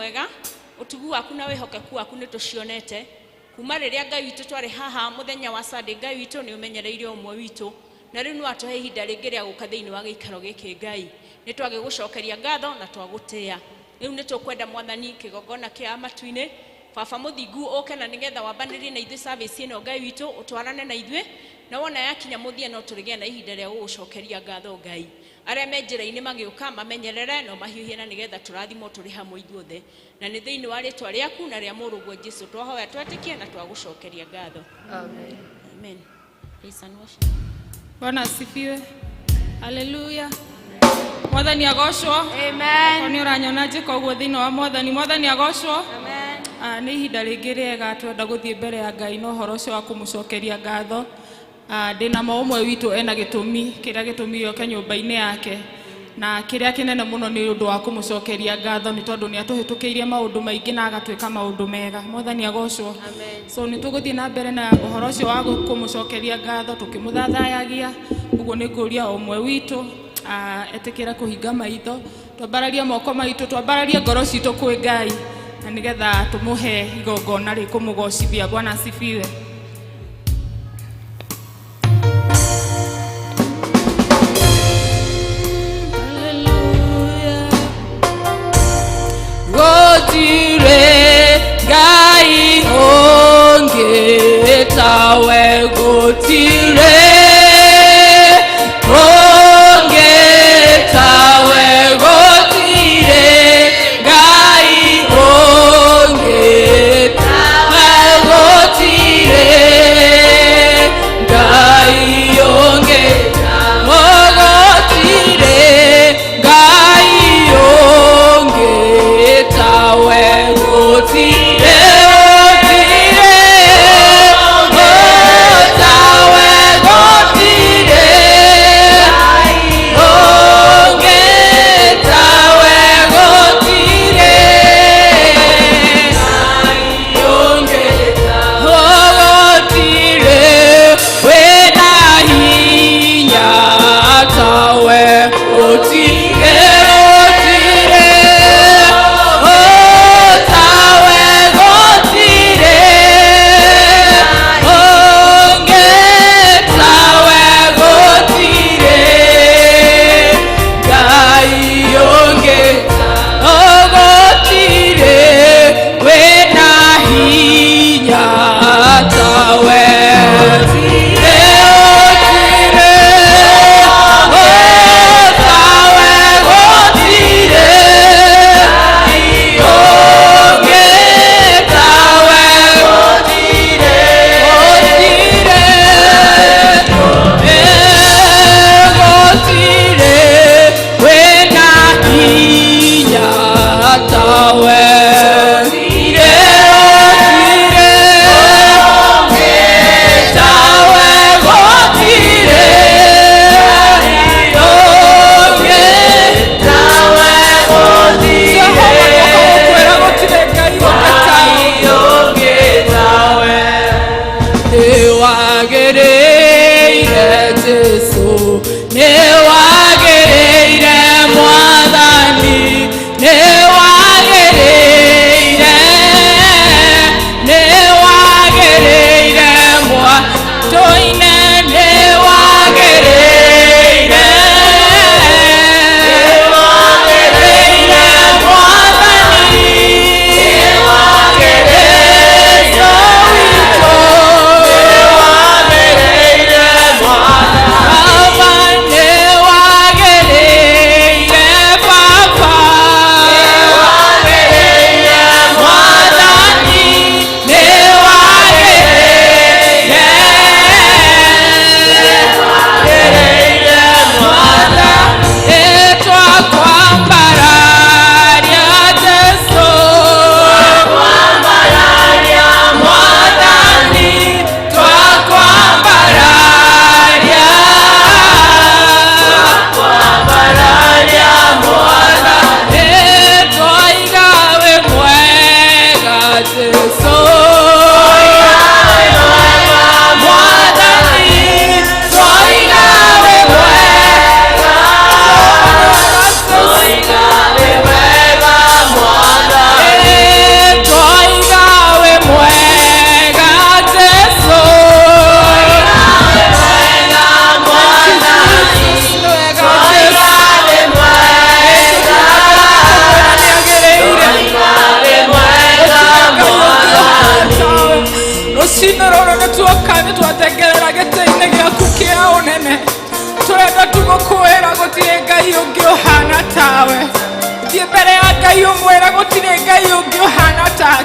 Mwega, ũtugi waku na wĩhokeku waku nĩ tũcionete kuma rĩrĩa, Ngai witũ, twarĩ haha mũthenya wa Sunday. Ngai witũ, nĩ ũmenyereire ũmwe witũ, na rĩu nĩ watũhe ihinda rĩngĩ rĩa gũka thĩinĩ wa gĩikaro gĩkĩ. Ngai, nĩ twagĩgũcokeria ngatho na twagũtĩĩa. Rĩu nĩ tũkwenda, Mwathani, kĩgongona kĩa matu-inĩ, Baba mũthingu, ũke na nĩgetha wambanĩrie na ithuĩ service ĩno. Ngai witũ, ũtwarane na ithuĩ, na wona yakinya mũthia no tũrĩgĩa na ihinda rĩa gũgũcokeria ngatho. Ngai, arĩa me njĩra-inĩ magĩũka mamenyerere no mahiũhie, na nĩgetha tũrathimwo tũrĩ hamwe ithuothe, na nĩ thĩinĩ wa rĩtwa rĩaku na rĩa mũrũguo Jesu twahoya, twetĩkie na twagũcokeria ngatho. Amen. Amen. Praise and worship. Bwana asifiwe. Haleluya. Mwathani agocwo. Amen. Nĩ ũranyona njĩka ũguo thĩinĩ wa Mwathani. Mwathani agocwo. Amen. Ah, nĩ ihinda rĩngĩ rĩega twenda gũthiĩ mbere ya Ngai na ũhoro ũcio wa kũmũcokeria ngatho. Ah, ndĩna ma ũmwe witũ ena gĩtũmi kĩrĩa gĩtũmire oke nyũmba-inĩ yake, na kĩrĩa kĩnene mũno nĩ ũndũ wa kũmũcokeria ngatho, nĩ tondũ nĩ atũhĩtũkĩirie maũndũ maingĩ na agatwĩka maũndũ mega. Mwathani agocwo. Amen. So nĩ tũgũthiĩ na mbere na ũhoro ũcio wa kũmũcokeria ngatho tũkĩmũthathayagia. Ũguo nĩ ngũria o ũmwe witũ, ah, etĩkĩre kũhinga maitho, twambararie moko maitũ, twambararie ngoro citũ kwĩ Ngai, na nĩgetha tũmũhe igongona rĩkũmũgocithia. Bwana asifiwe. Hallelujah. Gũtirĩ Ngai ũngĩ tawe, gũtirĩ ũngĩ tawe, gũtirĩ Ngai ũngĩ tawe, gũtirĩ Ngai ũngĩ tawe, gũtirĩ Ngai ũngĩ tawe, gũtirĩ, gũtirĩ.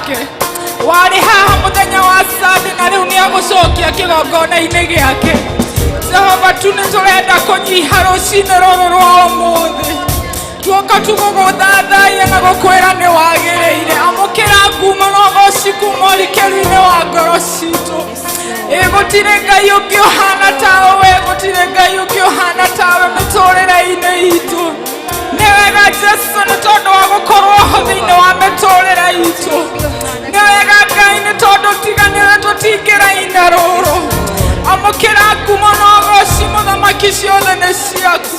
wake warĩ haha mũthenya wa Sunday na rĩu nĩ agũcokia kĩgongona-inĩ gĩake. Jehova tu nĩ tũrenda kũnyiha rũcinĩ rũrũ rwa ũmũthĩ, tuoka tugũgũthathaiya na gũkwĩra nĩ wagĩrĩire. Amũkĩra ngumo na ũgoci kuma ũrikĩru-inĩ wa ngoro citũ. Ĩ gũtirĩ Ngai ũngĩ ũhana tawe, gũtirĩ Ngai ũngĩ ũhana tawe mĩtũrĩre-inĩ itũ. Nĩ wega Jesu nĩ tondũ wa gũkorwo ho thĩinĩ wa mĩtũrĩre itũ. Nĩ wega Ngai nĩ tondũ tiga nĩwe tũtingĩraina rũrũ. Amũkĩra ngumo na ũgoci mũthamaki, ciothe nĩ ciaku.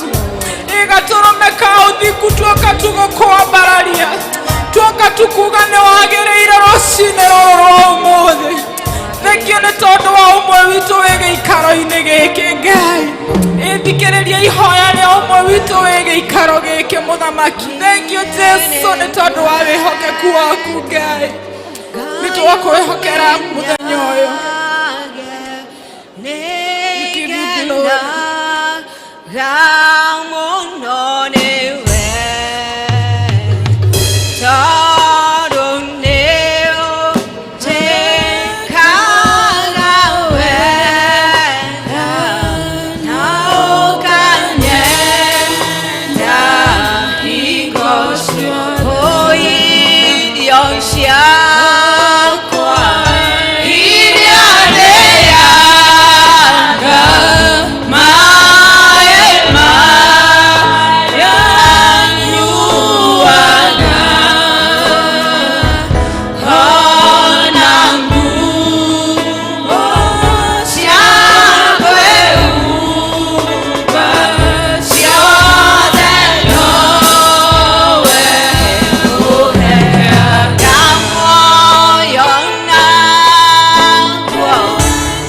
Ĩgatũrũme ka ũthingu tuoka tugũkwambararia, tuoka tukuga nĩ wagĩrĩire rũcinĩ rũrũ rwa ũmũthĩ. Thengio nĩ tondũ wa ũmwe witũ wĩ gĩikaro-inĩ gĩkĩ. Ngai, ĩthikĩrĩria ihoya rĩa ũmwe witũ wĩ gĩikaro gĩkĩ mũthamaki. Thengio Jesu nĩ tondũ wa wĩhokeku waku. Ngai, nĩ twakwĩhokera mũthenya ũyũ. We give you glory. Mũno nĩwe tondũ nĩũnjĩkaga wega na ũkanyenda hingo ciothe. Irio ciakwa iria ndĩaga, maĩ maya nyuaga, ona nguo cia kwĩhumba ciothe nowe ũheaga. Muoyo naguo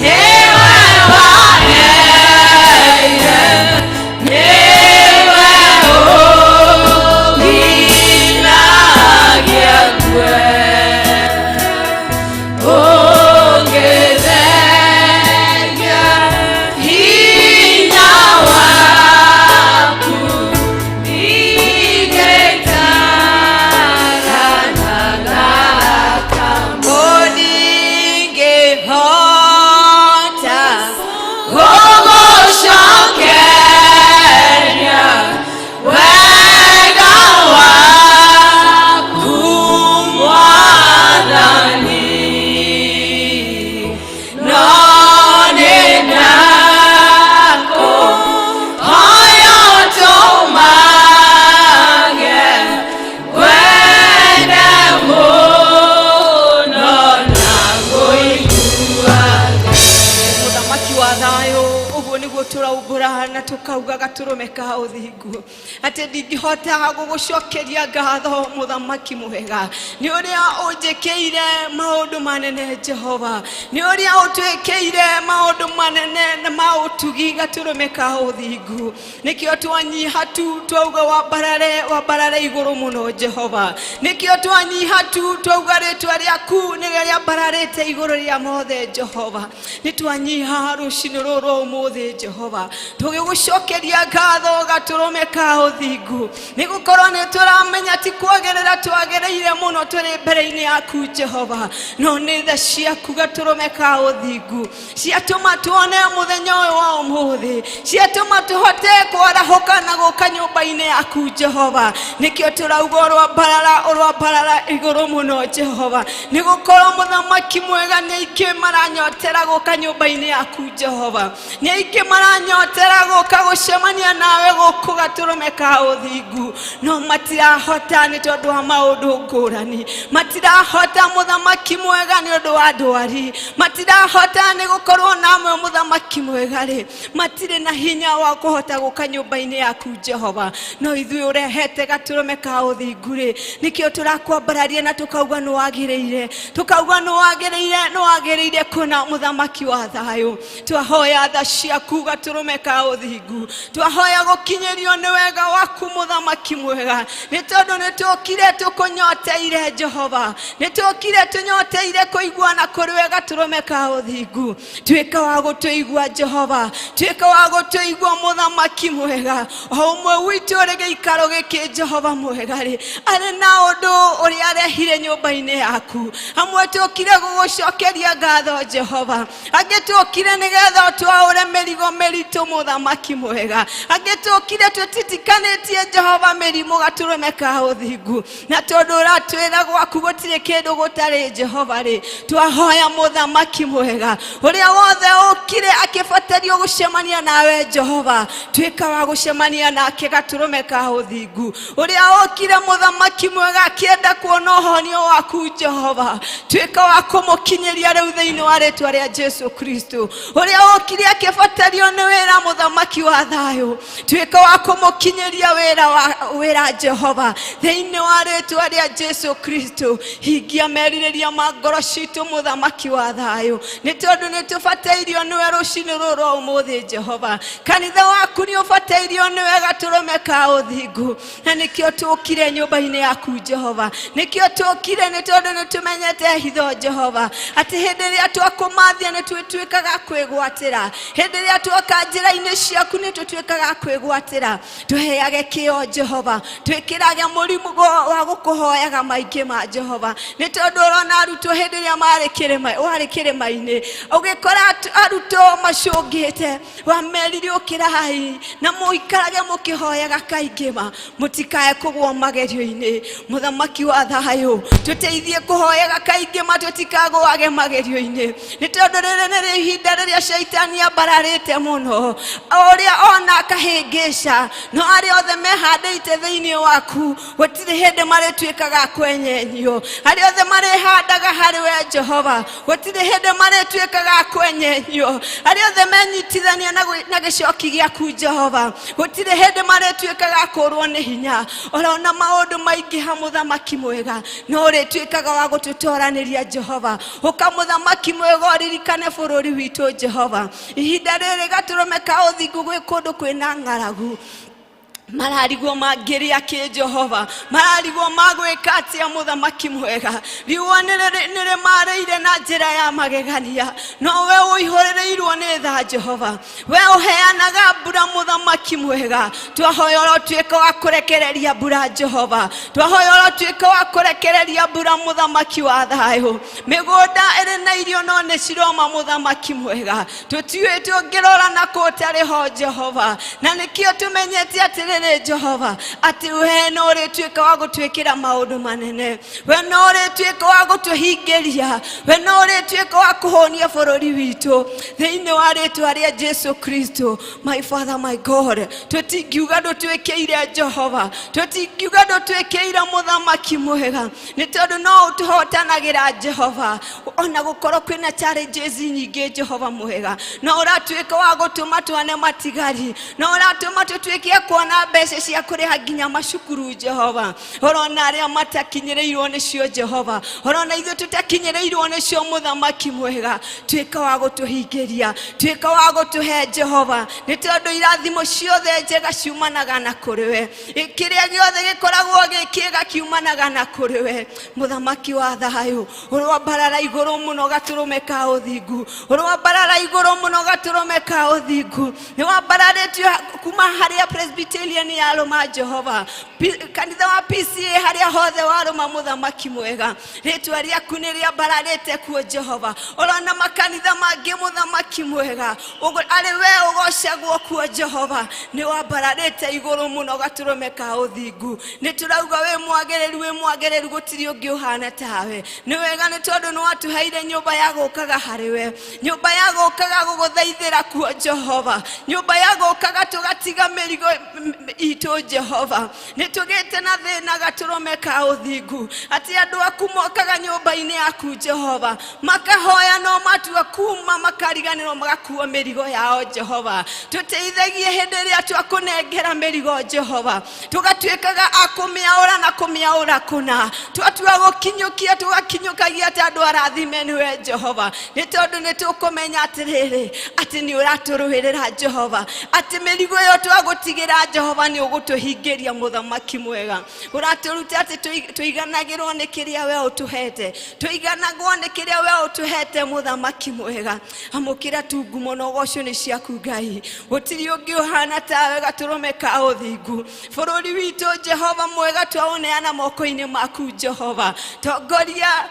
nĩwe waheire, nĩwe ũnginagia kue ũngĩthengia hinya waku ndingĩtarana ndingĩhota gũgũcokeria wega waku Mwathani, no nĩ ndakũhoya ũtũmage ngwende mũno na ngũiguage. Mũthamaki wa thayũ, ũguo nĩguo tũraumbũra na tũkauga gatũrũme ka ũthingu atĩ ndingĩhota gũgũcokeria ngatho mũthamaki mwega nĩ ũrĩa ũnjĩkĩire maũndũ manene. Jehova, nĩ ũrĩa ũtwĩkĩire maũndũ manene na ma ũtugi, gatũrũme ka ũthingu. Nĩkĩo twanyiha tu twauga wambarare, wambarare igũrũ mũno Jehova. Nĩkĩo twanyiha tu twauga rĩtwa rĩaku nĩrĩo rĩambararĩte igũrũ rĩa mothe. Jehova, nĩ twanyiha rũcinĩ rũrũ rwa ũmũthĩ Jehova, tũgĩgũcokeria ngatho gatũrũme ka ũthingu, nĩ gũkorwo nĩ tũramenya ti kwagĩrĩra twagĩrĩire mũno tũrĩ mbere-inĩ yaku Jehova, no nĩ tha ciaku gatũrũme ka ũthingu ciatũma tuone mũthenya ũyũ wa ũmũthĩ, ciatũma tũhote kwarahũka na gũka nyũmba-inĩ yaku Jehova. Nĩkĩo tũrauga ũrwambarara, ũrwambarara igũrũ mũno Jehova, nĩ gũkorwo mũthamaki mwega nĩ aingĩ maranyotera gũka nyũmba-inĩ yaku Jehova, nĩ aingĩ maranyotera gũka gũcemania nawe gũkũ gatũrũme ka ũthingu, no matirahota nĩ tondũ wa maũndũ ngũrani. Matirahota mũthamaki mwega nĩ ũndũ wa ndwari, matirahota nĩ gũkorwo namwe mũthamaki mwega rĩ, matirĩ na hinya wa kũhota gũka nyũmba-inĩ yaku Jehova. No ithuĩ ũrehete gatũrũme ka ũthingu rĩ, nĩkĩo tũrakwambararia na tũkauga nĩ wagĩrĩire, tũkauga nĩ wagĩrĩire, nĩ wagĩrĩire kũna mũthamaki wa thayũ. Twahoya tha ciaku gatũrũme ka ũthingu. waku. Twahoya gũkinyĩrio nĩ wega waku mũthamaki mwega, nĩ tondũ nĩ tũkire tũkũnyoteire Jehova, nĩ tũkire tũnyoteire kũiguana kũrĩ we gatũrũme ka ũthingu. Tuĩka wa gũtũigua Jehova, tuĩka wa gũtũigua mũthamaki mwega. O ũmwe witũ ũrĩ gĩikaro gĩkĩ Jehova mwega rĩ, arĩ na ũndũ ũrĩa arehire nyũmba-inĩ yaku. Amwe tũkire gũgũcokeria ngatho Jehova, angĩ tũkire nĩgetha ũtwaũre mĩrigo mĩritũ mũthamaki mwega, angĩ tũkire tũtitikanĩtie Jehova mĩrimũ gatũrũme ka ũthingu. Na tondũ ũratwĩra gwaku gũtirĩ kĩndũ gũtarĩ Jehova rĩ, twahoya mũthamaki mwega ũrĩa wothe ũkire akĩbatario gũcemania nawe Jehova, tuĩka wa gũcemania nake gatũrũme ka ũthingu. Ũrĩa ũkire mũthamaki mwega akĩenda kuona ũhonio waku Jehova, tuĩka wa kũmũkinyĩria rĩu thĩinĩ wa rĩtwa rĩa Jesu Kristo. Ũrĩa ũkire akĩbatario nĩ wĩra mũthamaki wa thayũ, tuĩka wa kũmũkinyĩria wĩra wa wĩra Jehova thĩinĩ wa rĩtwa rĩa Jesu Kristo. Hingia merirĩria ma ngoro citũ mũthamaki wa thayũ, nĩ tondũ nĩ tũbatairio nĩwe rũcinĩ rũrũ rwa ũmũthĩ Jehova. Kanitha waku nĩ ũbatairio nĩwe gatũrũme ka ũthingu, na nĩkĩo tũkire nyũmba-inĩ yaku Jehova, nĩkĩo tũkire nĩ tondũ nĩ tũmenyete hitho Jehova, atĩ hĩndĩ ĩrĩa twakũmathia nĩ twĩtuĩkaga kwĩgwatĩra, hĩndĩ ĩrĩa twoka njĩra-inĩ ciaku nĩ tũtuĩkaga kwĩgwatĩra. Tũheage kĩo Jehova, twĩkĩrage mũrimũ wa gũkũhoyaga maingĩ ma Jehova, nĩ tondũ ũrona arutwo hĩndĩ ĩrĩa marĩ kĩrĩma, warĩ kĩrĩma-inĩ ũgĩkora arutwo macũngĩte, wamerire ũkĩrai na mũikarage mũkĩhoyaga kaingĩ ma mũtikae kũgũa magerio-inĩ. Mũthamaki wa thayũ, tũteithie kũhoyaga kaingĩ ma tũtikagũage magerio-inĩ, nĩ tondũ rĩrĩ nĩ ihinda rĩrĩa caitani ambararĩte mũno, ũrĩa ona akahĩngĩca, no arĩa othe mehandĩte thĩinĩ waku gũtirĩ hĩndĩ marĩtuĩkaga kwenyenyio. Arĩa othe marĩhandaga harĩ we Jehova gũtirĩ hĩndĩ marĩtuĩkaga kwenyenyio. Arĩa othe menyitithania na gĩcoki gĩaku Jehova gũtirĩ hĩndĩ marĩtuĩkaga kũrwo nĩ hinya. Ũrona maũndũ maingĩha mũthamaki mwega, no ũrĩtuĩkaga wa gũtũtoranĩria Jehova. Ũka mũthamaki mwega ũririkane bũrũri witũ Jehova. Ihinda rĩrĩ gatũrũme ka ũthingu gwĩ kũndũ kwĩna ng'aragu, mararigwo mangĩrĩa kĩ Jehova, mararigwo magwĩka atĩa mũthamaki mwega. Riũa nĩ rĩmarĩire na njĩra ya magegania, no we ũihũrĩrĩirwo nĩ tha Jehova, we ũheanaga mbura mũthamaki mwega. Twahoya ũrotuĩka wa kũrekereria mbura Jehova, twahoya ũrotuĩka wa kũrekereria mbura mũthamaki wa thayũ. Mĩgũnda ĩrĩ na irio no nĩ ciroma mũthamaki mwega, tũtiũĩ tũngĩrora na kũ ũtarĩ ho Jehova, na nĩkĩo tũmenyete atĩrĩrĩ Jehova atĩ we no ũrĩtuĩka wa gũtwĩkĩra maũndũ manene, we no ũrĩtuĩka wa gũtũhingĩria, we no ũrĩtuĩka wa kũhũnia bũrũri witũ thĩinĩ wa rĩtwa rĩa Jesu Kristo. My Father, my God, tũtingiuga ndũtwĩkĩire Jehova, tũtingiuga ndũtwĩkĩire mũthamaki mwega, nĩ tondũ no ũtũhotanagĩra Jehova. Ona gũkorwo kwĩna challenges nyingĩ Jehova mwega, no ũratuĩka wa gũtũma tuone matigari, no ũratũma tũtuĩke kuona mbeca cia kũrĩha nginya macukuru Jehova. Ũrona arĩa matakinyĩrĩirwo nĩcio Jehova, ũrona ithuĩ tũtakinyĩrĩirwo nĩcio mũthamaki mwega, tuĩka wa gũtũhingĩria, tuĩka wa gũtũhe Jehova, nĩ tondũ irathimo ciothe njega ciumanaga na kũrĩ we. Kĩrĩa gĩothe gĩkoragwo gĩ kĩega kiumanaga na kũrĩ we mũthamaki wa thayũ. Ũrwambarara igũrũ mũno gatũrũme ka ũthingu, ũrwambarara igũrũ mũno gatũrũme ka ũthingu. Nĩ wambararĩtio kuma harĩa Presbyterian yarũma Jehova, kanitha wa PCA harĩa hothe warũma mũthamaki mwega, rĩtwa rĩaku nĩ rĩambararĩte kuo Jehova. Ũrona makanitha mangĩ mũthamaki mwega, arĩ we ũgocagwo kuo Jehova, nĩ wambararĩte igũrũ mũno gatũrũme ka ũthingu. Nĩ tũrauga wĩ mwagĩrĩru, wĩ mwagĩrĩru, gũtirĩ ũngĩ ũhana tawe. Nĩ wega nĩ tondũ nĩ watũheire nyũmba ya gũkaga harĩ we, nyũmba ya gũkaga gũgũthaithĩra kuo Jehova, nyũmba ya gũkaga tũgatiga mĩrigo itũ Jehova nĩ tũgĩte na thĩna gatũrũme ka ũthingu, atĩ andũ aku mokaga nyũmba-inĩ yaku Jehova makahoya no matua kuma makariganĩrwo magakua mĩrigo yao Jehova. Tũteithagie hĩndĩ ĩrĩa twakũnengera mĩrigo Jehova, tũgatuĩkaga a kũmĩaũra na kũmĩaũra kũna, twatua gũkinyũkia tũgakinyũkagia ta andũ arathime nĩwe Jehova, nĩ tondũ nĩ tũkũmenya atĩrĩrĩ atĩ nĩ ũratũrũĩrĩra Jehova, atĩ mĩrigo ĩyo twagũtigĩra Jehova nĩ ũgũtũhingĩria. Mũthamaki mwega, ũratũruta atĩ tũiganagĩrwo nĩ kĩrĩa we ũtũhete, tũiganagwo nĩ kĩrĩa we ũtũhete. Mũthamaki mwega, amũkĩra tungumo na ũgoco nĩ ciaku Ngai, gũtirĩ ũngĩ ũhana tawe gatũrũme ka ũthingu. Bũrũri witũ Jehova mwega twaũneana moko-inĩ maku Jehova, tongoria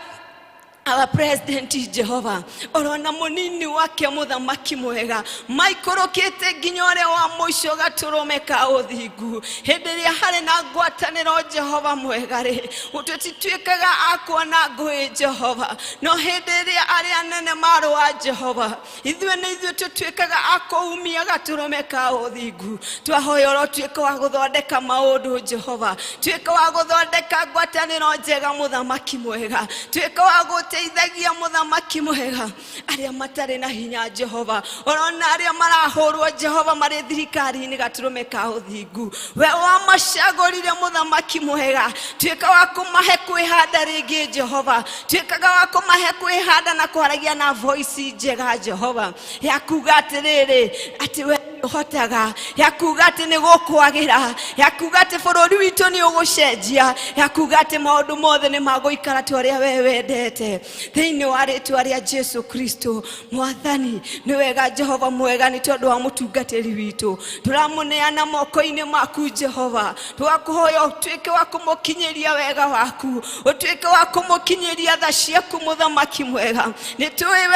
our president Jehova, orona munini wake mũthamaki mwega, maikũrũkĩte nginya ũrĩa wa mũico gatũrũme ka ũthingu. Hĩndĩ ĩrĩa harĩ na ngwatanĩro Jehova mwega rĩ, tũtituĩkaga a kuona ngũĩ Jehova, no hĩndĩ ĩrĩa arĩa anene marũa Jehova, ithuĩ nĩ ithuĩ tũtuĩkaga a kũumia gatũrũme ka ũthingu. Twahoya ũrotuĩka wa gũthondeka maũndũ Jehova, tuĩka wa gũthondeka ngwatanĩro njega mũthamaki mwega, tuĩka wa gũteithagia mũthamaki mwega arĩa matarĩ na hinya Jehova, orona arĩa marahũrwo Jehova marĩ thirikari-inĩ gatũrũme ka ũthingu, we wamacagũrire mũthamaki mwega, tuĩka wa kũmahe kwĩhanda rĩngĩ Jehova, tuĩkaga wa kũmahe kwĩhanda na kwaragia na voice njega Jehova, ya kuga atĩrĩrĩ atĩ we ũhotaga, ya kuga atĩ nĩ gũkwagĩra, ya kuga atĩ bũrũri witũ nĩ ũgũcenjia, ya kuga atĩ maũndũ mothe nĩ magũikara ta ũrĩa we wendete, thĩinĩ wa rĩtwa rĩa Jesu Kristo Mwathani. Nĩ wega Jehova mwega, nĩ tondũ wa mũtungatĩri witũ tũramũneana moko-inĩ maku Jehova, tũgakũhoya ũtuĩke wa kũmũkinyĩria wega waku, ũtuĩke wa kũmũkinyĩria tha ciaku mũthamaki mwega. Nĩ tũĩ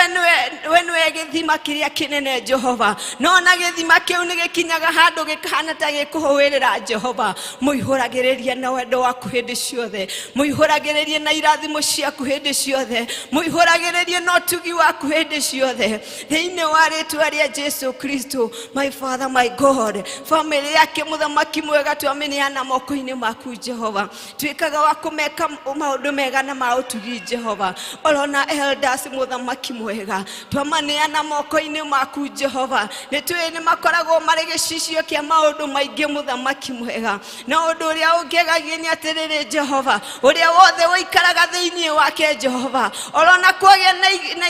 we nĩwe gĩthima kĩrĩa kĩnene Jehova, no na gĩthima kĩu nĩ gĩkinyaga handũ gĩkahana ta gĩkũhũĩrĩra Jehova, mũihũragĩrĩria na wendo waku hĩndĩ ciothe, mũihũragĩrĩrie na irathimo ciaku hĩndĩ ciothe, mũihũragĩrĩrie na ũtugi waku hĩndĩ ciothe, thĩinĩ wa rĩtwa rĩa Jesu Kristo. My Father, my God, famĩlĩ yake mũthamaki mwega twamĩneana moko-inĩ maku Jehova, tuĩkaga wa kũmeka maũndũ mega na ma ũtugi Jehova. Orona elders mũthamaki mwega twamaneana moko-inĩ maku Jehova, nĩ tũĩ nĩ makoragwo marĩ gĩcicio kĩa maũndũ maingĩ mũthamaki mwega, na ũndũ ũrĩa ũngegagia nĩ atĩrĩrĩ Jehova, ũrĩa wothe ũikaraga thĩinĩ wake Jehova, orona kwagĩa na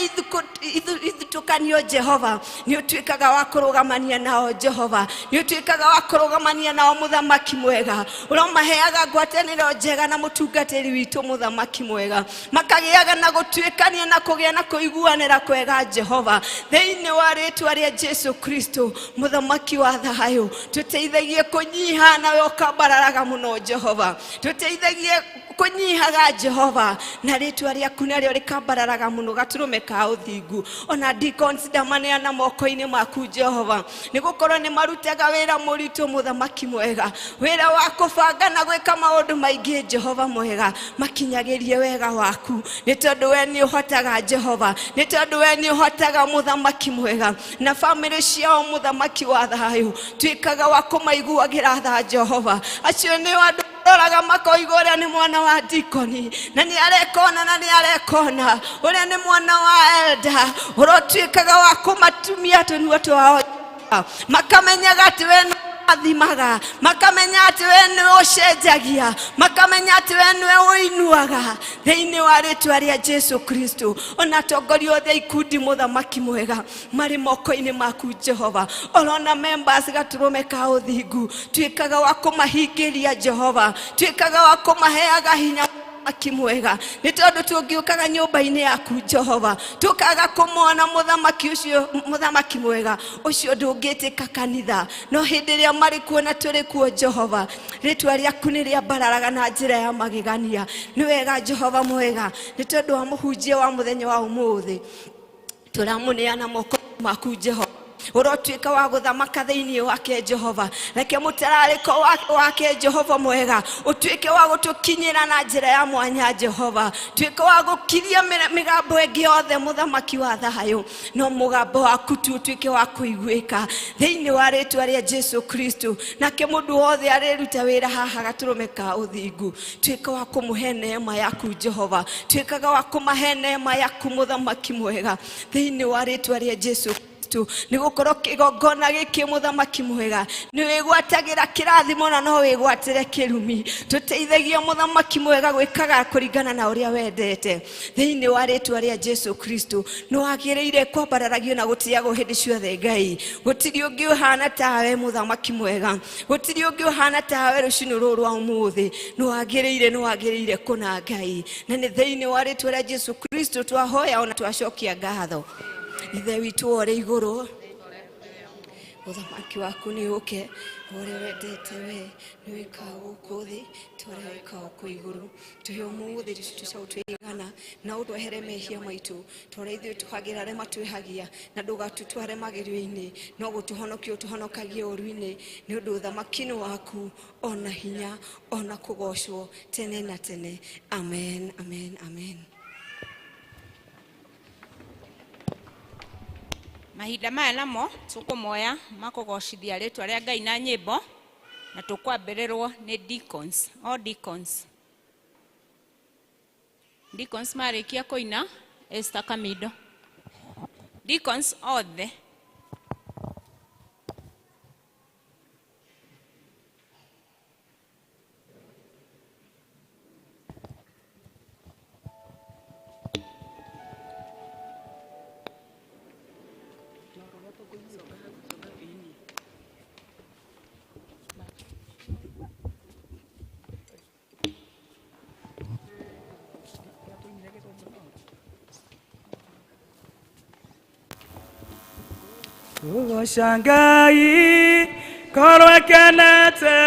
ithutũkanio Jehova, nĩ ũtuĩkaga wa kũrũgamania nao Jehova, nĩ ũtuĩkaga wa kũrũgamania nao mũthamaki mwega, ũromaheaga ngwatanĩro njega na mũtungatĩri witũ mũthamaki mwega, makagĩaga na gũtuĩkania na kũgĩa na kũiguanĩra kwega Jehova, thĩinĩ wa rĩtwa rĩa Jesu Kristo mũthamaki wa thayũ. Tũteithagie kũnyiha nawe ũkambararaga mũno Jehova, tũteithagie kũnyihaga Jehova na rĩtwa rĩaku narĩo rĩkambararaga mũno gatũrũme ka ũthingu. Ona deacons ndamaneana moko-inĩ maku Jehova, nĩ gũkorwo nĩ marutaga wĩra mũritũ mũthamaki mwega, wĩra wa kũbanga na gwĩka maũndũ maingĩ Jehova mwega, makinyagĩrie wega waku, nĩ tondũ we nĩ ũhotaga Jehova, nĩ tondũ we nĩ ũhotaga mũthamaki mwega, na bamĩrĩ ciao mũthamaki wa thayũ, tuĩkaga wa kũmaiguagĩra tha Jehova. Acio nĩo andũ roraga makoiga ũrĩa nĩ mwana wa dikoni na nĩ arekona na nĩ arekona, ũrĩa nĩ mwana wa elda, ũrotuĩkaga wa kũmatumia tũnua twao, makamenyaga atĩ we nĩ athimaga, makamenya atĩ we nĩwe ũcenjagia, makamenya atĩ we nĩwe ũinuaga, thĩinĩ wa rĩtwa rĩa Jesu Kristo. Ona atongoria othe a ikundi mũthamaki mwega marĩ moko-inĩ maku Jehova, orona members gatũrũme ka ũthingu, tuĩkaga wa kũmahingĩria Jehova, tuĩkaga wa kũmaheaga hinya mũthamaki mwega, nĩ tondũ tũngĩũkaga nyũmba-inĩ yaku Jehova tũkaga kũmona mũthamaki ũcio mũthamaki mwega ũcio ndũngĩtĩka kanitha, no hĩndĩ ĩrĩa marĩ kuo na tũrĩ kuo Jehova, rĩtwa rĩaku nĩ rĩambararaga na njĩra ya magegania. Nĩ wega Jehova mwega, nĩ tondũ wa mũhunjia wa mũthenya wa ũmũthĩ, tũramũneana moko maku Jehova. Ũrotuĩka wa gũthamaka thĩinĩ wake Jehova. Reke mũtararĩko wake Jehova mwega ũtuĩke wa gũtũkinyĩra na njĩra ya mwanya Jehova. Tuĩka wa gũkiria mĩgambo ĩngĩ yothe mũthamaki wa thayũ, no mũgambo waku tu ũtuĩke wa kũiguĩka thĩinĩ wa rĩtwa rĩa Jesu Kristo. Nake mũndũ wothe arĩruta wĩra haha gatũrũme ka ũthingu, tuĩka wa kũmũhe neema yaku Jehova. Tuĩkaga wa kũmahe neema yaku mũthamaki mwega thĩinĩ wa rĩtwa rĩa Jesu Kristo. Nĩ gũkorwo kĩgongona gĩkĩ mũthamaki mwega nĩ wĩgwatagĩra kĩrathimo na no wĩgwatĩre kĩrumi. Tũteithagia mũthamaki mwega gwĩkaga kũringana na ũrĩa wendete thĩinĩ wa rĩtwa rĩa Jesu Kristo. Nĩ wagĩrĩire kwambararagio na gũtĩagwo hĩndĩ ciothe Ngai. Gũtirĩ ũngĩ ũhana tawe mũthamaki mwega, gũtirĩ ũngĩ ũhana tawe rũcinĩ rũrũ rwa ũmũthĩ. Nĩ wagĩrĩire, nĩ wagĩrĩire kũna Ngai, na nĩ thĩinĩ wa rĩtwa rĩa Jesu Kristo twahoya ona twacokia ngatho. Ithe witũ ũrĩ igũrũ, ũthamaki waku nĩ ũke, ũrĩa wendete we nĩ wĩkaga gũkũ thĩ ta ũrĩa wĩkaga kũu igũrũ. Tũhe ũmũthĩ irio citũ cia gũtũigana, na ũtwehere mehia maitũ ta ũrĩa ithuĩ tũhagĩra arĩa matwĩhagia, na ndũgatũtware magerio-inĩ, no gũtũhonokia ũtũhonokagie ũũru-inĩ, nĩ ũndũ ũthamaki nĩ waku, ona hinya, ona kũgocwo tene na tene. Amen, amen, amen. Mahinda maya namo tũkũmoya makũgocithia rĩtwa rĩa Ngai na nyĩmbo, na tũkwambĩrĩrwo nĩ deacons, all deacons. Deacons marĩkia kũina Esther Kamindo. Deacons othe. Kũgoca Ngai korwo ekenete,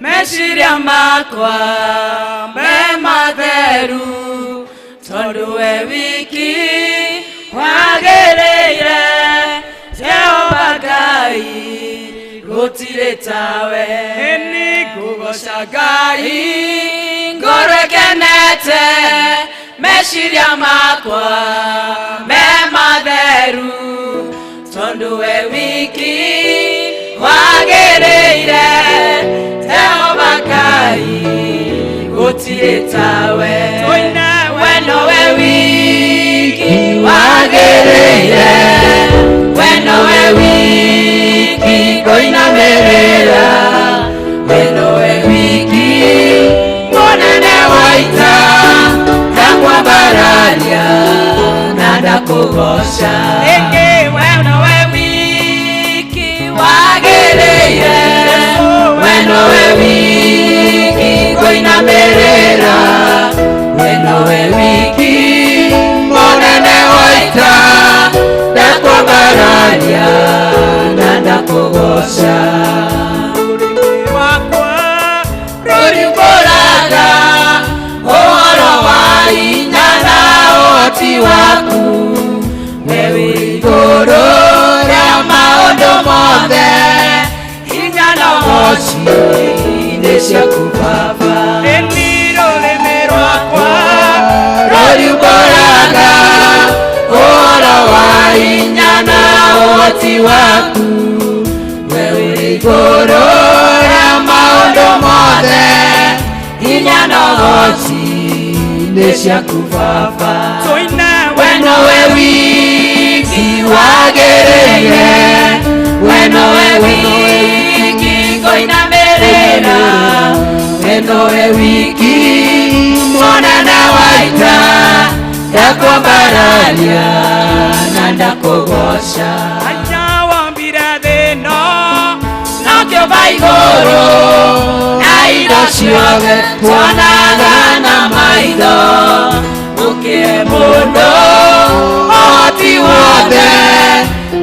meciria makwa me matheru, tondũ we wiki wagĩrĩire. Jehova Ngai gũtirĩ tawe. Ĩni kũgoca Ngai ngoro ĩkenete, meciria makwa me matheru, tondũ we wiki wagĩrĩire. Jehova Ngai gũtirĩ tawe. We nowe wiki wagĩrĩire, we nowe wiki ngũinamĩrĩra, we nowe wiki mũnene wa ita, ndakwambararia na ndakũgoca. We nowe wiki wagĩrĩire, we nowe wiki ngũinamĩrĩra, we nowe wiki mũnene wa ita, ndakwambararia na ndakũgoca. Rũrĩmĩ rwakwa rũriumbũraga ũhoro wa hinya na ũhoti waku, we wĩ igũrũ rĩa maũndũ mothe, hinya na ũhoti nĩ ciaku Baba. Ĩni rũrĩmĩ rwakwa rũriumbũraga ũhoro wa hinya na ũhoti waku, we wĩ igũrũ rĩa maũndũ mothe, hinya na ũhoti nĩ ciaku Baba. We nowe wiki wagĩrĩire, we nowe wiki ngũinamĩrĩra, we nowe wiki mũnene wa ita, ndakwambararia na ndakũgoca. Wambire thĩ ĩno na ũkĩũmba igũrũ, na indo ciothe tuonaga na maitho, ũkĩhe mũndũ ũhoti wothe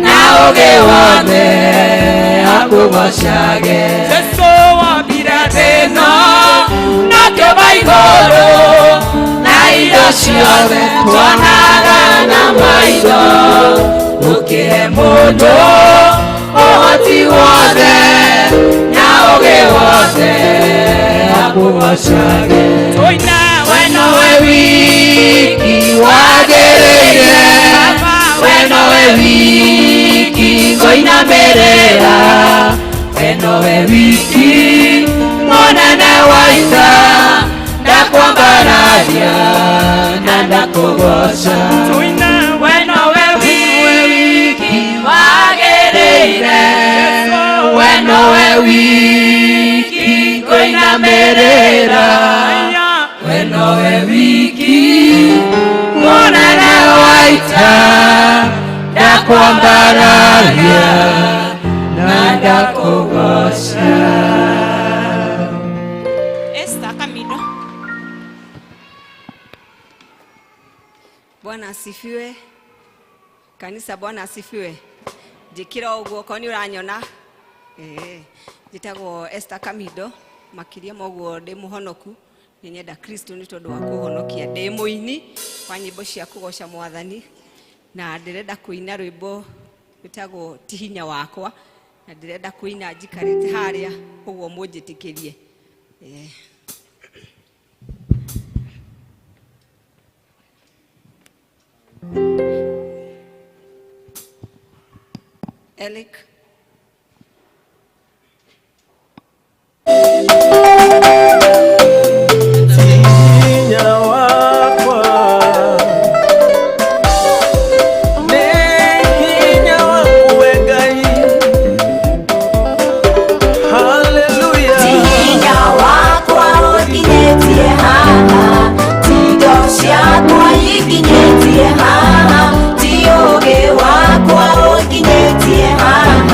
na ũũgĩ wothe akũgocage. Jesu wambire thĩ ĩno na ũkĩũmba igũrũ, na indo ciothe tuonaga na maitho, Ũkĩhe mũndũ ũhoti wothe na ũgĩ wothe akũgocage. Tũina. We nowe wiki wagĩrĩire, we nowe wiki ngũinamĩrĩra, we nowe wiki mũnene wa ita, ndakwambararia na ndakũgoca. Tũina. We nowe wiki wagĩrĩire, we nowe wiki ngũinamĩrĩra, we nowe wiki mũnene wa ita, ndakwambararia na ndakũgoca. Esther Kamindo. Bwana asifiwe. Kanisa, Bwana asifiwe. Njĩkĩra ũguo korwo nĩ ũranyona. Njĩtagwo Esther Kamindo, makĩria ma ũguo ndĩ mũhonoku. Nĩ nyenda Kristo nĩ tondũ wa kũhonokia. Ndĩ mũini wa nyĩmbo cia kũgoca Mwathani na ndĩrenda kũina rwĩmbo rwĩtagwo Ti Hinya Wakwa, na ndĩrenda kũina njikarĩte harĩa ũguo mũnjĩtĩkĩrie. Elic. Hinya wakwa nĩ hinya waku we Ngai. Haleluya. Hinya wakwa ũkinyĩtie haha, ti indo ciakwa ikinyĩtie haha, ti ũũgĩ wakwa ũkinyĩtie haha.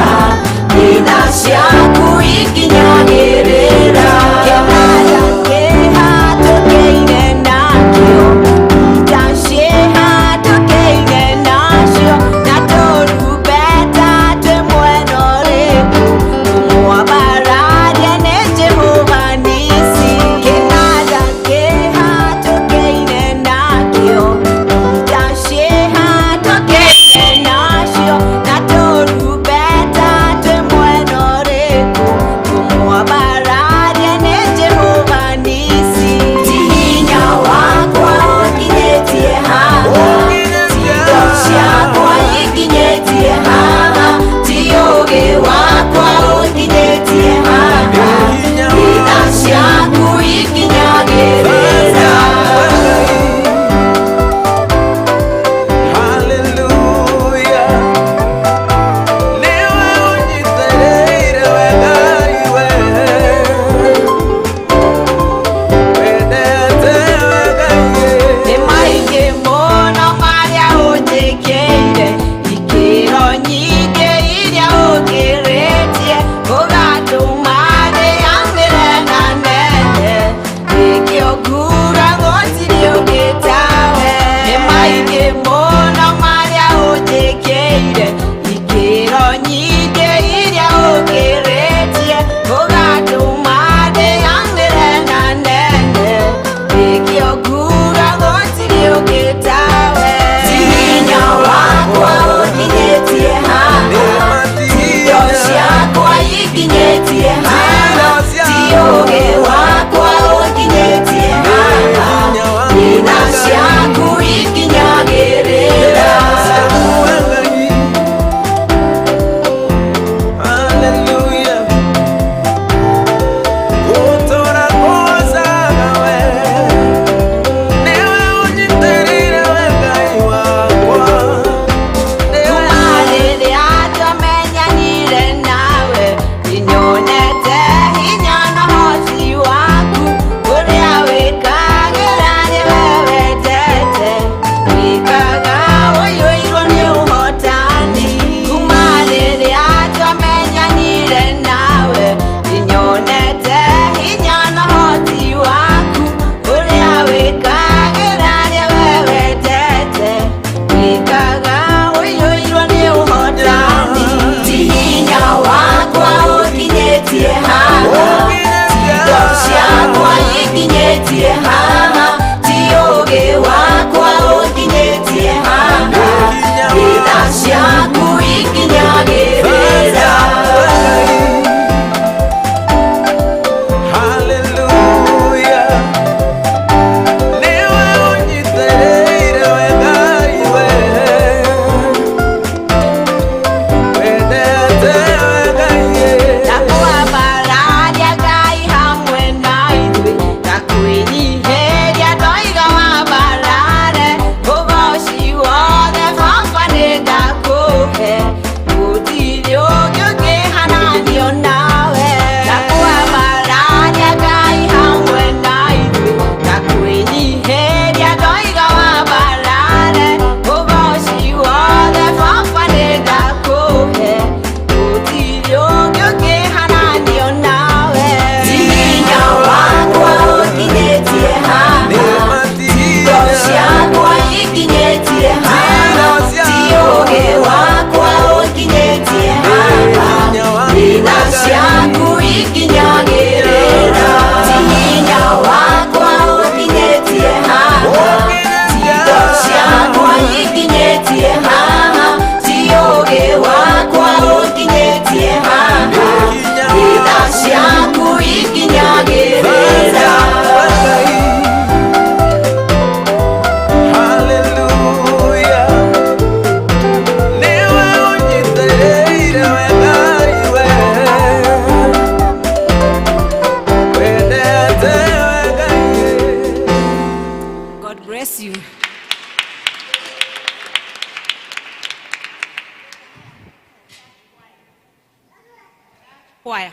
Kwaya.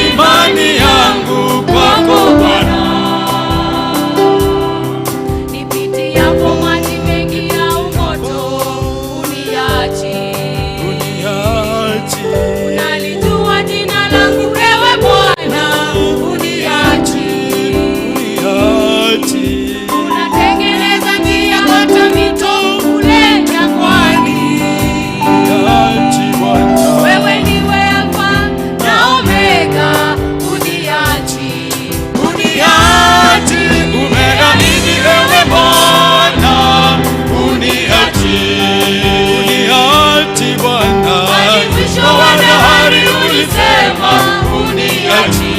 Imani yangu kwako Bwana. Nipitiapo maji mengi au moto, uniachi. Unalijua jina langu ewe Bwana, uniachi. Unatengeneza njia hata mito kule jangwani. Wewe ndiwe Alfa na Omega, uniachi. Uniachi, umeahidi ewe Bwana, uniachi. Uniachi Bwana, Hadi mwisho wa dahari ulisema, uniachi.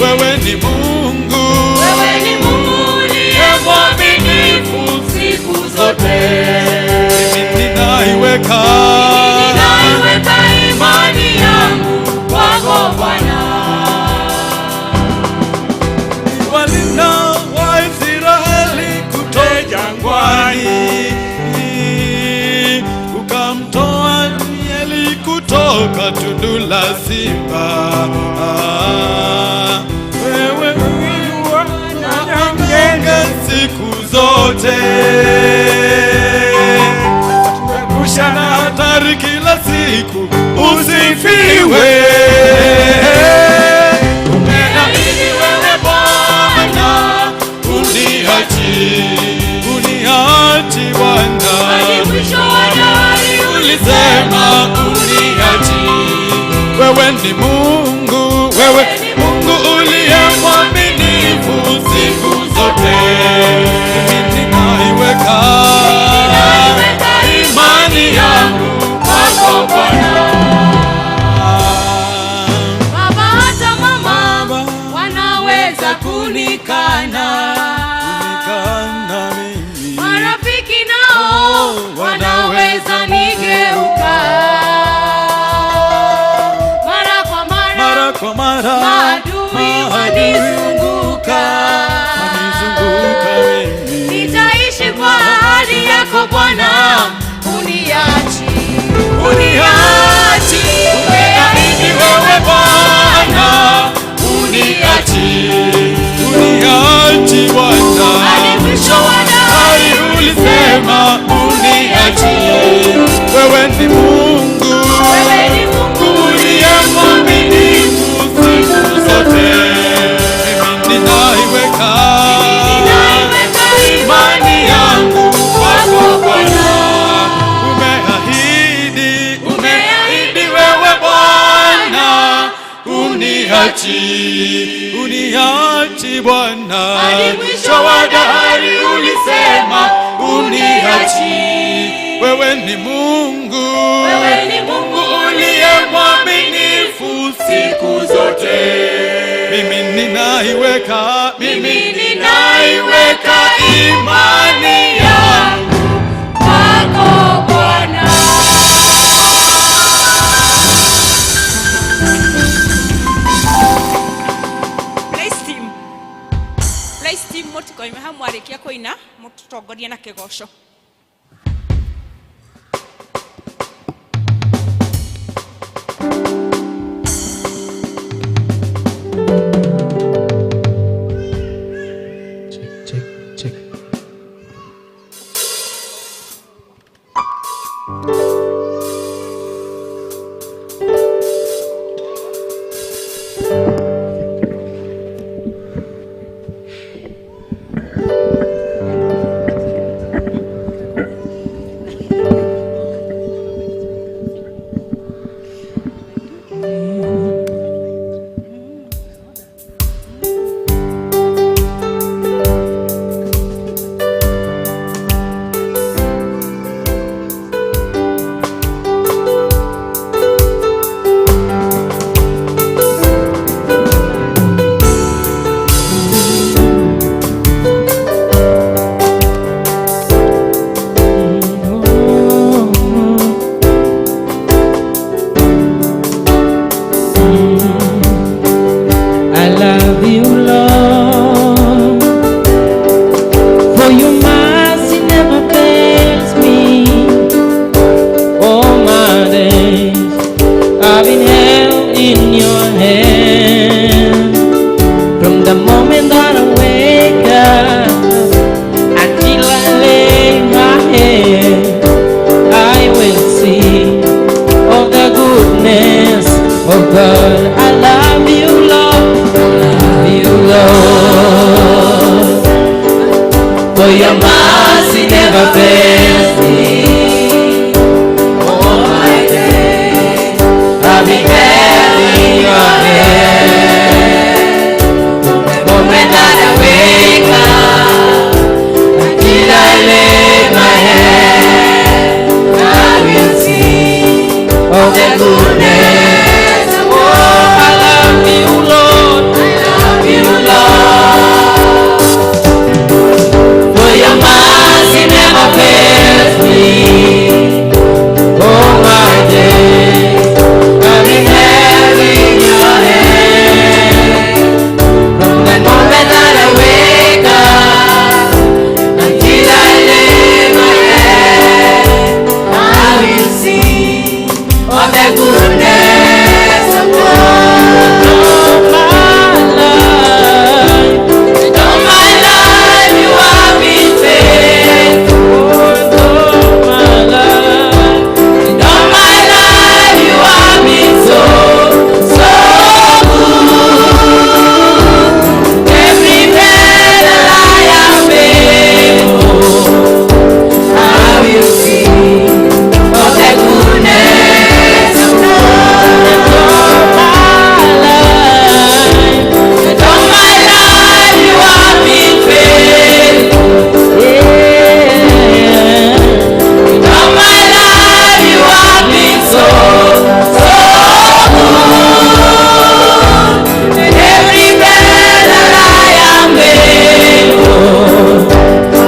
Wewe ni Mungu, Wewe ni Mungu uliye mwaminifu siku zote. Mimi ninaiweka Ninaiweka imani yangu kwako Bwana. Walinda wa Israeli kutoka jangwani, ukamtoa Danieli kutoka tundu la simba. Wewe huinua na siku zote, tuepusha na hatari kila siku, usifiwe. Umeahidi wewe Bwana, uniachi, uniachi Bwana. Hadi mwisho wa dahari Ulisema uniachi. Wewe ni Mungu, wewe ni Mungu uliye mwaminifu siku zote. Mimi ninaiweka Ninaiweka imani yangu kwako Bwana. Baba hata mama wanaweza kunikana, Kunikana mimi. marafiki nao wanaweza nigeuka. Mara kwa mara Mara kwa mara maadui wanizunguka, wanizunguka mimi. nitaishi kwa ahadi yako Bwana, uniachi, Uniachi, umeahidi wewe Bwana, uniachi, uniachi Bwana. Hadi mwisho wa dahari Hai ulisema uniachi, wewe ni Mungu, Wewe ni Mungu uliye mwaminifu siku zote. Mimi ninaiweka Ninaiweka imani yangu kwako Bwana. Umeahidi, Umeahidi, umeahidi wewe Bwana, uniachi, uniachi Bwana. Hadi mwisho wa dahari ulisema, uniachi. Wewe ni Mungu, Wewe ni Mungu uliye mwaminifu siku ninaiweka, mimi ninaiweka imani yangu kwako Bwana. Praise team. Praise team mũtikoime hau mwarĩkia kũina mũtũtongorie na kĩgoco. Check, check. I love you, Lord, for your mercy never fails me. All my days I've been held in your hand. From the moment that I wake up until I lay my head, I will see all the goodness of God. I love you, Lord. I love you, Lord. For your mercy never fails me. All my days I've been held in your hand. From the moment that I wake up until I lay my head, I will see all the goodness. Oh, I love you, Lord. I love you, Lord. For your mercy never fails me. All my days I've been held in your hand. From the moment that I wake up until I lay my head, I will see all the goodness of God. All my life, all my life you have been faithful. All my life, all my life you have been so, so good. Every breath that I am able, I will see of the goodness of God. And all my life you have been faithful. Yeah. And all my life you have been so, so good. And every breath that I am able,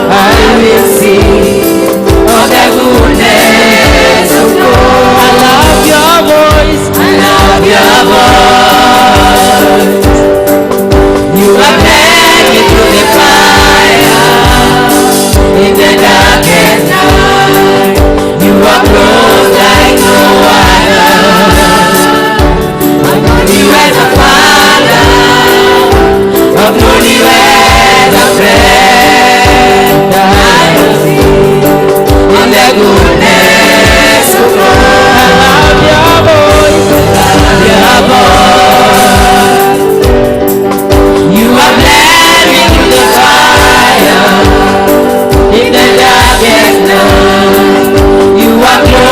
I will see all the goodness of God. I love your voice. I love your voice. You have led me through the fire in the darkest night. You are close like no other. I've known you as a father. I've known you as a friend. I will see on the goodness of God. I love your voice. I love your voice. You have led me through the fire in the darkest night. You are close.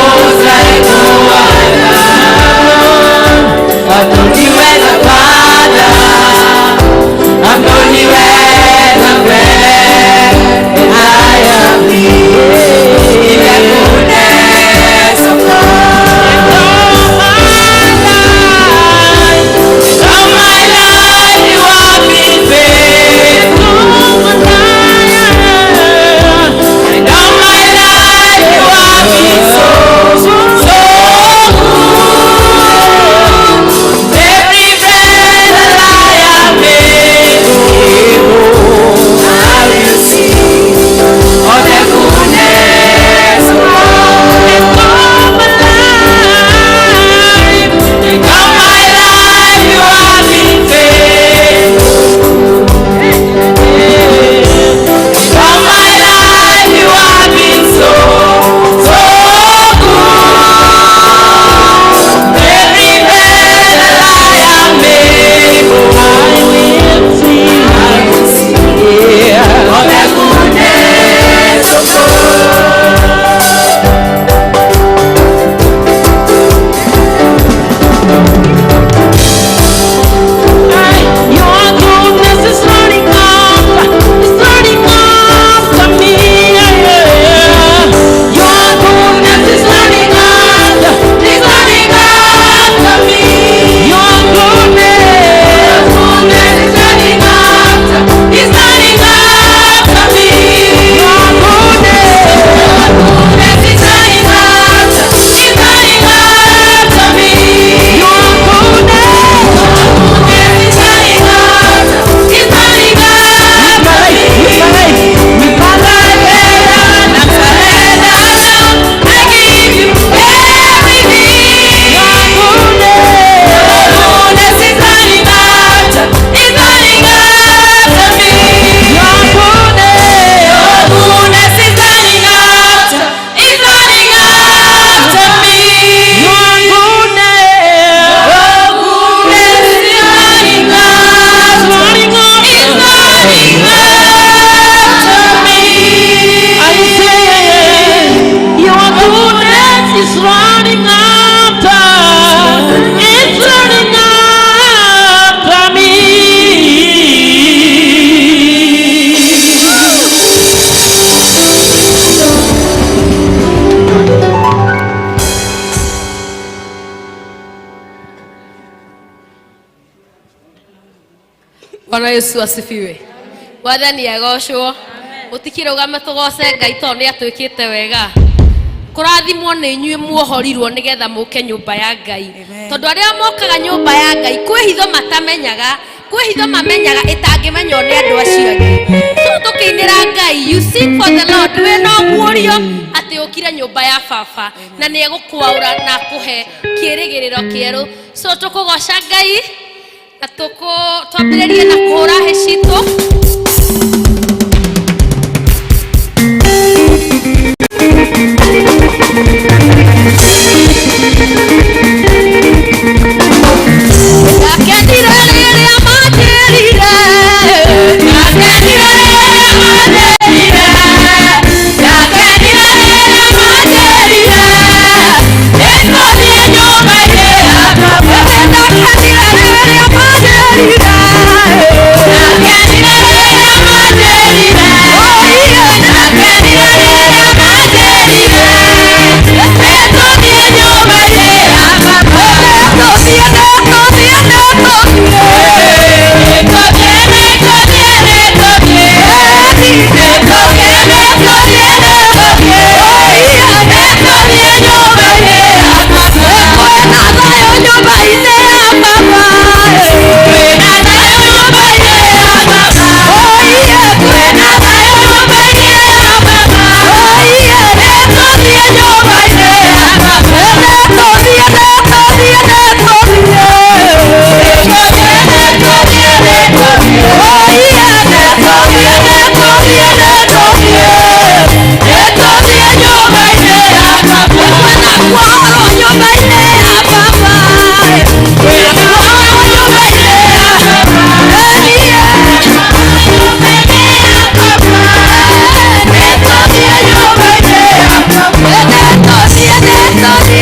Bwana Yesu asifiwe. Wathani agocwo. Mũtikĩrũgame tũgoce Ngai tondũ nĩ atwĩkĩte wega. Kũrathimwo nĩ inyuĩ muohorirwo nĩgetha mũke nyũmba ya Ngai. Tondũ arĩa mokaga nyũmba ya Ngai kwĩ hitho matamenyaga, kwĩ hitho mamenyaga ĩtangĩmenywo nĩ andũ acio angĩ. So tũkĩinĩra Ngai, you sing for the Lord, wĩna ũguũrio atĩ ũkire nyũmba ya baba na nĩ egũkwaũra na akũhe kĩĩrĩgĩrĩro kĩerũ. So tũkũgoca Ngai na twambĩrĩrie na kũhũra hĩ citũ. Ndakenire rĩrĩa manjĩrire, ndakenire rĩrĩa manjĩrire, ndakenire rĩrĩa manjĩrire, nĩtũthiĩ nyũmba-inĩ ya baba. Ndakenire rĩrĩa manjĩrire, ndakenire rĩrĩa manjĩrire, ndakenire rĩrĩa manjĩrire, nĩtũthiĩ nyũmba-inĩ ya baba. Nĩtũthiĩ, nĩtũthiĩ, nĩtũthiĩ, nĩtũthiĩ, nĩtũthiĩ, nĩtũthiĩ, nĩtũthiĩ, nĩtũthiĩ, nĩtũthiĩ, nĩtũthiĩ nyũmba-inĩ ya baba. Kwĩna thayũ nyũmba-inĩ ya baba. Kwĩna thayũ nyũmba-inĩ ya baba. Kwĩna thayũ nyũmba-inĩ ya baba. Nĩtũthiĩ nyũmba-inĩ ya baba. Nĩtũthiĩ, nĩtũthiĩ, nĩtũthiĩ, nĩtũthiĩ, nĩtũthiĩ, nĩtũthiĩ, nĩtũthiĩ, nĩtũthiĩ, nĩtũthiĩ, nĩtũthiĩ nyũmba-inĩ ya baba. Kwĩna kwahorwo nyũmba-inĩ ya baba. Kwĩna kwahorwo nyũmba-inĩ ya baba. Nĩtũthiĩ nyũmba-inĩ ya baba. Nĩtũthiĩ, nĩtũthiĩ, nĩtũthiĩ, nĩtũthiĩ, nĩtũthiĩ,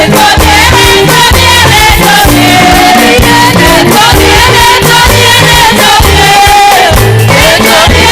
nĩtũthiĩ, nĩtũthiĩ, nĩtũthiĩ, nĩtũthiĩ, nĩtũthiĩ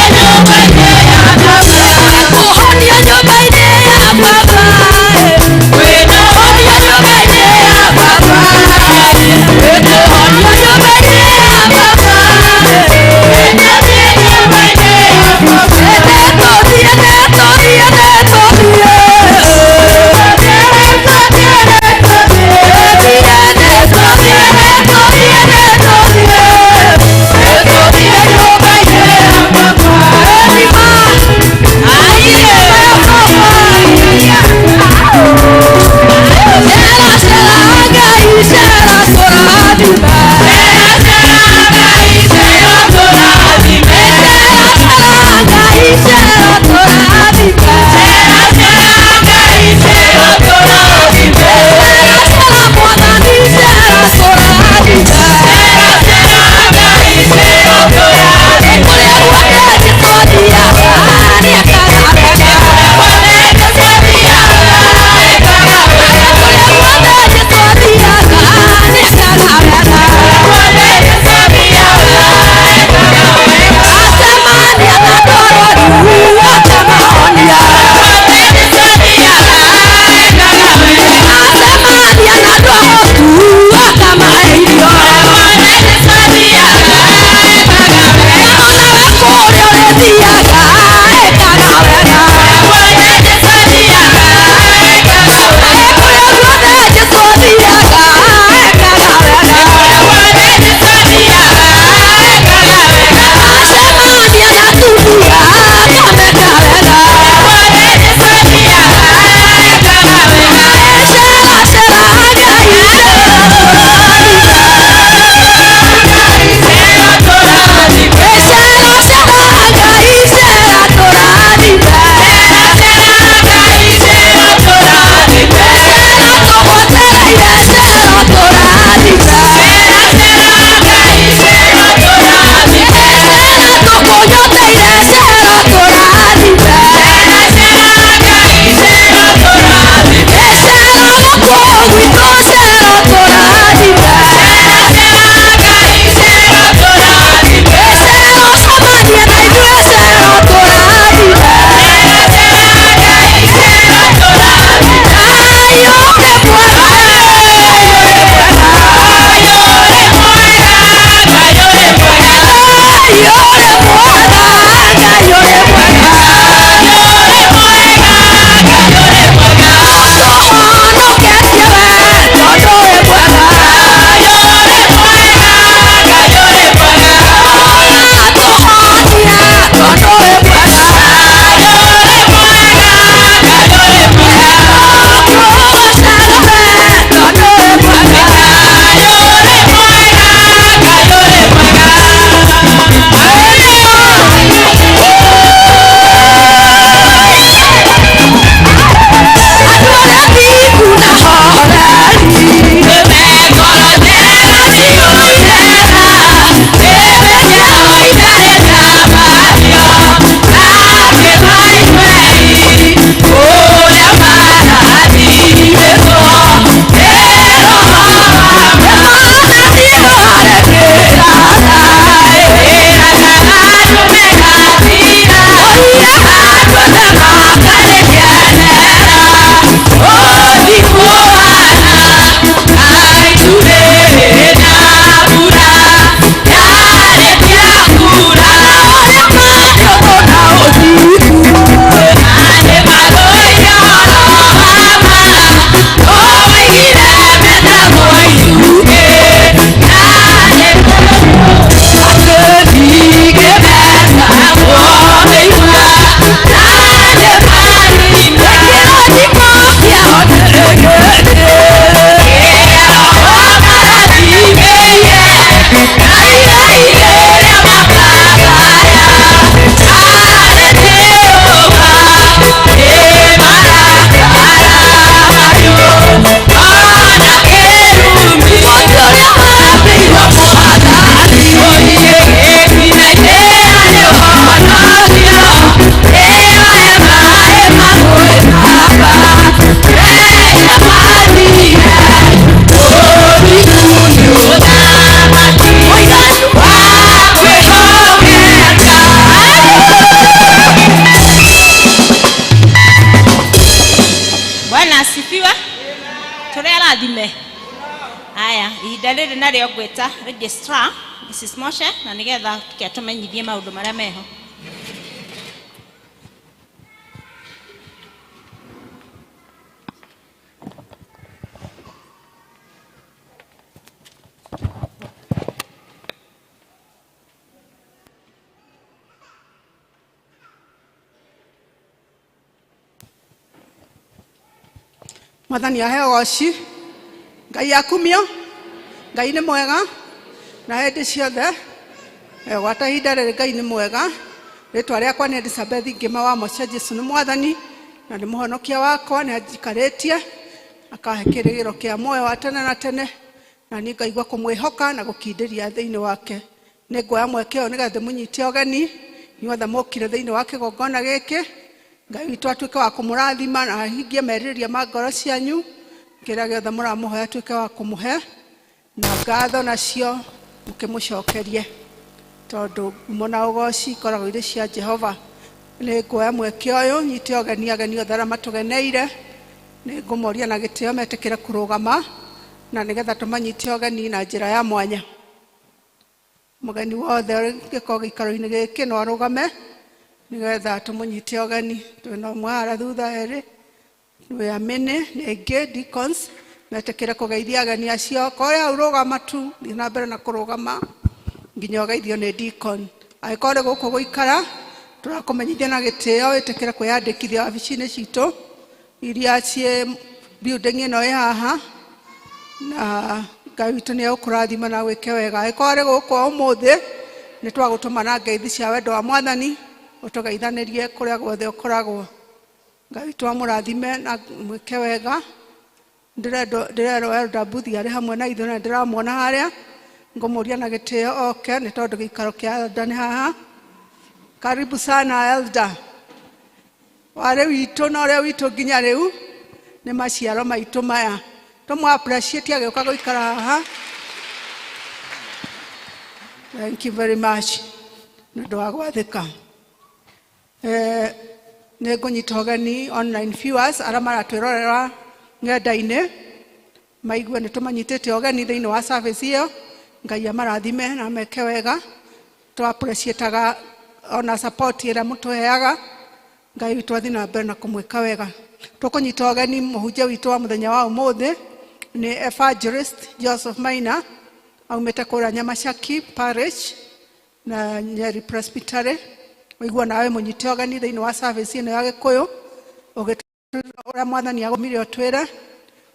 Ihinda rĩrĩ narĩo ngwĩta registrar Mrs. Moshe na nĩgetha tũmenyithie maũndũ marĩa meho. Mwathani aheo goci, Ngai akumio, Ngai nĩ mwega na hĩndĩ ciothe. Gwata ihinda rĩrĩ Ngai nĩ mwega. Rĩtwa rĩakwa nĩ Elizabeth Ngĩma wa Moshe. Jesu nĩ Mwathani na nĩ mũhonokia wakwa, nĩ anjikarĩtie akahe kĩrĩgĩro kĩa muoyo wa tene na tene, na niĩ ngaigua kũmwĩhoka na gũkindĩria thĩinĩ wake. Nĩ nguoya mweke ũyũ nĩgetha ndĩmũnyite ũgeni inyuothe mũkire thĩinĩ wa kĩgongona gĩkĩ. Ngai witũ atuĩke wa kũmũrathima na ahingie merirĩria ma ngoro cianyu, kĩrĩa gĩothe mũramũhoya atuĩke wa kũmũhe, na ngatho nacio mũkĩmũcokerie, tondũ ngumo na ũgoci ikoragwo irĩ cia Jehova. Nĩ nguoya mweke ũyũ nyite ũgeni ageni othe arĩa matũgeneire, nĩ ngũmoria na gĩtĩo metĩkĩre kũrũgama na nĩgetha tũmanyite ũgeni na njĩra ya mwanya. Mũgeni wothe ũngĩkorwo gĩikaro-inĩ gĩkĩ no arũgame nĩgetha tũmũnyite ũgeni. Twĩna ũmwe harĩa thutha, erĩ, twĩ amĩnĩ nĩ aingĩ deacons metĩkĩre kũgeithia ageni acio. Korwo hau rũgama tu, thiĩ na mbere na kũrũgama nginya ũgeithio nĩ deacon. Angĩkorwo nĩ gũkũ gũikara, tũrakũmenyithia na gĩtĩo wĩtĩkĩre kwĩyandĩkithia wabici-inĩ citũ iria ciĩ building ĩno ĩ haha, na Ngai witũ nĩ egũkũrathima na gwĩke wega. Angĩkorwo arĩ gũkũ ũmũthĩ, nĩ twagũtũma na ngeithi cia wendo wa Mwathani ũtũgeithanĩrie kũrĩa guothe ũkoragwo. Ngai witũ amũrathime na mwĩke wega. Ndĩrerwo Elder Mbuthi arĩ hamwe na ithuĩ na ndĩramuona harĩa, ngũmũria na gĩtĩo oke nĩ tondũ gĩikaro kĩa Elder nĩ haha. Karibu sana Elder. Warĩ witũ na ũrĩa witũ nginya rĩu nĩ maciaro maitũ maya. Tũmũ appreciate agĩũka gũikara haha. Thank you very much nĩ ũndũ wa gwathĩka. Nĩ ngũnyita ũgeni online viewers arĩa maratwĩrorera ng'enda-inĩ maigue nĩ tũmanyitĩte ũgeni thĩinĩ wa service ĩyo. Ngai amarathime na meke wega. Tũ appreciate-aga ona support ĩrĩa mũtũheaga. Ngai witũ athiĩ na mbere na kũmwĩka wega. Tũkũnyita ũgeni mũhunjia witũ wa mũthenya wa ũmũthĩ nĩ Evangelist Joseph Maina, aumĩte kũrĩa Nyamacaki Parish na Nyeri Presbytery. Ũigua nawe mũnyite ũgeni thĩinĩ wa service ĩno ya Gĩkũyũ, ũgĩtwĩra ũrĩa Mwathani agũmire ũtwĩre,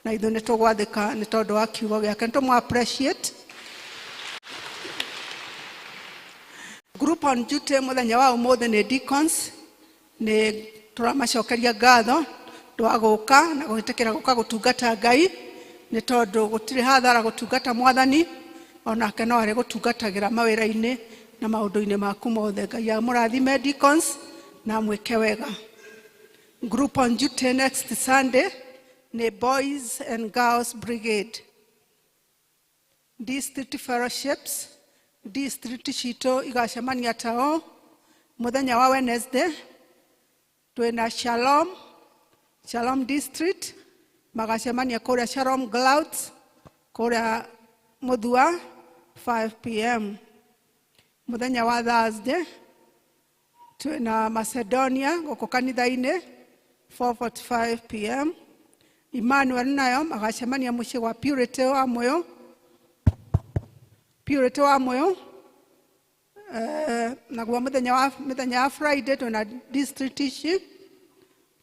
na ithuĩ nĩ tũgwathĩka nĩ tondũ wa kiugo gĩake. Nĩ tũmũ appreciate. Group on duty mũthenya wa ũmũthĩ nĩ deacons, nĩ tũramacokeria ngatho ndwa gũka na gwĩtĩkĩra gũka gũtungata Ngai, nĩ tondũ gũtirĩ hathara gũtungata Mwathani, onake no arĩ gũtungatagĩra mawĩra-inĩ na maũndũ-inĩ maku mothe. Ngai amũrathime deacons na amwĩke wega. Group on duty next Sunday nĩ Boys and Girls Brigade. District fellowships, district citũ igacemania tao mũthenya wa Wednesday. Twĩna Shalom, Shalom District magacemania kũrĩa Shalom Clouds kũrĩa Mũthua 5 p.m. Mũthenya wa Thursday twĩna Macedonia gũkũ kanitha-inĩ 4:45 p.m. Emmanuel nayo magacemania mũciĩ gwa Purity wa Mũyũ, Purity wa Mũyũ. Naguo mũthenya wa Friday twĩna district ici: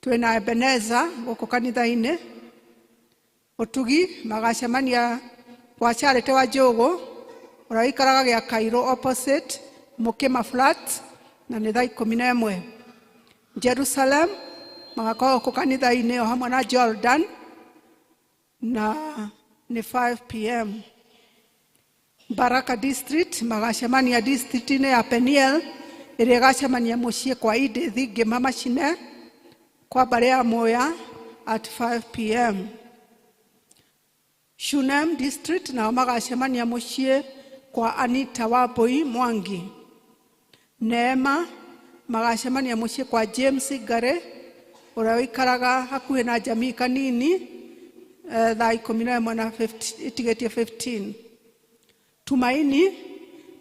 twĩna Ebenezer gũkũ kanitha-inĩ, Ũtugi magacemania kwa Charity wa Njũgũ ũrĩa ũikaraga gĩa Kairũ opposite Mũkĩma Flat, na nĩ thaa 11. Jerusalem magakorwo gũkũ kanitha-inĩ o hamwe na Jordan, na nĩ 5 p.m. Baraka District magacemania district-inĩ ya Peniel ĩrĩa ĩgacemania mũciĩ kwa Edith Ngĩma Macine kwa mbarĩ ya Muya at 5 p.m. Shunem District nao magacemania mũciĩ kwa Anita Wambui Mwangi. Neema magacemania mũciĩ kwa James Ngare ũrĩa ũikaraga hakuhĩ na Jamii Kanini, thaa 11 na 50 itigĩtie 15. Tumaini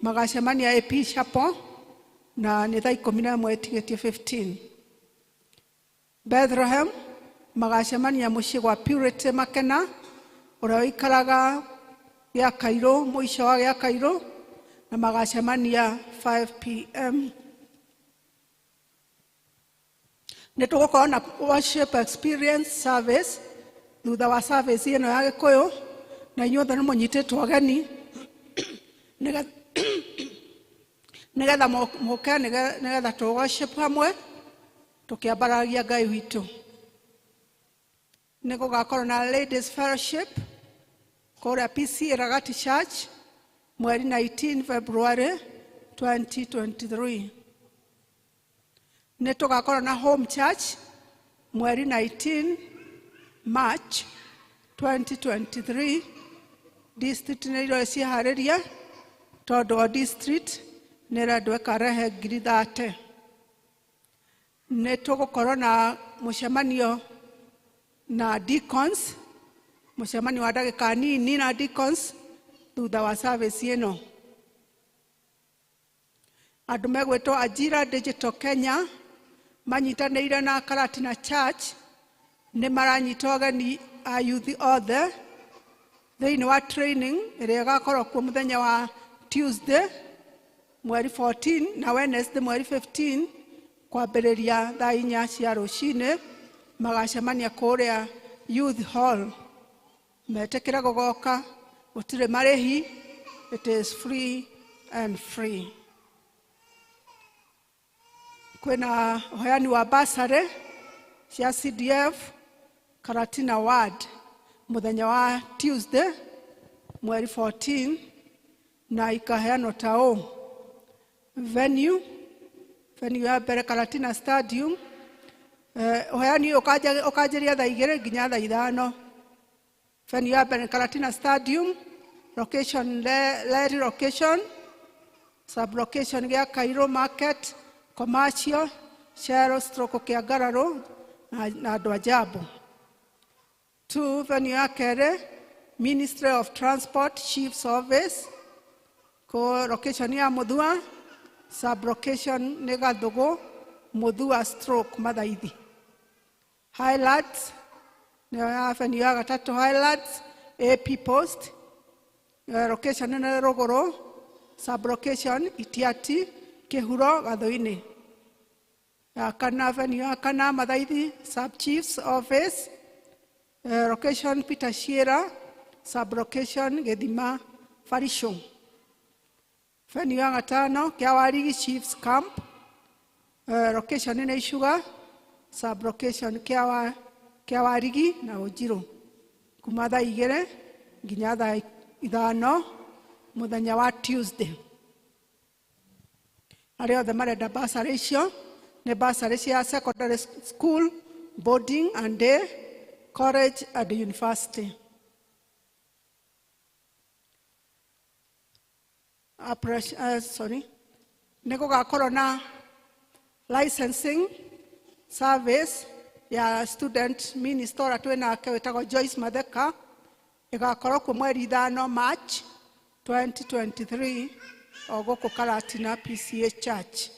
magacemania AP Chapel na nĩ thaa 11 ĩtigĩtie 15. Bethlehem magacemania mũciĩ gwa Purity Makena ũrĩa ũikaraga gĩa Kairũ, mũico wa gĩa Kairũ, na magacemania 5 pm. Nĩ tũgũkorwo na worship experience service thutha wa service ĩno ya Gĩkũyũ, na inyuothe nĩ mũnyitĩtwo ũgeni nĩgetha mũke nĩgetha tũ worship hamwe tũkĩambaragia Ngai witũ. Nĩ gũgakorwo na ladies fellowship kũrĩa PC Ragati Church mweri 19 February 2023. Nĩ tũgakorwo na home church mweri 19 March 2023. District nĩ iroe ciĩharĩrie tondũ o district nĩ ĩrendwo ĩkarehe ngiri 30. Nĩ tũgũkorwo na mũcemanio na deacons, mũcemanio wa ndagĩka nini na deacons thutha wa service ĩno. Andũ megwĩtwo Ajira Digital Kenya manyitanĩire na Karatina Church nĩ maranyita ũgeni a youth othe thĩinĩ wa training ĩrĩa ĩgakorwo kuo mũthenya wa Tuesday mweri 14 na Wednesday mweri 15 kwambĩrĩria thaa 4 cia rũcinĩ. Magacemania kũrĩa Youth Hall. Metĩkĩra gũgoka, gũtirĩ marĩhi, it is free and free. Kwĩna ũheani wa bursary cia CDF Karatina Ward mũthenya wa Tuesday mweri 14 na ikaheanwo ta ũũ. Venue ya mbere Karatina Stadium. Ũheani ũyũ ũkanjĩria thaa 2 nginya thaa 5. Venue ya mbere Karatina Stadium, location Leri location, sub location gĩa Cairo Market, Commercial, Shell stroke Kĩangararũ na andũ a Jambo. 2, venue ya kerĩ Ministry of Transport Chief's Office, ko location ya Muthua, sub location nĩ Gathũgũ, Muthua stroke Mathaithi. Highlands nĩyo ya venue ya gatatũ, Highlands AP Post, location nĩ Rũgũrũ, sub location Itiati, Kĩhuro, Gathũinĩ. Ya kana, venue ya kana Mathaithi Sub Chief's Office, location Peter Shearer, sub location Gĩthima Farisho. Venue ya gatano Kĩawarigi Chiefs Camp, location nĩ Icuga, sub location Kĩawarigi na Ũnjirũ, kuma thaa 2 nginya thaa 5 mũthenya wa Tuesday. Arĩa othe marenda bursary icio nĩ bursary cia secondary school, boarding and day, college and university. Nĩ gũgakorwo na licensing service ya student minister ũrĩa twĩ nake wĩtagwo Joyce Matheka, ĩgakorwo kuo mweri 5 March 2023 o gũkũ Karatina PCA Church.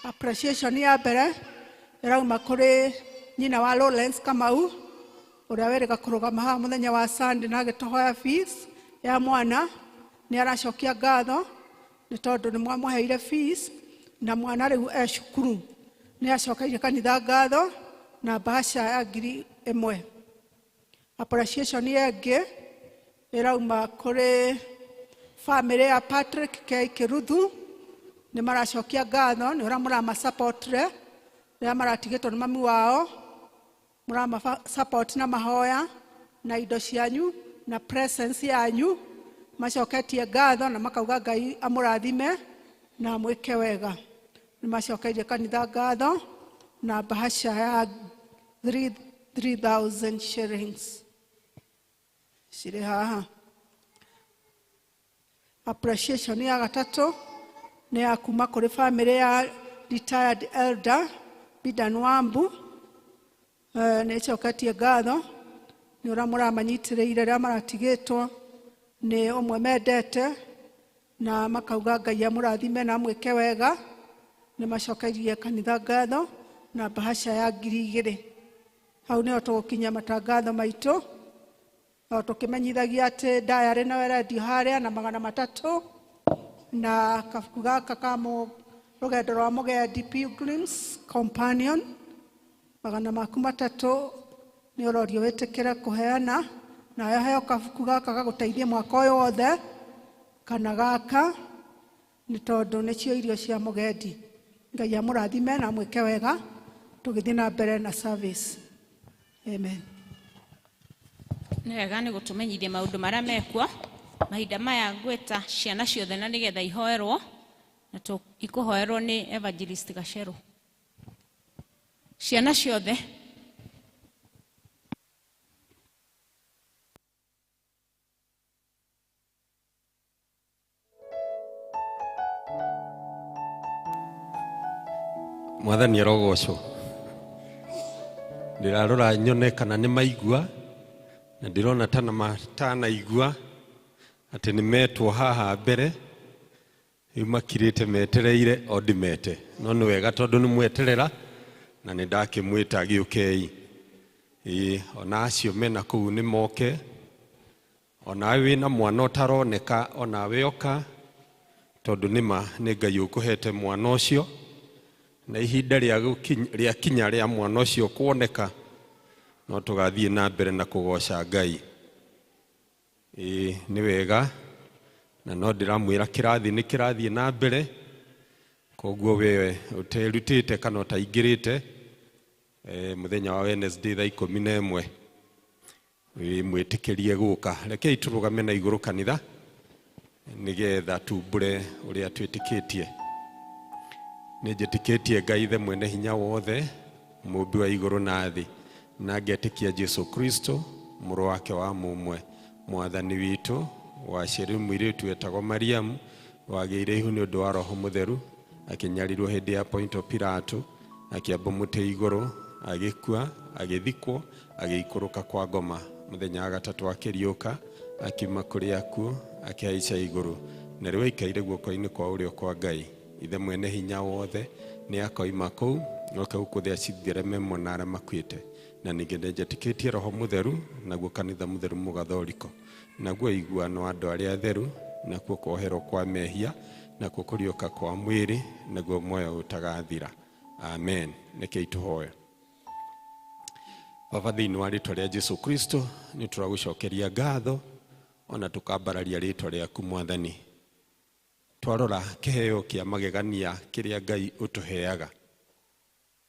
Appreciation ya mbere ĩrauma kũrĩ nyina wa Lawrence Kamau ũrĩa wĩrĩga kũrũgama haha mũthenya wa Sunday na agĩtũhoya fees ya mwana. Nĩ aracokia ngatho nĩ tondũ nĩ mwamũheire fees na mwana rĩu e cukuru. Nĩ acokeirie kanitha ngatho na bahasha ya 1000. Appreciation ĩngĩ ĩrauma kũrĩ family ya Patrick K Kĩruthu, nĩ maracokia ngatho nĩ ũrĩa mũramasupportire rĩrĩa maratigĩtwo nĩ mami wao, mũramasupport na mahoya na indo cianyu na presence yanyu. Macoketie ngatho na makauga Ngai amũrathime na amwĩke wega. Nĩ macokeirie kanitha ngatho na bahasha ya 3,000 shillings cirĩ haha. Appreciation ya gatatũ nĩ ya kuma kũrĩ family ya retired elder Bidan Wambu. Nĩ ĩcoketie ngatho Nĩ ũrĩa mũramanyitĩrĩire rĩrĩa maratigĩtwo nĩ ũmwe mendete na makauga Ngai amũrathime na amwĩke wega. Nĩ macokeirie kanitha ngatho na bahasha ya 2000. Hau nĩho tũgũkinyia matangatho maitũ. O tũkĩmenyithagia atĩ diary no ĩrendio harĩa na 300 na kabuku gaka ka rũgendo rwa mũgendi Pilgrims Companion 300 nĩ ũrorio wĩtĩkĩre kũheana nayo heo kabuku gaka gagũteithie mwaka ũyũ wothe kana gaka nĩ tondũ nĩcio irio cia mũgendi. Ngai amũrathime na amwĩke wega tũgĩthiĩ na mbere na service. Amen. Nĩ wega nĩ gũtũmenyithia maũndũ marĩa mekuo mahinda maya ngwĩta ciana ciothe na nĩgetha ihoerwo na ikũhoerwo nĩ Evangelist Gacerũ. Ciana ciothe. Mwathani arogocwo. Ndĩrarora nyone kana nĩ maigua na ndĩrona tana matanaigua atĩ nĩ metwo haha mbere rĩu makirĩte metereire o ndĩmete no nĩ wega tondũ nĩ mweterera na nĩ ndakĩmwĩta gĩũkei. Ĩĩ ona acio mena kũu nĩ moke onawe wĩna mwana ũtaroneka onawe oka tondũ nĩma nĩ Ngai ũkũhete mwana ũcio na ihinda rĩa kinya rĩa mwana ũcio kuoneka no tũgathiĩ na mbere na kũgoca Ngai. Ĩĩ nĩ wega na no ndĩramwĩra kĩrathi nĩ kĩrathiĩ na mbere koguo wewe ũterutĩte kana ũtaingĩrĩte mũthenya wa Wednesday thaa 11 mwĩtĩkĩrie gũka. Rekei tũrũgame na igũrũ kanitha nĩgetha tumbũre ũrĩa twĩtĩkĩtie. Nĩ njĩtĩkĩtie Ngai Ithe mwene hinya wothe mũmbi wa igũrũ na thĩ na ngetĩkia Jesu Kristo mũrũ wake wa mũmwe mwathani witũ waciarirwo mũirĩtu wetagwo Mariamu wagĩire ihu nĩ ũndũ wa Roho Mũtheru akĩnyarirwo hĩndĩ ya Ponto Pilato akĩambwo mũtĩ igũrũ agĩkua agĩthikwo agĩikũrũka kwa ngoma mũthenya wa gatatũ akĩriũka akiuma kũrĩ akuũ akĩhaica igũrũ na rĩu aikaire guoko-inĩ kwa ũrĩo kwa Ngai Ithe mwene hinya wothe nĩ akoima kũu oke gũkũ thĩ acithereme na arĩa makuĩte na ningĩ nĩnjetĩkĩtie Roho Mũtheru naguo kanitha mũtheru mũgathoriko naguo iguano andũ arĩa atheru nakuo kuoherwo kwa mehia nakuo kũriũka kwa mwĩrĩ naguo muoyo ũtagathira. Amen. Rekei tũhoe. Baba thĩinĩ wa rĩtwa rĩa Jesu Kristo nĩ tũragũcokeria ngatho ona tũkambararia rĩtwa rĩaku Mwathani. Twarora kĩheo kĩa magegania kĩrĩa Ngai ũtũheaga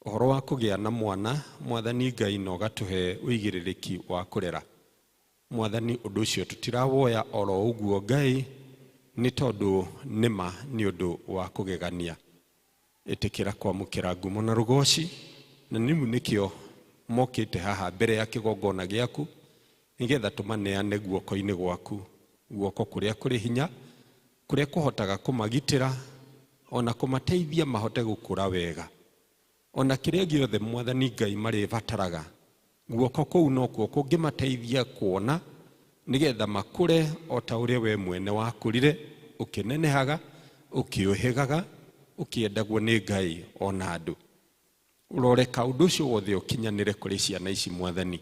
ũhoro wa kũgĩa na mwana Mwathani Ngai no gatũhe ũigĩrĩrĩki wa kũrera Mwathani ũndũ ũcio tũtirawoya oro ũguo Ngai nĩ tondũ nĩma nĩ ũndũ wa kũgegania. Ĩtĩkĩra kwamũkĩra ngumo na rũgoci na nĩmu nĩkĩo mokĩte haha mbere ya kĩgongona gĩaku nĩgetha tũmaneane guoko-inĩ gwaku guoko kũrĩa kũrĩ hinya kũrĩa kũhotaga kũmagitĩra ona kũmateithia mahote gũkũra wega ona kĩrĩa gĩothe Mwathani Ngai marĩbataraga guoko kũu nokuo kũngĩmateithia kuona nĩgetha makũre o ta ũrĩa we mwene wakũrire ũkĩnenehaga ũkĩũhĩgaga ũkĩendagwo nĩ Ngai ona andũ. Ũroreka ũndũ ũcio wothe ũkinyanĩre kũrĩ ciana ici Mwathani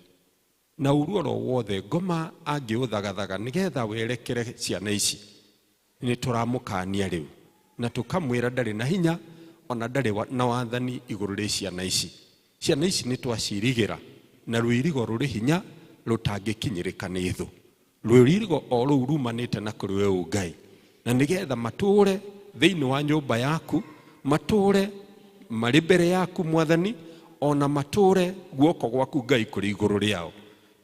na ũru oro wothe ngoma angĩũthagathaga nĩgetha werekere ciana ici nĩ tũramũkania rĩu na tũkamwĩra ndarĩ na hinya ona ndarĩ na wathani igũrũ rĩ ciana ici. Ciana ici nĩ twacirigĩra na rũirigo rũrĩ hinya rũtangĩkinyĩrĩka nĩ thũ rũirigo o rũu rumanĩte na kũrĩ we Ngai na nĩgetha matũũre thĩinĩ wa nyũmba yaku matũũre marĩ mbere yaku Mwathani ona matũũre guoko gwaku Ngai kũrĩ igũrũ rĩao.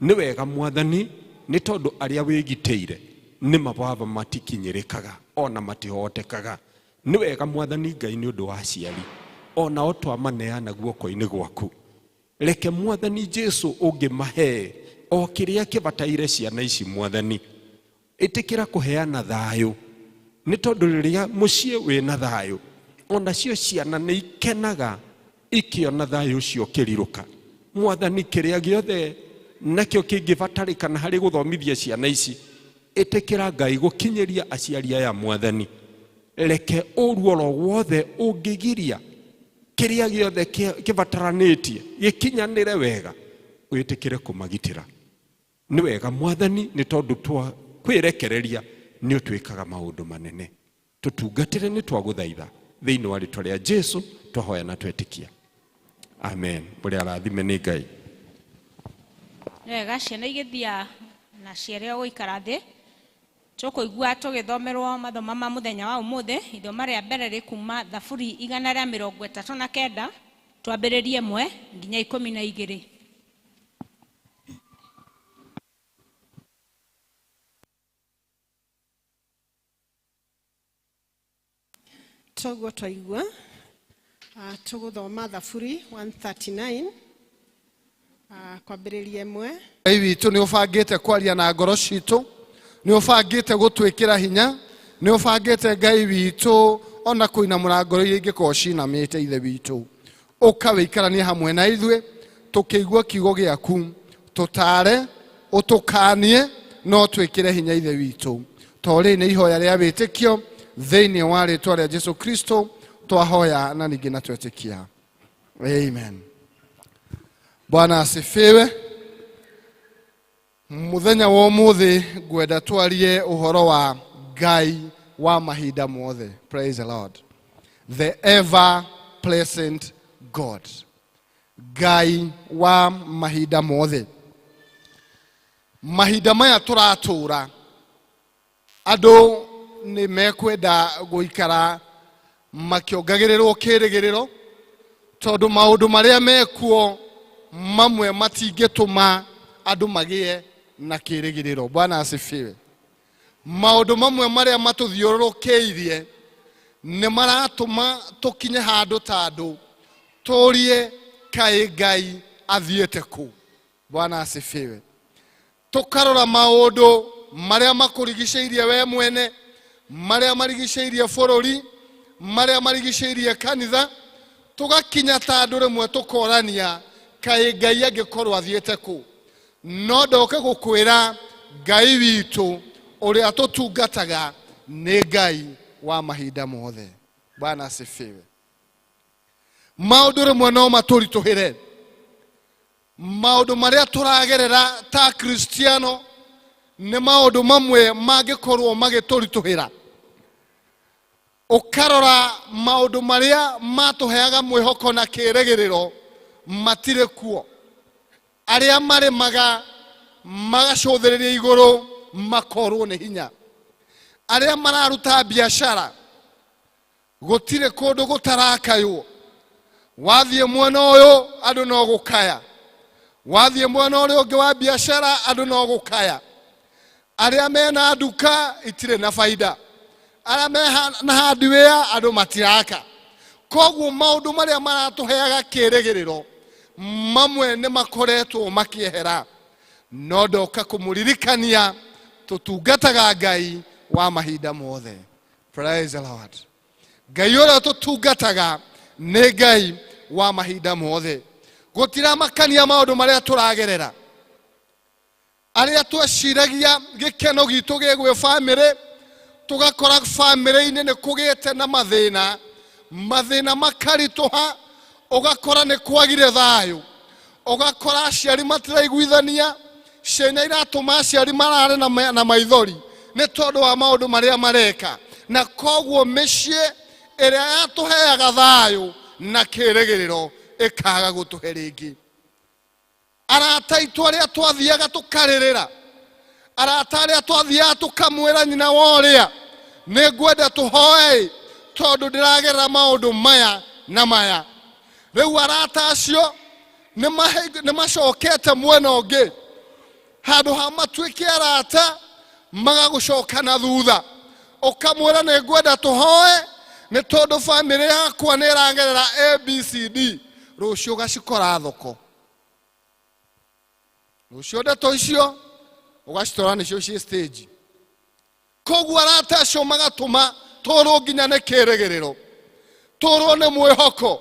Nĩ wega Mwathani nĩ tondũ arĩa wĩgitĩire nĩ mababa matikinyĩrĩkaga ona matihotekaga. Nĩ wega Mwathani Ngai nĩ ũndũ wa aciari onao twamaneana guoko-inĩ gwaku. Reke Mwathani Jesu ũngĩmahe o kĩrĩa kĩbataire ciana ici Mwathani ĩtĩkĩra kũheana thayũ nĩ tondũ rĩrĩa mũciĩ wĩna thayũ onacio ciana nĩ ikenaga ikĩona thayũ ũcio ũkĩrirũka. Mwathani kĩrĩa gĩothe Nakĩo kĩngĩbatarĩkana harĩ gũthomithia ciana ici, ĩtĩkĩra Ngai gũkinyĩria aciari aya Mwathani. Reke ũru oro wothe ũngĩgiria kĩrĩa gĩothe kĩbataranĩtie gĩkinyanĩre wega, wĩtĩkĩre kũmagitĩra. Nĩ wega Mwathani, nĩ tondũ twa kwĩrekereria nĩ ũtwĩkaga maũndũ manene. Tũtungatĩre nĩ twagũthaitha thĩinĩ wa rĩtwa rĩa Jesu twahoya na twetĩkia, amen. Mũrĩ arathime nĩ Ngai. Nĩ wega ciana igĩthia na ciarĩ o gũikara thĩ, tũkũigua tũgĩthomerwo mathoma ma mũthenya wa ũmũthĩ. Ithoma rĩa mbere rĩ kuma Thaburi 139, twambĩrĩrie 1 nginya 12. Toguo twaigua, tũgũthoma Thaburi 139, kwambĩrĩria 1. Ngai witũ, nĩ ũbangĩte kwaria na ngoro citũ, nĩ ũbangĩte gũtwĩkĩra hinya, nĩ ũbangĩte, Ngai witũ, ona kũinamũra ngoro iria ingĩkorwo cinamĩte. Ithe witũ, ũka wĩikaranie hamwe na ithuĩ tũkĩigua kiugo gĩaku, tũtaare, ũtũkanie, no twĩkĩre hinya, Ithe witũ. To rĩrĩ nĩ ihoya rĩa wĩtĩkio, thĩinĩ wa rĩtwa rĩa Jesu Kristo twahoya na ningĩ na twetĩkia, amen. Bwana asifiwe. Muthenya wa ũmũthĩ ngwenda twarie ũhoro wa Ngai wa mahinda mothe. Praise the Lord. The ever present God, Ngai wa mahinda mothe. Mahinda maya tũratũra, andũ nĩ mekwenda gũikara makĩongagĩrĩrwo kĩrĩgĩrĩro, tondũ maũndũ marĩa mekuo mamwe matingĩtũma andũ magĩe na kĩrĩgĩrĩro. Bwana asifiwe. Maũndũ mamwe marĩa matũthiũrũrũkĩirie nĩ maratũma tũkinye handũ ta andũ tũrie, kaĩ Ngai athiĩte kũ? Bwana asifiwe. Tũkarora maũndũ marĩa makũrigicĩirie we mwene, marĩa marigicĩirie bũrũri, marĩa marigicĩirie kanitha, tũgakinya ta andũ rĩmwe tũkorania, kaĩ Ngai angĩkorwo athiĩte kũ? No ndoke gũkwĩra, Ngai witũ ũrĩa tũtungataga nĩ Ngai wa mahinda mothe. Bwana asifiwe. Maũndũ rĩmwe no matũritũhĩre, maũndũ marĩa tũragerera ta Kristiano nĩ maũndũ mamwe mangĩkorwo magĩtũritũhĩra. Ũkarora maũndũ marĩa matũheaga mwĩhoko na kĩrĩgĩrĩro matirĩ kuo. Arĩa marĩmaga magacũthĩrĩria igũrũ makorwo nĩ hinya, arĩa mararuta biacara gũtirĩ kũndũ gũtarakaywo. Wathiĩ mwena ũyũ, andũ no gũkaya, wathiĩ mwena ũrĩa ũngĩ wa biacara, andũ no gũkaya. Arĩa mena nduka itirĩ na baida, arĩa me na hardware andũ matiraka. Koguo maũndũ marĩa maratũheaga kĩrĩgĩrĩro mamwe nĩ makoretwo makĩehera. No ndoka kũmũririkania, tũtungataga Ngai wa mahinda mothe. Praise the Lord. Ngai ũrĩa tũtungataga nĩ Ngai wa mahinda mothe. Gũtiramakania maũndũ marĩa tũragerera. Arĩa tweciragia gĩkeno gitũ gĩgwĩ bamĩrĩ, tũgakora bamĩrĩ-inĩ nĩ kũgĩte na mathĩna, mathĩna makaritũha, ũgakora nĩ kwagire thayũ, ũgakora aciari matiraiguithania, ciana iratũma aciari marare na maithori nĩ tondũ wa maũndũ marĩa mareka. Na koguo mĩciĩ ĩrĩa yatũheaga thayũ na kĩrĩgĩrĩro ĩkaga gũtũhe rĩngĩ. Arata aitũ arĩa twathiaga tũkarĩrĩra, arata arĩa twathiaga tũkamwĩra nyina wa ũrĩa nĩ ngwenda tũhoe tondũ ndĩragerera maũndũ maya na maya, rĩu arata acio nĩ macokete mwena ũngĩ. Handũ ha matuĩke arata, magagũcoka na thutha. Ũkamwĩra nĩ ngwenda tũhoe nĩ tondũ bamĩrĩ yakwa nĩ ĩragerera ABCD, rũciũ ũgacikora thoko, rũciũ ndeto icio ũgacitora nĩcio ciĩ stage. Koguo arata acio magatũma tũrwo nginya nĩ kĩrĩgĩrĩro, tũrwo nĩ mwĩhoko.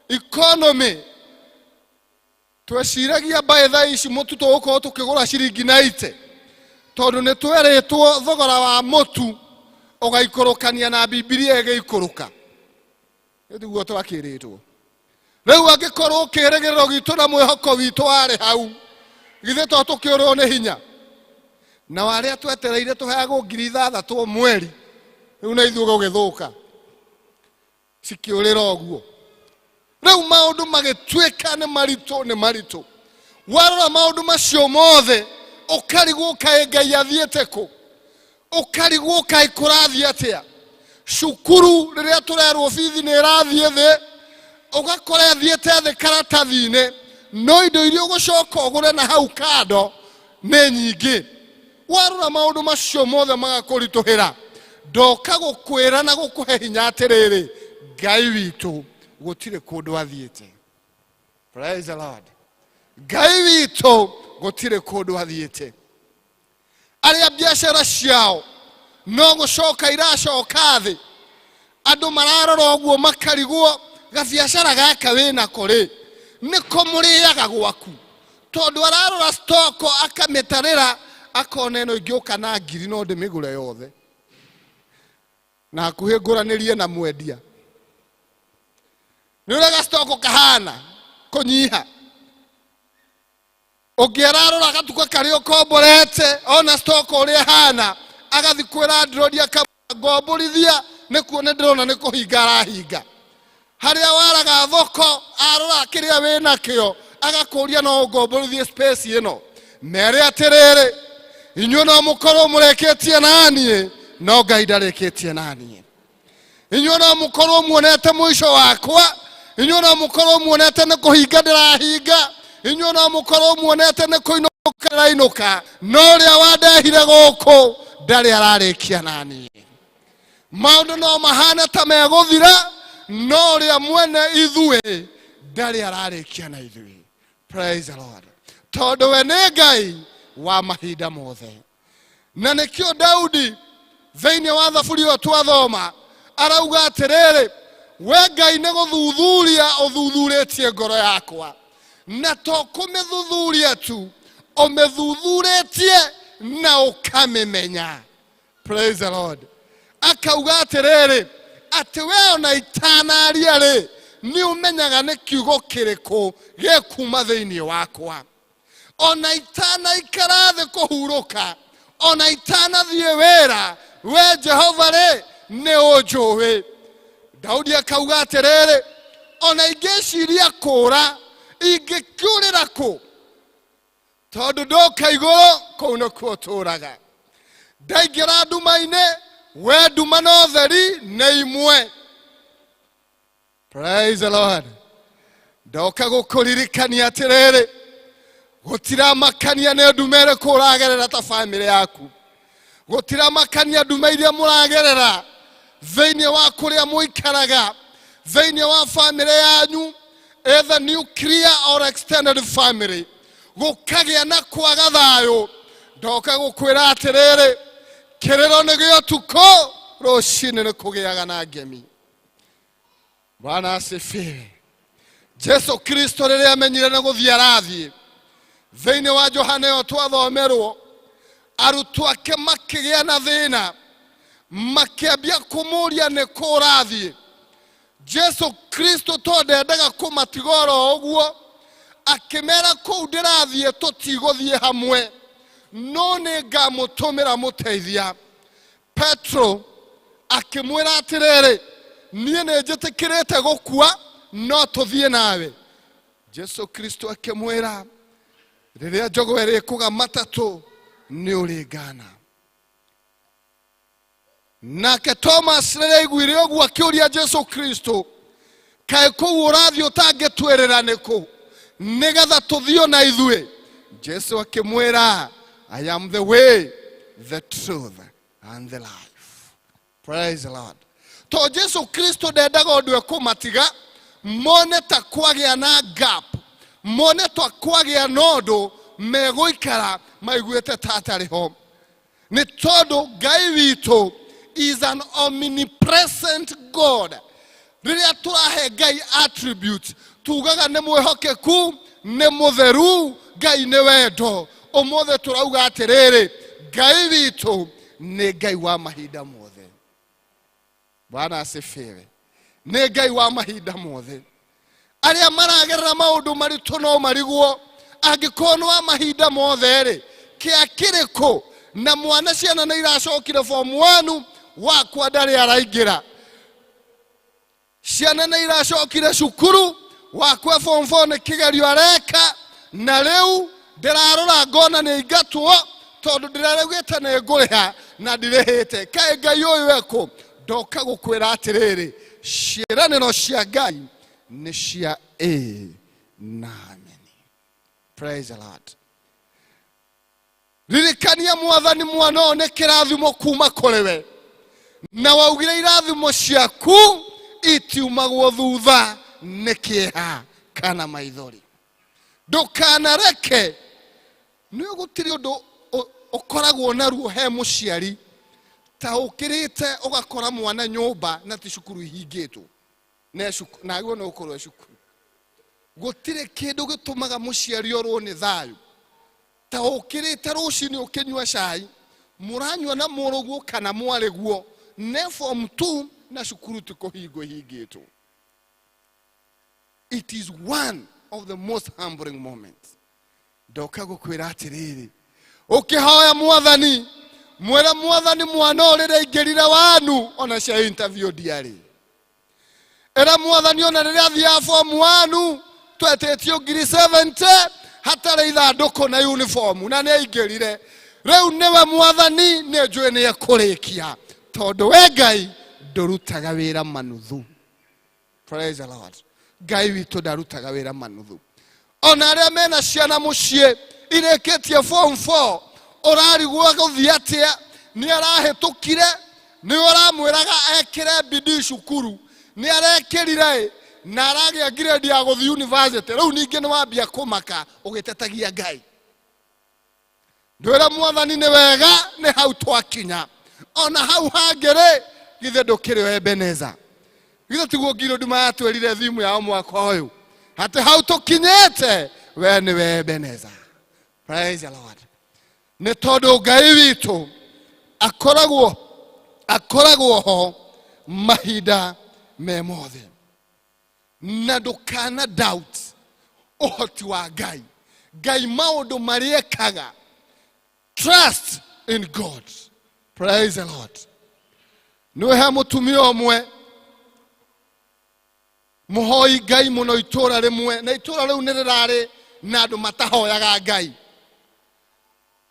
Economy. Tweciragia mbaĩ thaa ici mũtu tũgũkorwo tũkĩgũra ciringi 90, tondũ nĩ twerĩtwo thogora wa mũtu ũgaikũrũkania na Bibilia ĩgĩikũrũka. Nĩguo twakĩrĩtwo. Rĩu angĩkorwo kĩrĩgĩrĩro gitũ na mwĩhoko witũ warĩ hau, githĩ to tũkĩũrwo nĩ hinya? Na arĩa twetereire tũheagwo 6,000 o mweri, rĩu na ithuĩ gũgĩthũka cikĩũrĩra ũguo. Rĩu maũndũ magĩtuĩka nĩ maritũ, nĩ maritũ. Warora maũndũ macio mothe ũkarigwo kaĩ Ngai athiĩte kũ, ũkarigwo kaĩ kũrathiĩ atĩa. Cukuru rĩrĩa tũrerwo bithi nĩ ĩrathiĩ thĩ, ũgakora ĩthiĩte thĩ karatathi-inĩ, no indo iria ũgũcoka ũgũre na hau kando nĩ nyingĩ. Warora maũndũ macio mothe magakũritũhĩra, ndoka gũkwĩra na gũkũhe hinya atĩrĩrĩ, Ngai witũ gũtirĩ kũndũ athiĩte. Praise the Lord. Ngai witũ gũtirĩ kũndũ athiĩte. Arĩa biacara ciao no gũcoka iracoka thĩ, andũ mararora ũguo makarigwo, gabiacara gaka wĩnako rĩ, nĩko mũrĩaga gwaku? Tondũ ararora stoko akamĩtarĩra, akona ĩno ingĩũka na ngiri no ndĩmĩgũre yothe, na hakuhĩ ngũranĩrie na mwendia. Nĩ ũrĩa gastoko kahana kũnyiha. Ũngĩ ararora gatuka karĩa ũkomborete, ona stoko ũrĩa ĩhana, agathi kwĩra ndrodi akangomborithia, nĩkuo nĩ ndĩrona nĩ kũhinga arahinga. Harĩa waraga thoko, arora kĩrĩa wĩnakĩo, agakũria no ũngomborithie space ĩno. Mere atĩrĩrĩ, inyuĩ no mũkorwo mũrĩkĩtie naniĩ, no Ngai ndarĩkĩtie naniĩ. Inyuĩ no mũkorwo muonete mũico wakwa, inyuĩ no mũkorwo muonete nĩ kũhinga ndĩrahinga, inyuĩ no mũkorwo muonete nĩ kũinũka ndĩrainũka, no ũrĩa wandehire gũkũ ndarĩ ararĩkia naniĩ. Maũndũ no mahane ta megũthira, no ũrĩa mwene ithuĩ ndarĩ ararĩkia na ithuĩ. Praise the Lord. Tondũ we nĩ Ngai wa mahinda mothe. Na nĩkĩo Daudi thĩinĩ wa thaburi ĩyo twathoma arauga atĩrĩrĩ, we Ngai nĩ gũthuthuria ũthuthurĩtie ngoro yakwa, na to kũmĩthuthuria tu, ũmĩthuthurĩtie na ũkamĩmenya. Praise the Lord. Akauga atĩrĩrĩ, atĩ we ona itanaria rĩ, nĩ ũmenyaga nĩ kiugo kĩrĩkũ gĩkuma thĩinĩ wakwa. Ona itanaikara thĩ kũhurũka, ona itanathiĩ wĩra, we Jehova rĩ, nĩ ũnjũĩ. Daudi akauga atĩrĩrĩ, ona ingĩciria kũũra, ingĩkĩũrĩra kũ? Tondũ ndoka igũrũ, kũu nĩkuo tũraga. Ndaingĩra nduma-inĩ, we nduma na ũtheri nĩ imwe. Praise the Lord. Ndoka gũkũririkania atĩrĩrĩ, gũtiramakania nĩ nduma ĩrĩkũ ũragerera ta bamĩrĩ yaku, gũtiramakania nduma iria mũragerera thĩinĩ wa kũrĩa mũikaraga, thĩinĩ wa bamĩrĩ yanyu, either nuclear or extended family, gũkagĩa na kwaga thayũ. Ndoka gũkwĩra atĩrĩrĩ, kĩrĩro nĩ gĩa ũtukũ, rũcinĩ nĩ kũgĩaga na ngemi. Bwana asifiwe. Jesu Kristo rĩrĩa amenyire nĩ gũthiĩ arathiĩ, thĩinĩ wa Johana ĩyo twathomerwo, arutwo ake makĩgĩa na thĩna, makĩambia kũmũria nĩ kũ ũrathiĩ. Jesu Kristo to ndendaga kũmatiga oro ũguo, akĩmera kũu ndĩrathiĩ tũtigũthiĩ hamwe, no nĩ ngamũtũmĩra mũteithia. Petro akĩmwĩra atĩrĩrĩ, niĩ nĩ njĩtĩkĩrĩte gũkua, no tũthiĩ nawe. Jesu Kristo akĩmwĩra, rĩrĩa njogo ĩrĩkũga matatũ nĩ ũrĩngana. Nake Thomas rĩrĩa aiguire ũguo akĩũria Jesu Kristo, kaĩ kũu ũrathiĩ ũtangĩtwĩrĩra nĩ kũ, nĩgetha tũthiĩ na ithuĩ? Jesu akĩmwĩra, I am the way, the truth and the life. Praise the Lord. To Jesu Kristo ndendaga ũndũ ekũmatiga mone ta kwagĩa na gap, mone ta kwagĩa na ũndũ megũikara maiguĩte ta atarĩ ho. Nĩ tondũ Ngai witũ is an omnipresent God. Rĩrĩa tũrahe Ngai attributes, tugaga nĩ mwĩhokeku, Nĩ mũtheru, Ngai nĩ wendo. Ũmũthĩ tũrauga atĩrĩrĩ, Ngai witũ nĩ Ngai wa mahinda mothe. Bwana asifiwe. Nĩ Ngai wa mahinda mothe. Arĩa maragerera maũndũ maritũ no marigwo, angĩkorwo nĩ wa mahinda mothe rĩ, kĩa kĩrĩkũ? Na mwana ciana nĩ iracokire form 1, wakwa ndarĩ araingĩra. Ciana nĩ iracokire cukuru, wakwa form 4 nĩ kĩgerio areka, na rĩu ndĩrarora ngona nĩ aingatwo tondũ ndĩraraugĩte nĩ ngũrĩha na ndirĩhĩte. Kaĩ Ngai ũyũ ekũ? Ndoka gũkwĩra atĩrĩrĩ, ciĩranĩro cia Ngai nĩ cia ĩĩ na ameni. Praise the Lord. Ririkania Mwathani, mwana ũyũ nĩ kĩrathimo kuma kũrĩ we, na waugire irathimo ciaku itiumagwo thutha nĩ kĩeha kana maithori. Ndũkanareke, nĩ gũtirĩ ũndũ ũkoragwo naruo he mũciari ta ũkĩrĩte ũgakora mwana nyũmba na ti cukuru ihingĩtwo, na agĩrĩirwo nĩ gũkorwo e cukuru. Gũtirĩ kĩndũ gĩtũmaga mũciari orwo nĩ thayũ ta ũkĩrĩte rũcinĩ ũkĩnyua cai, mũranyua na mũrũguo kana mwarĩguo ne form 2 na cukuru ti kũhingwo ihingĩtwo. It is one of the most humbling moments. Ndoka gũkwĩra atĩrĩrĩ, ũkĩhoya Mwathani, mwĩre Mwathani mwana ũyũ rĩrĩa aingĩrire wanu ona cia interview ndiarĩ. Ĩra Mwathani ona rĩrĩa athiaga form 1 twetĩtio ngiri 70 hatarĩ ithandũkũ na uniform, na nĩ aingĩrire. Rĩu nĩwe Mwathani, nĩ njũĩ nĩ ekũrĩkia, tondũ we Ngai ndũrutaga wĩra manuthu. Praise the Lord. Ngai witũ ndarutaga wĩra manuthu. Ona arĩa mena ciana mũciĩ irĩkĩtie form 4, ũrarigwo gũthiĩ atĩa, nĩ arahĩtũkire, nĩ ũramwĩraga ekĩre bidii cukuru, nĩ arekĩrire na aragĩa grade ya gũthiĩ university. Rĩu ningĩ nĩ wambia kũmaka ũgĩtetagia Ngai. Ndwĩra Mwathani nĩ wega, nĩ hau twakinya. Ona hau hangĩ rĩ, githĩ ndũkĩrĩ o Ebeneza? Githĩ tiguo Ngirũ Nduma yatwĩrire thimu yao mwaka ũyũ, atĩ hau tũkinyĩte we nĩwe Ebeneza. Praise the Lord. Nĩ tondũ Ngai witũ akoragwo ho mahinda me mothe, na ndũkana doubt ũhoti wa Ngai. Ngai maũndũ marĩa ekaga, trust in God. Praise the Lord. Nĩ he mũtumia ũmwe mũhoi Ngai mũno itũũra rĩmwe, na itũũra rĩu nĩ rĩrarĩ na andũ matahoyaga Ngai.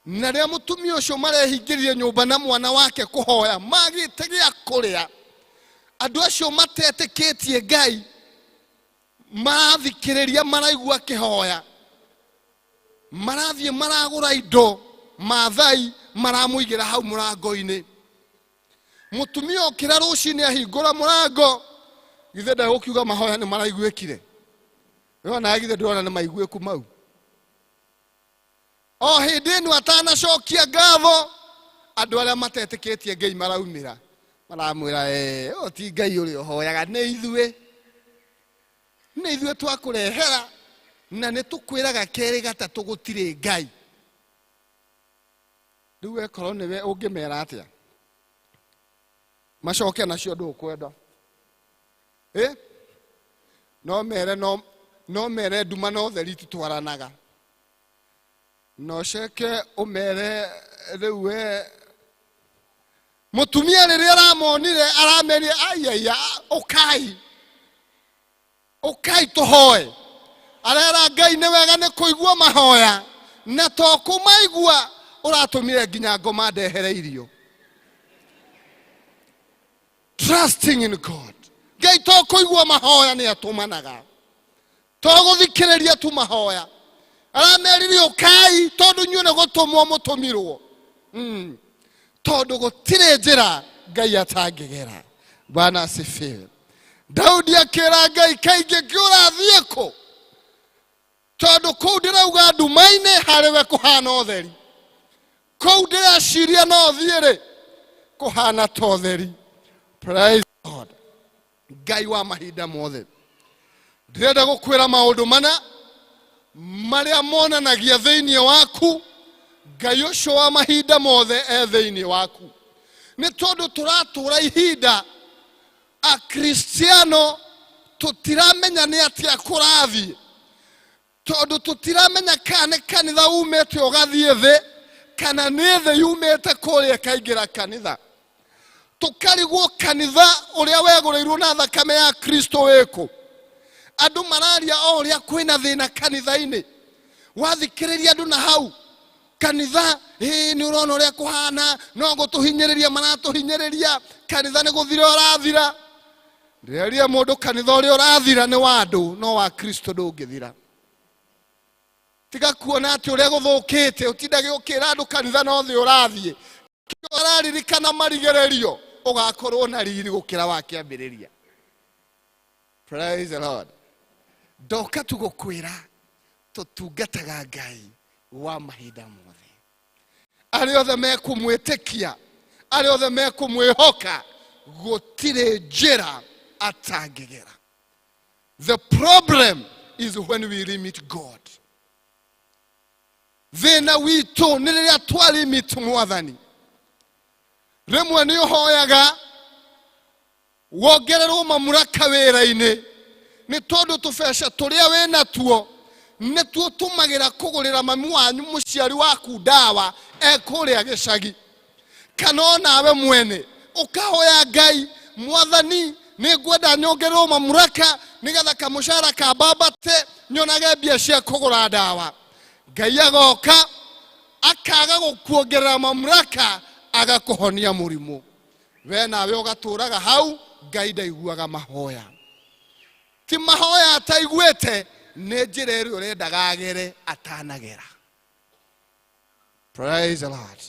Na rĩrĩa mũtumia ũcio marehingĩrire nyũmba na mwana wake kũhoya, magĩte gĩa kũrĩa, andũ acio matetĩkĩtie Ngai marathikĩrĩria, maraigua akĩhoya, marathiĩ maragũra indo Maathai, maramũigĩra hau mũrango-inĩ. Mũtumia okĩra rũcinĩ ahingũra mũrango, githĩ ndegũkiuga mahoya nĩ maraiguĩkire? We onawe githĩ ndũrona nĩ maiguĩku mau? O hĩndĩ ĩno atanacokia ngatho, andũ arĩa matetĩkĩtie Ngai maraumĩra, maramwĩra, ũyũ ti Ngai ũrĩa ũhoyaga, nĩ ithuĩ, nĩ ithuĩ twakũrehera, na nĩ tũkwĩraga kerĩ gatatũ gũtirĩ Ngai. Rĩu wekorwo nĩwe ũngĩmera atĩa? Macoke nacio ndũkwenda. No mere, no, no mere nduma na ũtheri titwaranaga. Na ũceke ũmere rĩu we mũtumia rĩrĩa aramonire aramerire, aiaiya, ũkai, ũkai tũhoe. Arera Ngai nĩ wega nĩ kũigua mahoya, na to kũmaigua ũratũmire nginya ngoma ndehere irio. Trusting in God. Ngai to kũigua mahoya nĩ atũmanaga, to gũthikĩrĩria tu mahoya. Aramerire ũkai tondũ inyuĩ nĩ gũtũmwo mũtũmirwo. Tondũ gũtirĩ njĩra Ngai atangĩgera. Bwana asifiwe. Daudi akĩra Ngai, kaingĩ ngĩũrathiĩ kũ? Tondũ kũu ndĩrauga nduma-inĩ harĩ we kũhana ũtheri, kũu ndĩreciria no thiĩ rĩ kũhana ta ũtheri. Praise God. Ngai wa mahinda mothe, ndĩrenda gũkwĩra maũndũ mana. Marĩa monanagia thĩinĩ waku Ngai ũcio wa mahinda mothe e thĩinĩ waku. Nĩ tondũ tũratũra ihinda Akristiano tũtiramenya nĩ atĩa kũrathiĩ, tondũ tũtiramenya kana nĩ kanitha umĩte ũgathiĩ thĩ kana nĩ thĩ yumĩte kũrĩa ĩkaingĩra kanitha. Tũkarigwo kanitha ũrĩa wegũrĩirwo na thakame ya Kristo wĩkũ. Andũ mararia o ũrĩa kwĩna thĩna kanitha-inĩ, wathikĩrĩria andũ na hau kanitha, ĩĩ nĩ ũrona ũrĩa kũhana, no gũtũhinyĩrĩria maratũhinyĩrĩria, kanitha nĩ gũthira ũrathira. Ndĩreria mũndũ kanitha ũrĩa ũrathira nĩ wa andũ, no wa Kristo ndũngĩthira. Tiga kuona atĩ ũrĩa gũthũkĩte ũtindage ũkĩra andũ kanitha no thĩ ũrathiĩ. Kĩo ũraririkana marigĩrĩrio ũgakorwo na riri gũkĩra wa kĩambĩrĩria. Praise the Lord. Ndoka tu gũkwĩra tũtungataga Ngai wa mahinda mothe. Arĩa othe mekũmwĩtĩkia, arĩa othe mekũmwĩhoka, gũtirĩ njĩra atangĩgera. The problem is when we limit God. Thĩna witũ nĩ rĩrĩa twalimit Mwathani. Rĩmwe nĩ ũhoyaga wongererwo mamuraka wĩra-inĩ, nĩ tondũ tũbeca tũrĩa wĩ natuo nĩtuo tũmagĩra kũgũrĩra mami wanyu mũciari waku ndawa ekũrĩa gĩcagi, kana onawe mwene ũkahoya Ngai, Mwathani nĩ ngwenda nyongererwo mamuraka nĩgetha kamũcara kambambate nyonage mbia cia kũgũra ndawa. Ngai agoka akaga gũkuongerera mamuraka, agakũhonia mũrimũ, we nawe ũgatũraga hau. Ngai ndaiguaga mahoya, ti mahoya ataiguĩte, nĩ njĩra ĩrĩa ũrendaga agere atanagera. Praise the Lord.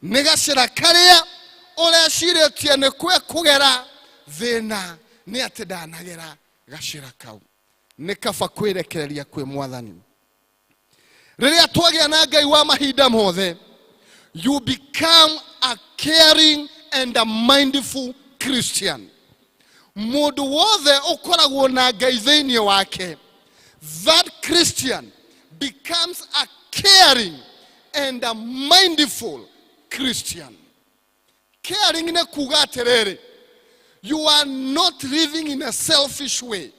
Nĩ gacĩra karĩa ũrecirĩtie nĩ kwe kũgera, thĩna nĩ atĩ ndanagera gacĩra kau. Nĩ kaba kwĩrekereria kwĩ Mwathani. Rĩrĩa twagĩa na Ngai wa mahinda mothe, you become a caring and a mindful Christian. Mũndũ wothe ũkoragwo na Ngai thĩinĩ wake, that Christian becomes a caring and a mindful Christian. Caring nĩ kuga atĩrĩrĩ, you are not living in a selfish way.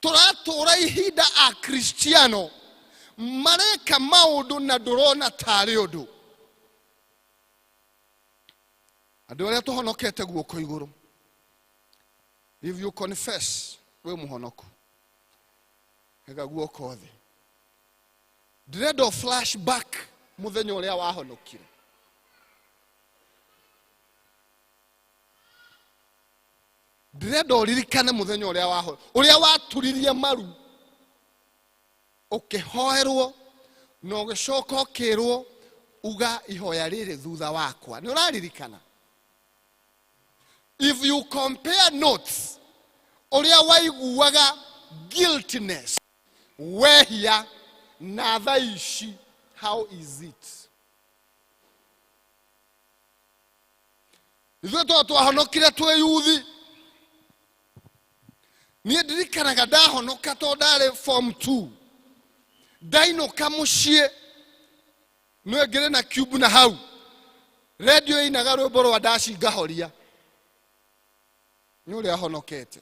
Tũratũra ihinda Akristiano mareka maũndũ na ndũrona tarĩ ũndũ. Andũ arĩa tũhonokete guoko igũrũ, if you confess wĩ mũhonoku, ega guoko thĩ. Ndĩrenda o flashback mũthenya ũrĩa wahonokire. Ndĩrenda ũririkane mũthenya ũrĩa waho, ũrĩa waturirie maru ũkĩhoerwo na ũgĩcoka ũkĩrwo uga ihoya rĩrĩ thutha wakwa. Nĩ ũraririkana? If you compare notes, ũrĩa waiguaga guiltiness wehia na thaa ici, how is it? Ithuĩ tondũ twahonokire twĩ yuthi, niĩ ndirikanaga ndahonoka tondũ ndarĩ form 2, ndainũka mũciĩ nĩ ngĩrĩ na cube na hau redio ĩinaga rwĩmbo rwa ndaci ngahoria, nĩ ũrĩa honokete.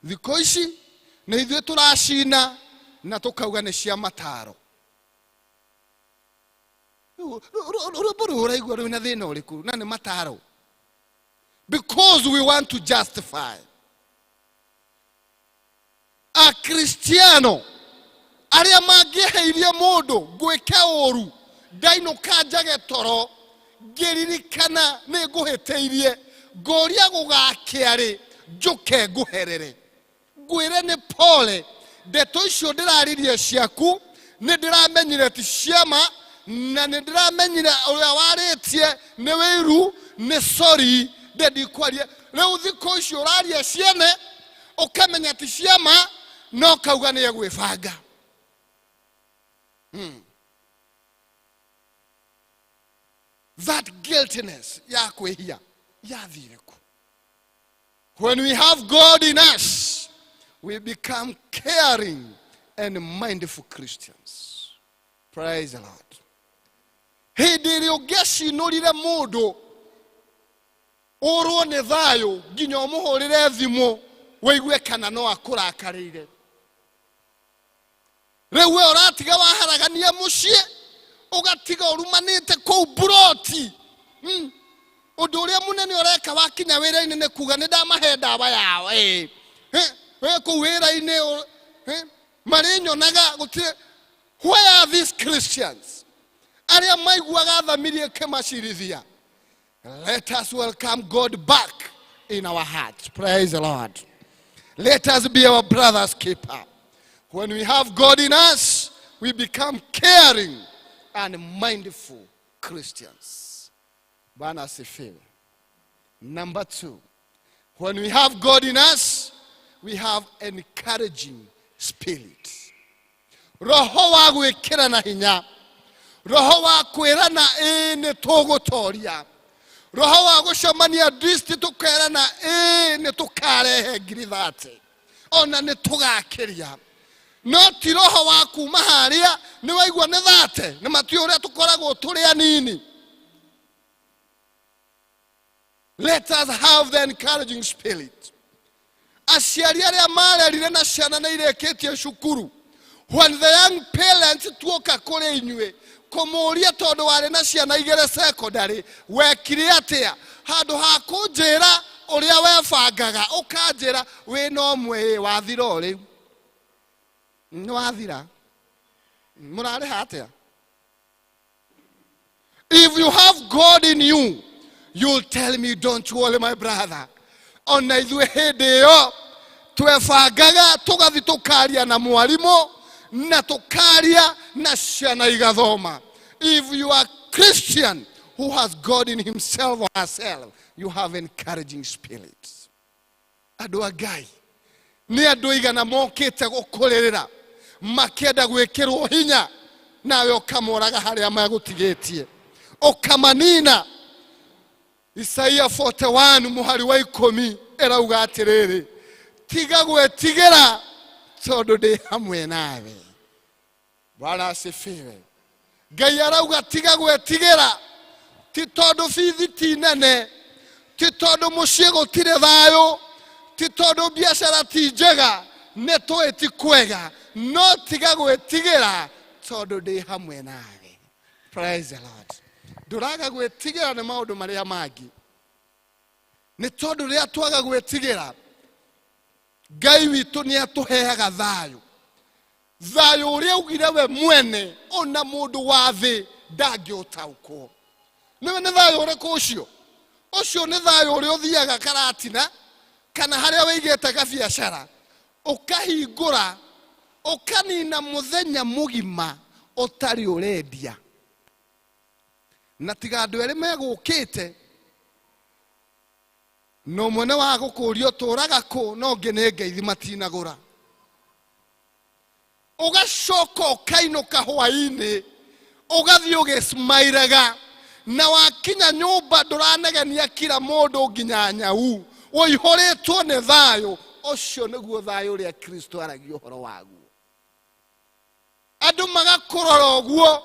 Thikũ ici nĩ ithuĩ tũracina na tũkauga nĩ cia mataro. Rwĩmbo rũrũ ũraigua rwĩna thĩna ũrĩkũ na nĩ mataro? Because we want to justify. Akristiano arĩa mangĩeheirie mũndũ ngwĩke ũru, ndainũka njage toro ngĩririkana nĩ ngũhĩtĩirie, ngũria gũgakĩa rĩ njũke ngũherere ngwĩre nĩ pole, ndeto icio ndĩraririe ciaku nĩ ndĩramenyire ti ciama, na nĩ ndĩramenyire ũrĩa warĩtie nĩ wĩiru, nĩ sorry, ndĩ ndikwaria rĩu. Thikũ icio ũraria ciene ũkamenya ti ciama, no kauga nĩ egwĩbanga. That guiltiness ya kwĩhia yathire ku? When we have God in us, we become caring and mindful Christians. Praise the Lord. Hĩndĩ ĩrĩa ũngĩacinũrire mũndũ ũrwo nĩ thayũ nginya ũmũhũrĩre thimũ wĩigue kana no akũrakarĩire. Rĩu we ũratiga waharagania mũciĩ, ũgatiga ũrumanĩte kũu buroti. Ũndũ ũrĩa mũnene ũreka wakinya wĩra-inĩ nĩ kuga nĩ ndamahe ndawa yao. Ĩĩ. We kũu wĩra-inĩ marĩnyonaga gũtirĩ. Where are these Christians? Arĩa maiguaga thamiri ĩkĩmacirithia. Let us welcome God back in our hearts. Praise the Lord. Let us be our brother's keeper. When we have God in us, we become caring and mindful Christians. Bwana asifiwe. Number 2, when we have God in us, we have encouraging spirit. Roho wa gwĩkĩrana hinya, roho wa kwĩrana ĩĩ nĩ tũgũtoria, roho wa gũcemania district tũkerana ĩĩ nĩ tũkarehe ngiri 30 ona nĩ tũgakĩria. No ti roho wa kuma harĩa nĩ waigua nĩ 30 nĩ matiũĩ ũrĩa tũkoragwo tũrĩ anini. Let us have the encouraging spirit. Aciari arĩa marerire na ciana nĩ irĩkĩtie cukuru, when the young parents tuoka kũrĩ inyuĩ kũmũria tondũ warĩ na ciana igĩrĩ secondary, wekire atĩa? Handũ ha kũnjĩra ũrĩa webangaga, ũkanjĩra wĩna ũmwe, ĩ wathira o rĩu. Nĩ wathira. Mũrarĩha atĩa? If you have God in you, you'll tell me, don't worry, my brother. Ona ithuĩ hĩndĩ ĩyo twebangaga tũgathi tũkaria na mwarimũ na tũkaria na ciana igathoma. If you are Christian who has God in himself or herself, you have encouraging spirits. Andũ a Ngai nĩ andũ igana mokĩte gũkũrĩrĩra makĩenda gwĩkĩrwo hinya, nawe ũkamoraga harĩa magũtigĩtie ũkamanina. Isaia 41 mũhari wa 10 ĩrauga atĩrĩrĩ, tiga gwĩtigĩra tondũ ndĩ hamwe nawe. Bwana asifiwe. Ngai arauga tiga gwĩtigĩra, ti tondũ bithi ti nene, ti tondũ mũciĩ gũtirĩ thayũ, ti tondũ biacara ti njega, nĩ tũĩ ti kwega, no tiga gwĩtigĩra tondũ ndĩ hamwe nawe. Praise the Lord. Ndũraga gwĩtigĩra nĩ maũndũ marĩa mangĩ, nĩ tondũ rĩrĩa twaga gwĩtigĩra, Ngai witũ nĩ atũheaga thayũ. Thayũ ũrĩa augire we mwene ona mũndũ wa thĩ ndangĩũtaũkwo. Nĩwe nĩ thayũ ũrĩkũ ũcio? Ũcio nĩ thayũ ũrĩa ũthiaga karatina kana harĩa wĩigĩte gabiacara, ũkahingũra ũkanina mũthenya mũgima ũtarĩ ũrendia, na tiga andũ erĩ megũkĩte na ũmwe nĩ wa gũkũria ũtũraga kũ na ũngĩ nĩ ngeithi matinagũra, ũgacoka ũkainũka hwaĩ-inĩ ũgathiĩ ũgĩsmairaga, na wakinya nyũmba ndũranegenia kila mũndũ nginya nyau, ũihũrĩtwo nĩ thayũ. Ũcio nĩguo thayũ ũrĩa Kristo aragia ũhoro waguo. Andũ magakũrora ũguo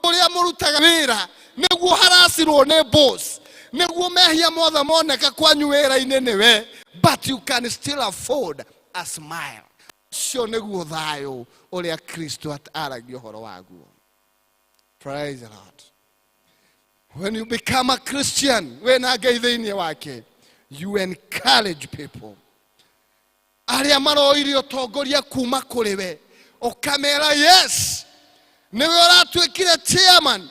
ũrĩa mũrutaga wĩra, nĩguo haracirwo nĩ boss, nĩguo mehia mothe moneka kwanyu wĩra-inĩ nĩwe, but you can still afford a smile. Ũcio nĩguo thayũ ũrĩa Kristo aragia ũhoro waguo. Praise the Lord. When you become a Christian, wĩna Ngai thĩinĩ wake, you encourage people. Arĩa maroire ũtongoria kuma kũrĩ we, ũkamera yes, nĩwe ũratuĩkire chairman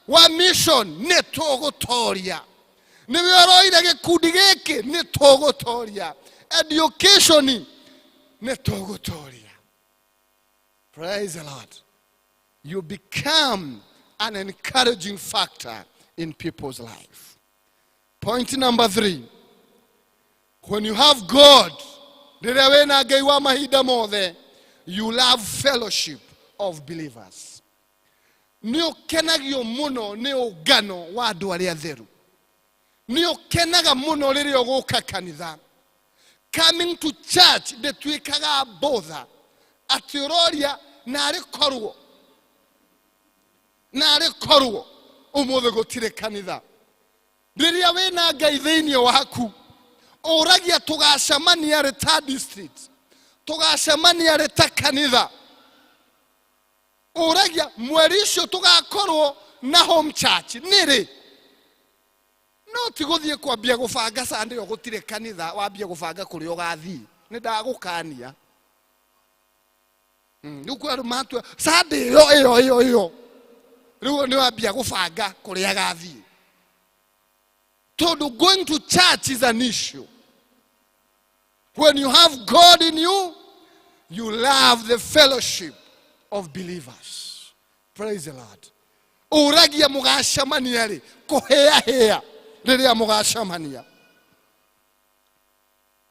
wa mission, nĩ tũgũtoria. Nĩwe ũroire gĩkundi gĩkĩ, nĩ tũgũtoria. Education, nĩ tũgũtoria. Praise the Lord. You become an encouraging factor in people's life. Point number 3. When you have God, rĩrĩa wĩna Ngai wa mahinda mothe, you love fellowship of believers. Nĩ ũkenagio mũno nĩ ũngano wa andũ arĩa atheru. Nĩ ũkenaga mũno rĩrĩa ũgũka kanitha. Coming to church ndĩtuĩkaga bother. Atĩ ũroria narĩ korwo, narĩ korwo ũmũthĩ gũtirĩ kanitha. Rĩrĩa wĩna Ngai thĩinĩ waku, ũragia tũgacemania rĩ ta district, tũgacemania rĩ ta kanitha. Ũragia mweri ũcio tũgakorwo na home church nĩ rĩ. No ti gũthiĩ kwambia gũbanga Sunday ĩyo gũtirĩ kanitha, wambie gũbanga kũrĩa ũgathiĩ. Nĩ ndagũkania. Rĩu kwĩ andũ matua Sunday ĩyo ĩyo ĩyo ĩyo, rĩu nĩ wambia gũbanga kũrĩa agathiĩ, tondũ going to church is an issue. When you have God in you, you love the fellowship of believers. Praise the Lord. Ũragia mũgacemania rĩ, kũhĩahĩa rĩrĩa mũgacemania.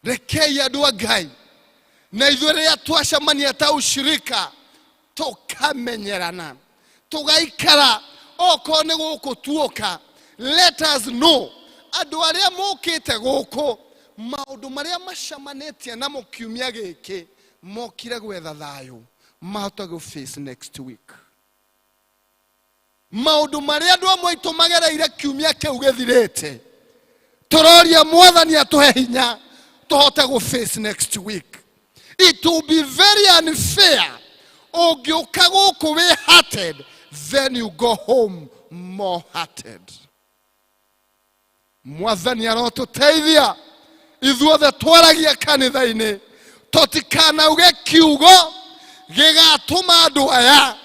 Rekei andũ a Ngai na ithuĩ rĩrĩa twacemania ta ushirika tũkamenyerana, tũgaikara okorwo nĩ gũkũ tuoka. Let us know andũ arĩa mokĩte gũkũ maũndũ marĩa macemanĩtie namo kiumia gĩkĩ, mokire gwetha thayũ mahote gũ face next week. Maũndũ marĩa andũ amwe aitũ magereire kiumia kĩu gĩthirĩte, tũroria Mwathani atũhe hinya tũhote gũ face next week. It will be very unfair ũngĩũka gũkũ wĩ hurted, then you go home more hurted. Mwathani arotũteithia ithuothe twaragia kanitha-inĩ, tũtikanauge kiugo gĩgatũma andũ aya,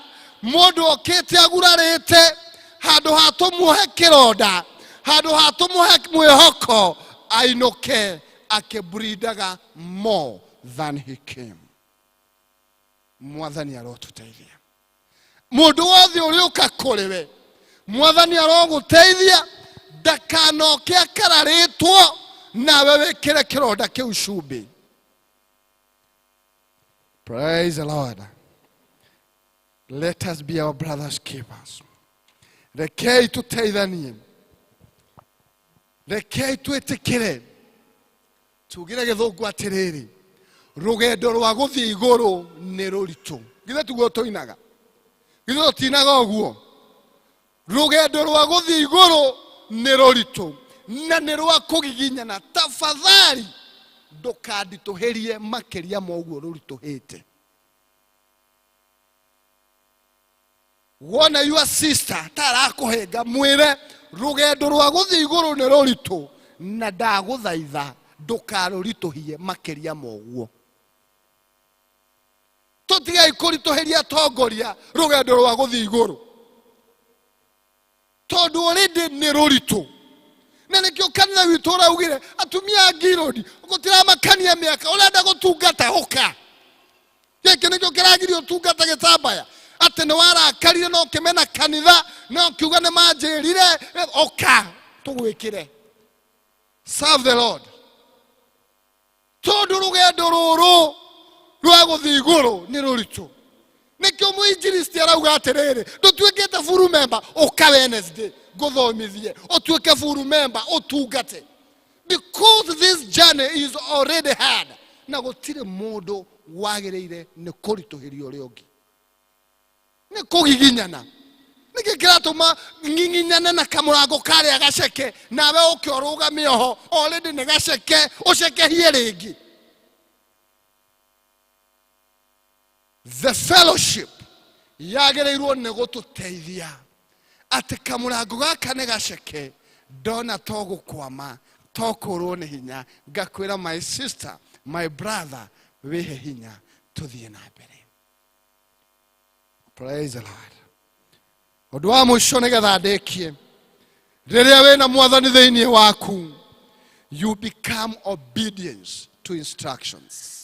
mũndũ okĩte agurarĩte, handũ ha tũmuohe kĩronda, handũ ha tũmuohe mwĩhoko, ainũke akĩbrindaga more than he came. Mwathani arotũteithia. Mũndũ wothe ũrĩũka kũrĩ we, Mwathani arogũteithia ndakanoke akararĩtwo, nawe wĩkĩre kĩronda kĩu cumbĩ. Praise the Lord. Let us be our brothers' keepers. Rekei tũteithanie, rekei twĩtĩkĩre, tugire gĩthũngũ atĩrĩrĩ, rũgendo rwa gũthiĩ igũrũ nĩ rũritũ. Githĩ tiguo tũinaga? Githĩ tũtinaga ũguo? Rũgendo rwa gũthiĩ igũrũ nĩ rũritũ na nĩ rwa kũgiginyana. Tafadhali ndũkanditũhĩrie makĩria ma ũguo rũritũhĩte. Wona your sister ta arakũhĩnga, mwĩre rũgendo rwa gũthiĩ igũrũ nĩ rũritũ na ndagũthaitha ndũkarũritũhie makĩria ma ũguo. Tũtigai kũritũhĩria atongoria rũgendo rwa gũthiĩ igũrũ, tondũ already nĩ rũritũ. Na nĩkĩo kanitha witũ ũraugire atumia a ngirũndi gũtiramakania mĩaka, ũrenda gũtungata ũka. Gĩkĩ nĩkĩo kĩragiria ũtungata gĩtambaya, atĩ nĩ warakarire no ũkĩmena kanitha no ũkiuga nĩ manjĩrire, ũka tũgwĩkĩre. Serve the Lord, tondũ rũgendo rũrũ rwa gũthiĩ igũrũ nĩ rũritũ. Nĩkĩo mũinjilisti arauga atĩrĩrĩ, ndũtuĩkĩte full member, ũka Wednesday ngũthomithie ũtuĩke full member ũtungate, because this journey is already hard, na gũtirĩ mũndũ wagĩrĩire nĩ kũritũhĩria ũrĩa ũngĩ, nĩ kũgiginyana. Nĩkĩ kĩratũma ng'ing'inyane na kamũrango karĩa gaceke, nawe ũke ũrũgame oho already nĩ gaceke, ũcekehie rĩngĩ? The fellowship yagĩrĩirwo nĩ gũtũteithia atĩ kamũrango gaka nĩ gaceke, ndona to gũkwama, to kũrwo nĩ hinya, ngakwĩra my sister, my brother, wĩhe hinya tũthiĩ na mbere. Praise the Lord. Ũndũ wa mũico nĩgetha ndĩkie, rĩrĩa wĩna Mwathani thĩinĩ waku, you become obedience to instructions.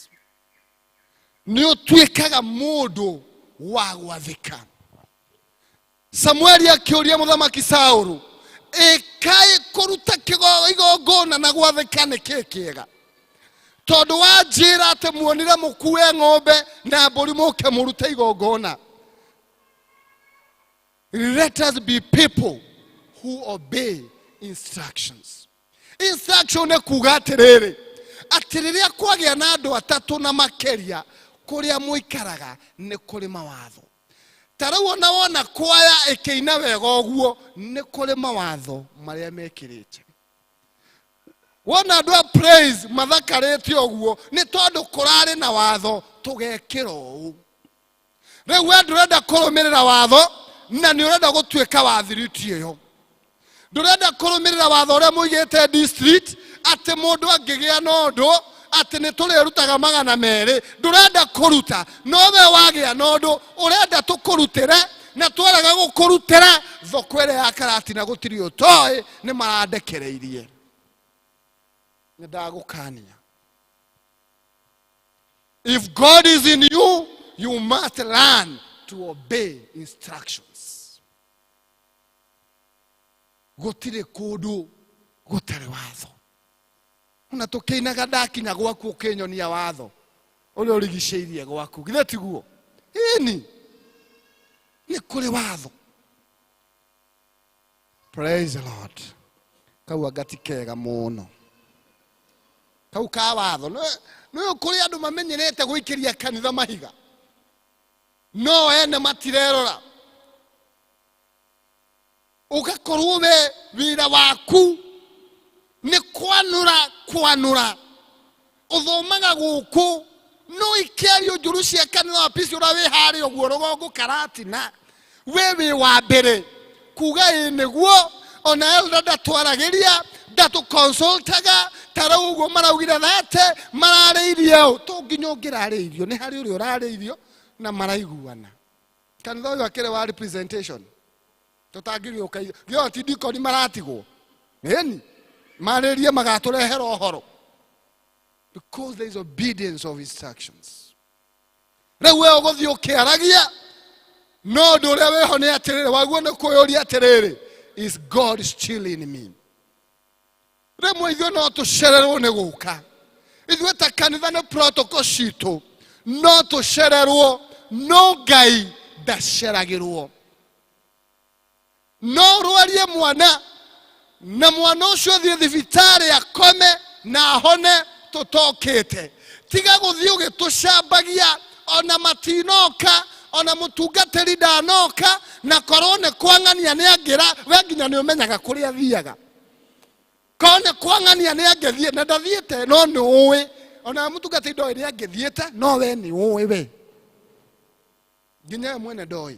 Nĩ ũtuĩkaga mũndũ wa gwathĩka. Samueli akĩũria mũthamaki Saũlũ, ĩkaĩ kũruta igongona na gwathĩka nĩ kĩ kĩega? Tondũ wanjĩra atĩ muonire mũkue ng'ombe na mbũri mũke mũrute igongona. Let us be people who obey instructions. Instruction nĩ kuga atĩrĩrĩ, atĩ rĩrĩa kwagĩa na andũ atatũ na makĩria Kũrĩa mũikaraga nĩ kũrĩ mawatho. Ta rĩu ona wona kwaya ĩkĩina wega ũguo, nĩ kũrĩ mawatho marĩa mekĩrĩte. Wona andũ a praise mathakarĩte ũguo, nĩ tondũ kũrarĩ na watho tũgekĩra ũũ. Rĩu we ndũrenda kũrũmĩrĩra watho na nĩ ũrenda gũtuĩka wa thiriti ĩyo. Ndũrenda kũrũmĩrĩra watho ũrĩa mũigĩte district atĩ mũndũ angĩgĩa na ũndũ atĩ nĩ tũrĩrutaga 200. Ndũrenda kũruta, no we wagĩa na ũndũ ũrenda tũkũrutĩre, na twarega gũkũrutĩra thoko ĩrĩa ya Karatina gũtirĩ ũtoĩ nĩ marandekereirie. Nĩ ndagũkania. If God is in you, you must learn to obey instructions. Gũtirĩ kũndũ gũtarĩ watho. Ona tũkĩinaga ndakinya gwaku ũkĩnyonia watho ũrĩa ũrigicĩirie gwaku. Githĩ tiguo? Ĩni, nĩ kũrĩ watho. Praise the Lord. Kau anga ti kega mũno. Kau ka watho. Nĩ kũrĩ andũ mamenyerete gũikĩria kanitha mahiga, no ene matirerora. Ũgakorwo we wĩra waku nĩ kwanũra kwanũra, ũthomaga gũkũ no ikĩario njũru cia kanitha wa pici ũrĩa wĩ harĩa ũguo rũgongo Karatina, we wĩ wa mbere kuga ĩ nĩguo. Ona elder ndatwaragĩria, ndatũconsultaga. Ta rĩu ũguo maraugire thate mararĩirie ũ, to nginya ũngĩrarĩirio nĩ harĩ ũrĩa ũrarĩirio na maraiguana. Kanitha ũyũ akĩrĩ wa representation, tũtangĩgĩũka gĩo ti dikoni maratigwo ĩni marĩrie magatũrehera ũhoro, because there is obedience of instructions. Rĩu we ũgũthiĩ ũkĩaragia, no ũndũ ũrĩa wĩho nĩ atĩrĩrĩ, waguo nĩ kwĩyũria atĩrĩrĩ, is God still in me? Rĩmwe ithuĩ no tũcererwo nĩ gũka, ithuĩ ta kanitha nĩ protocol citũ, no tũcererwo, no Ngai ndaceragĩrwo. No ũrwarie mwana na mwana ũcio athiĩ thibitarĩ akome na ahone tũtokĩte. Tiga gũthiĩ ũgĩtũcambagia, ona matinoka, ona mũtungatĩri ndanoka, na korwo nĩ kwang'ania nĩ angĩra we nginya nĩ ũmenyaga kũrĩa athiaga. Korwo nĩ kwang'ania nĩ angĩthiĩ na ndathiĩte, no nĩ ũĩ ona mũtungatĩri ndoĩ nĩ angĩthiĩte, no we nĩ ũĩ, we nginya we mwene ndoĩ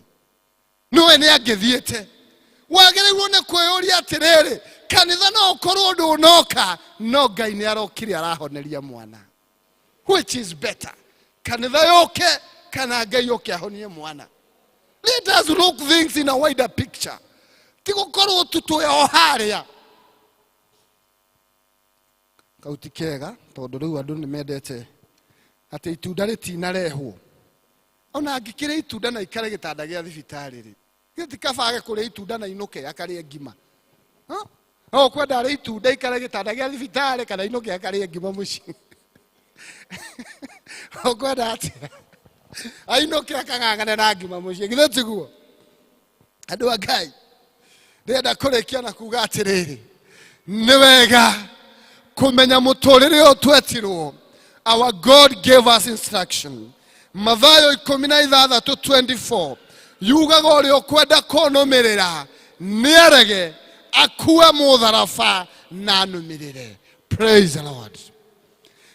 nĩwe nĩ angĩthiĩte. Wagĩrĩirwo nĩ kwĩyũria atĩrĩrĩ, kanitha no ũkorwo ndũnoka, no Ngai nĩ arokire arahoneria mwana. Which is better, kanitha yũke kana Ngai oke ahonie mwana? Let us look things in a wider picture. Ti gũkorwo tu twĩ o harĩa. Kau ti kega, tondũ rĩu andũ nĩ mendete atĩ itunda rĩtinarehwo. Ona angĩkĩrĩa itunda na ikare gĩtanda gĩa thibitarĩ rĩ, githĩ ti kaba age kũrĩa itunda na inũke akarĩe ngima? No ũkwenda arĩe itunda ikare gĩtanda gĩa thibitarĩ kana inũke akarĩe ngima mũciĩ? Ũkwenda atĩa? Ainũke akang'ang'ane na ngima mũciĩ, githĩ tiguo? Andũ a Ngai, ndĩrenda kũrĩkia na kuga atĩrĩrĩ, nĩ wega kũmenya mũtũrĩre ũyũ twetirwo. Our God gave us instruction. Mathayo 16:24 yugaga ũrĩa ũkwenda kũnũmĩrĩra nĩ arege akue mũtharaba na anũmĩrĩre. Praise the Lord.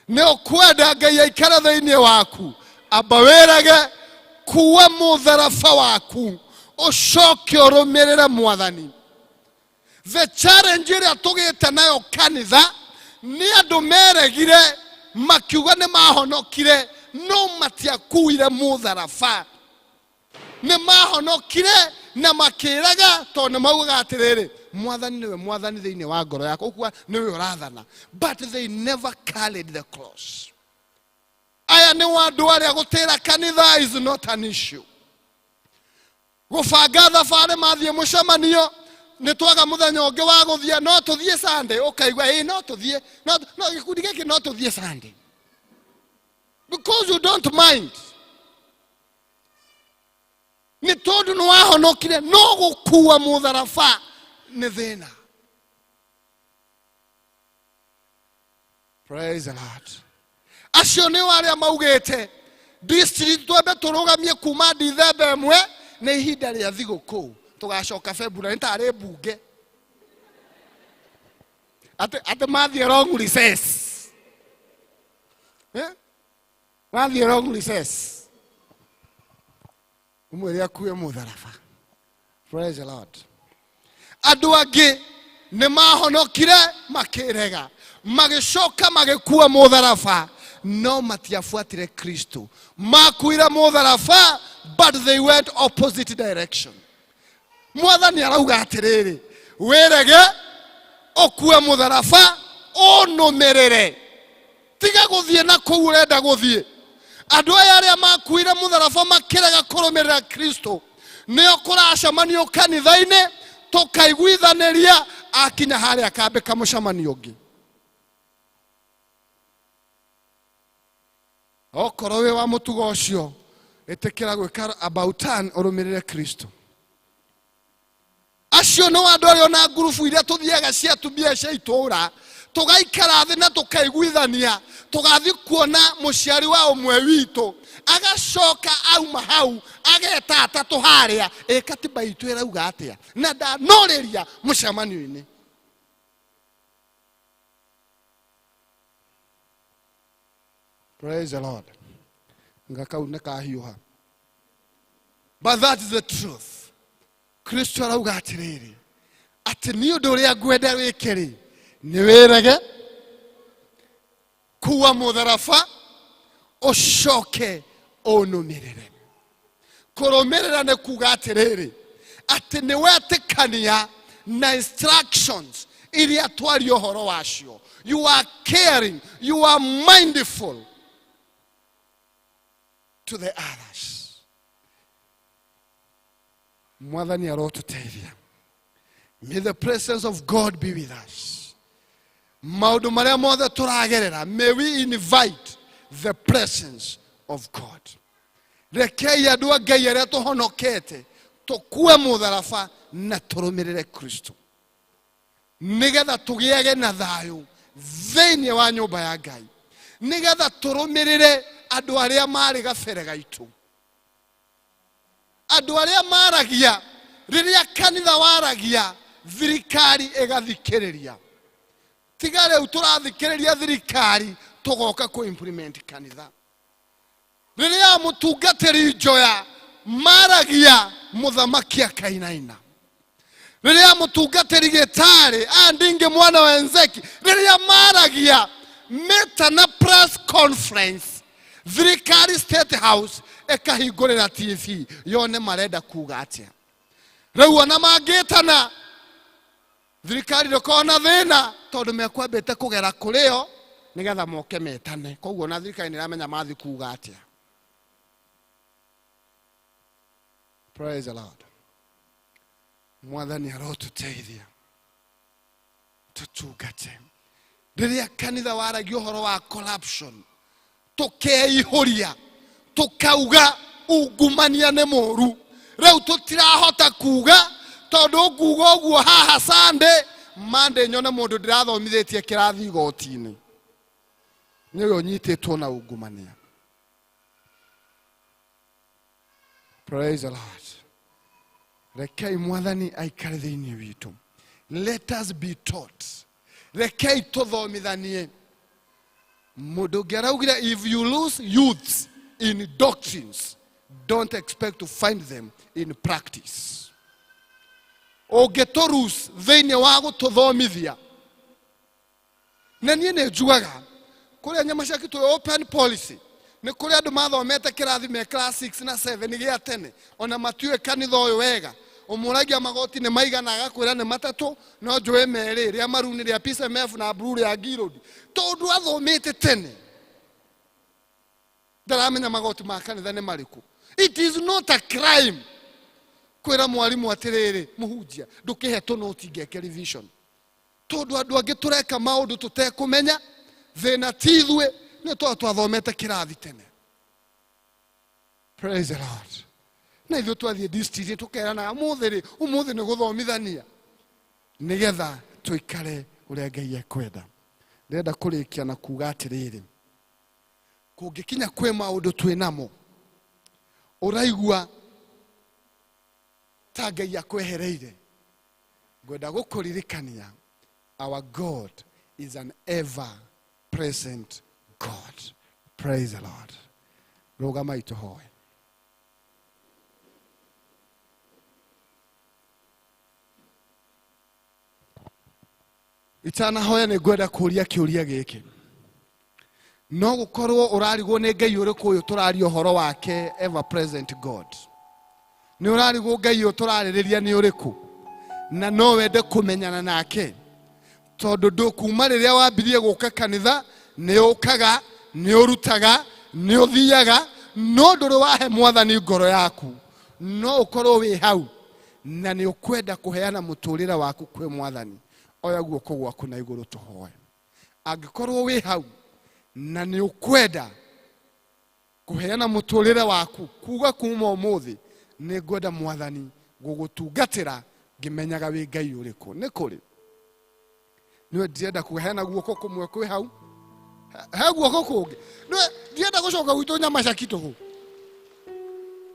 Nĩ ũkwenda Ngai aikare thĩinĩ waku, amba wĩrage, kuua mũtharaba waku, ũcoke ũrũmĩrĩre Mwathani. The challenge ĩrĩa tũgĩte nayo kanitha nĩ andũ meregire makiuga nĩ mahonokire, no matiakuire mũtharaba. Nĩ mahonokire na makĩraga, tondũ nĩ maugaga atĩrĩrĩ, Mwathani nĩwe Mwathani thĩinĩ wa ngoro yakwa, ũkuga nĩwe ũrathana, but they never carried the cross. Aya nĩ andũ arĩa gũtĩra kanitha is not an issue. Gũbanga thabarĩ mathiĩ mũcemanio, nĩ twaga mũthenya ũngĩ wa gũthiĩ, no tũthiĩ Sunday, ũkaigua ĩ no tũthiĩ, no gĩkundi gĩkĩ no tũthiĩ Sunday, because you don't mind, nĩ tondũ nĩ wahonokire, no gũkua mũtharaba nĩ thĩna. Praise the Lord. Acio nĩo arĩa maugĩte District twambe tũrũgamie kuma Dithemba ĩmwe nĩ ihinda rĩa thigũkũ, tũgacoka February tarĩ mbunge atĩ atĩ mathiĩ long recess, eh? Mathiĩ long recess, ũmwĩre akue mũtharaba. Praise the Lord. Andũ angĩ nĩ mahonokire makĩrega, magĩcoka magĩkua mũtharaba, no matiabuatire Kristo. Makuire mũtharaba, but they went opposite direction. Mwathani arauga atĩrĩrĩ, wĩrege ũkue mũtharaba ũnũmĩrĩre, tiga gũthiĩ na kũu ũrenda gũthiĩ. Andũ aya arĩa makuire mũtharaba makĩrega kũrũmĩrĩra Kristo nĩo kũracemanio kanitha-inĩ tũkaiguithanĩria, akinya harĩa akambĩka mũcemanio ũngĩ. Okorwo wĩ wa mũtugo ũcio, ĩtĩkĩra gwĩka about turn ũrũmĩrĩre Kristo. Acio nĩ andũ arĩa ona ngurubu iria tũthiaga cia atumia cia itũũra, tũgaikara thĩ na tũkaiguithania, tũgathiĩ kuona mũciari wa ũmwe witũ, agacoka auma hau ageta atatũ harĩa, ĩ katiba itũ ĩrauga atĩa, na ndanorĩria mũcemanio-inĩ. Praise the Lord. Nga kau nĩ kahiũha, but that is the truth. Kristo arauga atĩrĩrĩ, atĩ nĩ ũndũ ũrĩa ngwenda wĩke rĩ, nĩ wĩrege kuwa mũtharaba ũcoke ũnũmĩrĩre. Kũrũmĩrĩra nĩ kuga atĩrĩrĩ, atĩ nĩ wetĩkania na instructions iria twaria ũhoro wacio. You are caring, you are mindful to the others. Mwathani arotũteithia. May the presence of God be with us. Maũndũ marĩa mothe tũragerera, may we invite the presence of God. Rekei andũ a Ngai arĩa tũhonokete tũkue mũtharaba na tũrũmĩrĩre Kristo, nĩgetha tũgĩage na thayũ thĩinĩ wa nyũmba ya Ngai, nĩgetha tũrũmĩrĩre andũ arĩa marĩ gabere gaitũ, andũ arĩa maragia rĩrĩa kanitha waragia thirikari ĩgathikĩrĩria. Tiga rĩu tũrathikĩrĩria thirikari tũgoka kũ implement kanitha. Rĩrĩa mũtungatĩri njoya maragia mũthamaki akainaina, rĩrĩa mũtungatĩri gĩtarĩ andingi mwana wa Enzeki, rĩrĩa maragia metana press conference, thirikari State House ĩkahingũrĩra TV yone marenda kuga atĩa. Rĩu ona mangĩtana thirikari ndĩkorwo na thĩna, tondũ mekwambĩte kũgera kũrĩo nĩgetha moke metane. Koguo ona thirikari nĩ ĩramenya mathi kuga atĩa. Praise the Lord. Mwathani arotũteithia tũtungate. Rĩrĩa kanitha waragia ũhoro wa corruption, tũkeihũria tũkauga ungumania nĩ mũru. Rĩu tũtirahota kuga, tondũ nguga ũguo haha Sunday, Monday nyone mũndũ ndĩrathomithĩtie kĩrathi igoti-inĩ nĩwe ũnyitĩtwo na ungumania. Praise the Lord. Rekei Mwathani aikare thĩinĩ witũ. Let us be taught. Rekei tũthomithanie. Mũndũ ũngĩ araugire, if you lose youths in doctrines, don't expect to find them in practice. Ũngĩtũrus thĩinĩ wa gũtũthomithia, na niĩ nĩ njugaga kũrĩa nyama cia kitũ open policy, nĩ kũrĩ andũ mathomete kĩrathi me class 6 na 7 gĩa tene, ona matiũĩ kanitha ũyũ wega. Ũmũragia magoti nĩ maigana, agakwĩra nĩ matatũ, no njũĩ merĩ, rĩa maruni rĩa PCMF na blue rĩa Ngirũndi, tondũ athomete tene ndaramenya magoti ma kanitha nĩ marĩkũ. It is not a crime kwĩra mwarimũ atĩrĩrĩ, mũhunjia, ndũkĩhe tũnoti ngeke revision, tondũ andũ angĩ tũreka maũndũ tũtekũmenya. Thĩna ti ithuĩ, nĩ tondũ twathomete kĩrathi tene. Praise the Lord. Na ithuĩ twathiĩ district tũkeranaga ũmũthĩ rĩ, ũmũthĩ nĩ gũthomithania nĩgetha tũikare ũrĩa Ngai ekwenda. Ndĩrenda kũrĩkia na kuga atĩrĩrĩ, Kũngĩkinya kwĩ maũndũ twĩ namo ũraigua ta Ngai akwehereire, ngwenda gũkũririkania our God is an ever present God. Praise the Lord. Rũgamai tũhoe. Itanahoya nĩ ngwenda kũria kĩũria gĩkĩ. No gũkorwo ũrarigwo nĩ Ngai ũrĩkũ ũyũ tũraria ũhoro wake, ever present God. Nĩ ũrarigwo Ngai ũyũ tũrarĩrĩria nĩ ũrĩkũ, na no wende kũmenyana nake, tondũ ndũkuma rĩrĩa wambirie gũka kanitha nĩ ũkaga, nĩ ũrutaga, nĩ ũthiaga, no ndũrĩ wahe mwathani ngoro yaku. No ũkorwo wĩ hau na nĩ ũkwenda kũheana mũtũrĩre waku kwĩ mwathani. Oya guoko gwaku na igũrũ tũhoe. Angĩkorwo wĩ hau na nĩ ũkwenda kũheana mũtũrĩre waku, kuga kuma ũmũthĩ nĩ ngwenda mwathani gũgũtungatĩra ngĩmenyaga wĩ Ngai ũrĩkũ. Nĩ kũrĩ nĩwe ndĩrenda kũheana guoko kũmwe kwĩ hau, he guoko kũngĩ, nĩwe ndĩrenda gũcoka gwitũ Nyamacaki tũhũ.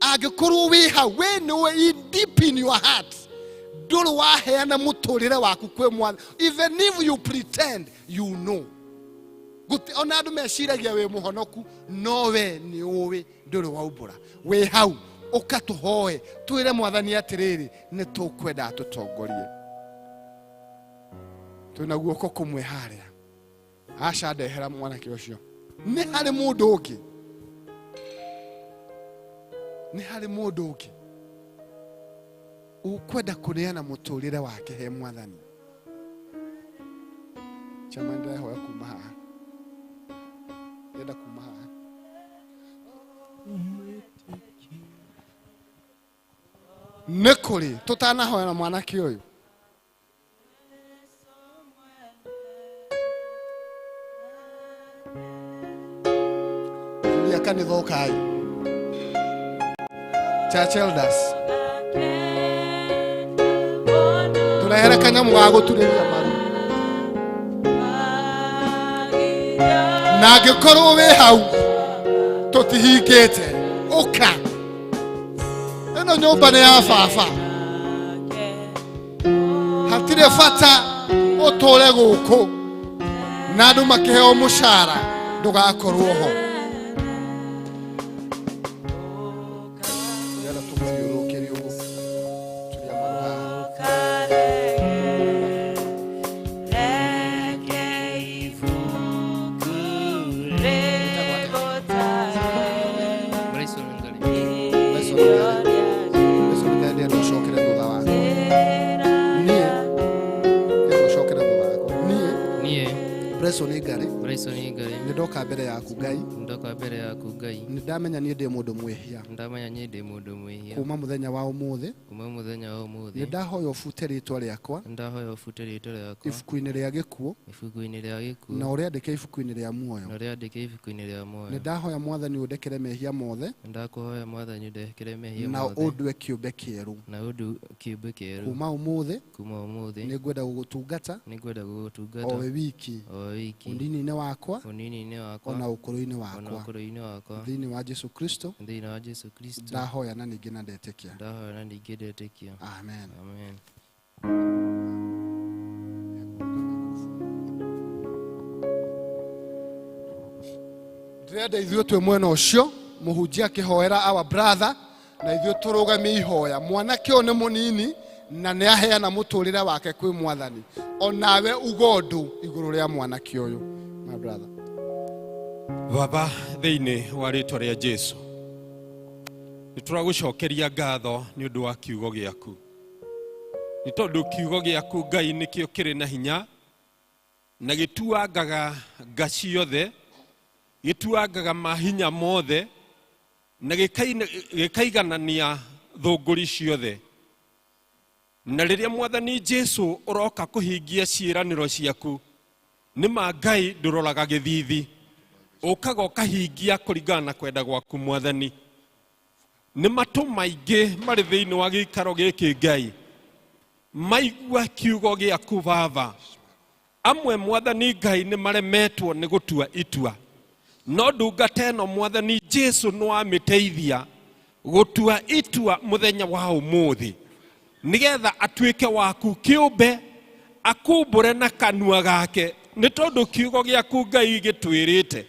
Angĩkorwo wĩ hau, we nĩwe in deep in your heart ndũrĩ waheana mũtũrĩre waku kwĩ mwathani, even if you pretend you know. Gũti ona andũ meciragia wĩ mũhonoku, no we nĩ ũĩ ndũrĩ waumbũra. Wĩ hau ũka tũhoe, twĩre mwathani atĩrĩrĩ, nĩ tũkwenda atũtongorie. Twĩna guoko kũmwe harĩa. Aca, ndehera mwanake ũcio. Nĩ harĩ mũndũ ũngĩ, nĩ harĩ mũndũ ũngĩ ũkwenda kũneana mũtũrĩre wake he mwathani. Chama, ndĩrehoya kuma haha, ndĩrenda kuma haha. Nĩ kũrĩ tũtanahoya na mwanake ũyũ. Tulia kanitha ũkai. Church elders, tũrehere kanyamũ ga gũturĩria maru. Na angĩkorwo wĩ hau tũtihingĩte, ũka. Ĩno nyũmba nĩ ya baba, hatirĩ bata ũtũre gũkũ na andũ makĩheo mũcara ndũgakorwo ho. Ndĩrenda tũmũthiũrũrũkĩrie ũguo. Turia maru haha. Bryson Ngari. Bryson Ngari, ndĩrenda ũcokere thutha wakwa. Niĩ ndĩrenda ũcokere thutha wakwa. Niĩ Niĩ Bryson Ngari, Bryson Ngari, nĩ ndoka mbere yaku Ngai, ndoka mbere yaku Ngai, nĩ ndamenya niĩ ndĩ mũndũ mwĩhia. Ndamenya niĩ ndĩ mũndũ mwĩhia. Kuma mũthenya wa ũmũthĩ Kuma mũthenya wa ũmũthĩ nĩ ndahoya ũbute rĩtwa rĩakwa nĩ ndahoya ũbute rĩtwa rĩakwa ibuku-inĩ rĩa gĩkuũ ibuku-inĩ rĩa gĩkuũ na ũrĩandĩke ibuku-inĩ rĩa muoyo. Na ũrĩandĩke ibuku-inĩ rĩa muoyo. Nĩ ndahoya mwathani ũndekere mehia mothe Nĩ ndakũhoya mwathani ũndekere mehia na mothe ũndue kĩũmbe kĩerũ. Na ũndue kĩũmbe kĩerũ. Kuma ũmũthĩ Kuma ũmũthĩ nĩ ngwenda gũgũtungata nĩ ngwenda gũgũtungata o we wiki o we wiki ũnini-inĩ wakwa ũnini-inĩ wakwa ona ũkũrũ-inĩ ona wakwa. ũkũrũ-inĩ wakwa. Thĩinĩ wa Jesu Kristo Thĩinĩ wa Jesu Kristo ndahoya na ningĩ na ndetĩkia. Ndahoya na ningĩ ndetĩkia. Amen. Amen. Ndĩrenda ithuĩ twĩ mwena ũcio mũhunjia akĩhoera our brother, na ithuĩ tũrũgamie ihoya. Mwanake ũyũ nĩ mũnini na nĩ aheana mũtũrĩre wake kwĩ mwathani. Onawe uga ũndũ igũrũ rĩa mwanake ũyũ, my brother. Baba, thĩinĩ wa rĩtwa rĩa Jesu nĩ tũragũcokeria ngatho nĩ ũndũ wa kiugo gĩaku, nĩ tondũ kiugo gĩaku Ngai nĩkĩo kĩrĩ na hinya na gĩtuangaga nga ciothe, gĩtuangaga mahinya mothe na gĩkaiganania thũngũri ciothe. Na rĩrĩa mwathani Jesu ũroka kũhingia ciĩranĩro ciaku, nĩ ma Ngai ndũroraga gĩthithi, ũkaga ũkahingia kũringana na kwenda gwaku mwathani. Nĩ matũ maingĩ marĩ thĩinĩ wa gĩikaro gĩkĩ Ngai maigua kiugo gĩaku baba. Amwe mwathani Ngai nĩ maremetwo nĩ gũtua itua. No ndungata ĩno Mwathani Jesu nĩ wamĩteithia gũtua itua mũthenya wa ũmũthĩ, nĩgetha atuĩke waku kĩũmbe, akumbũre na kanua gake, nĩ tondũ kiugo gĩaku Ngai gĩtwĩrĩte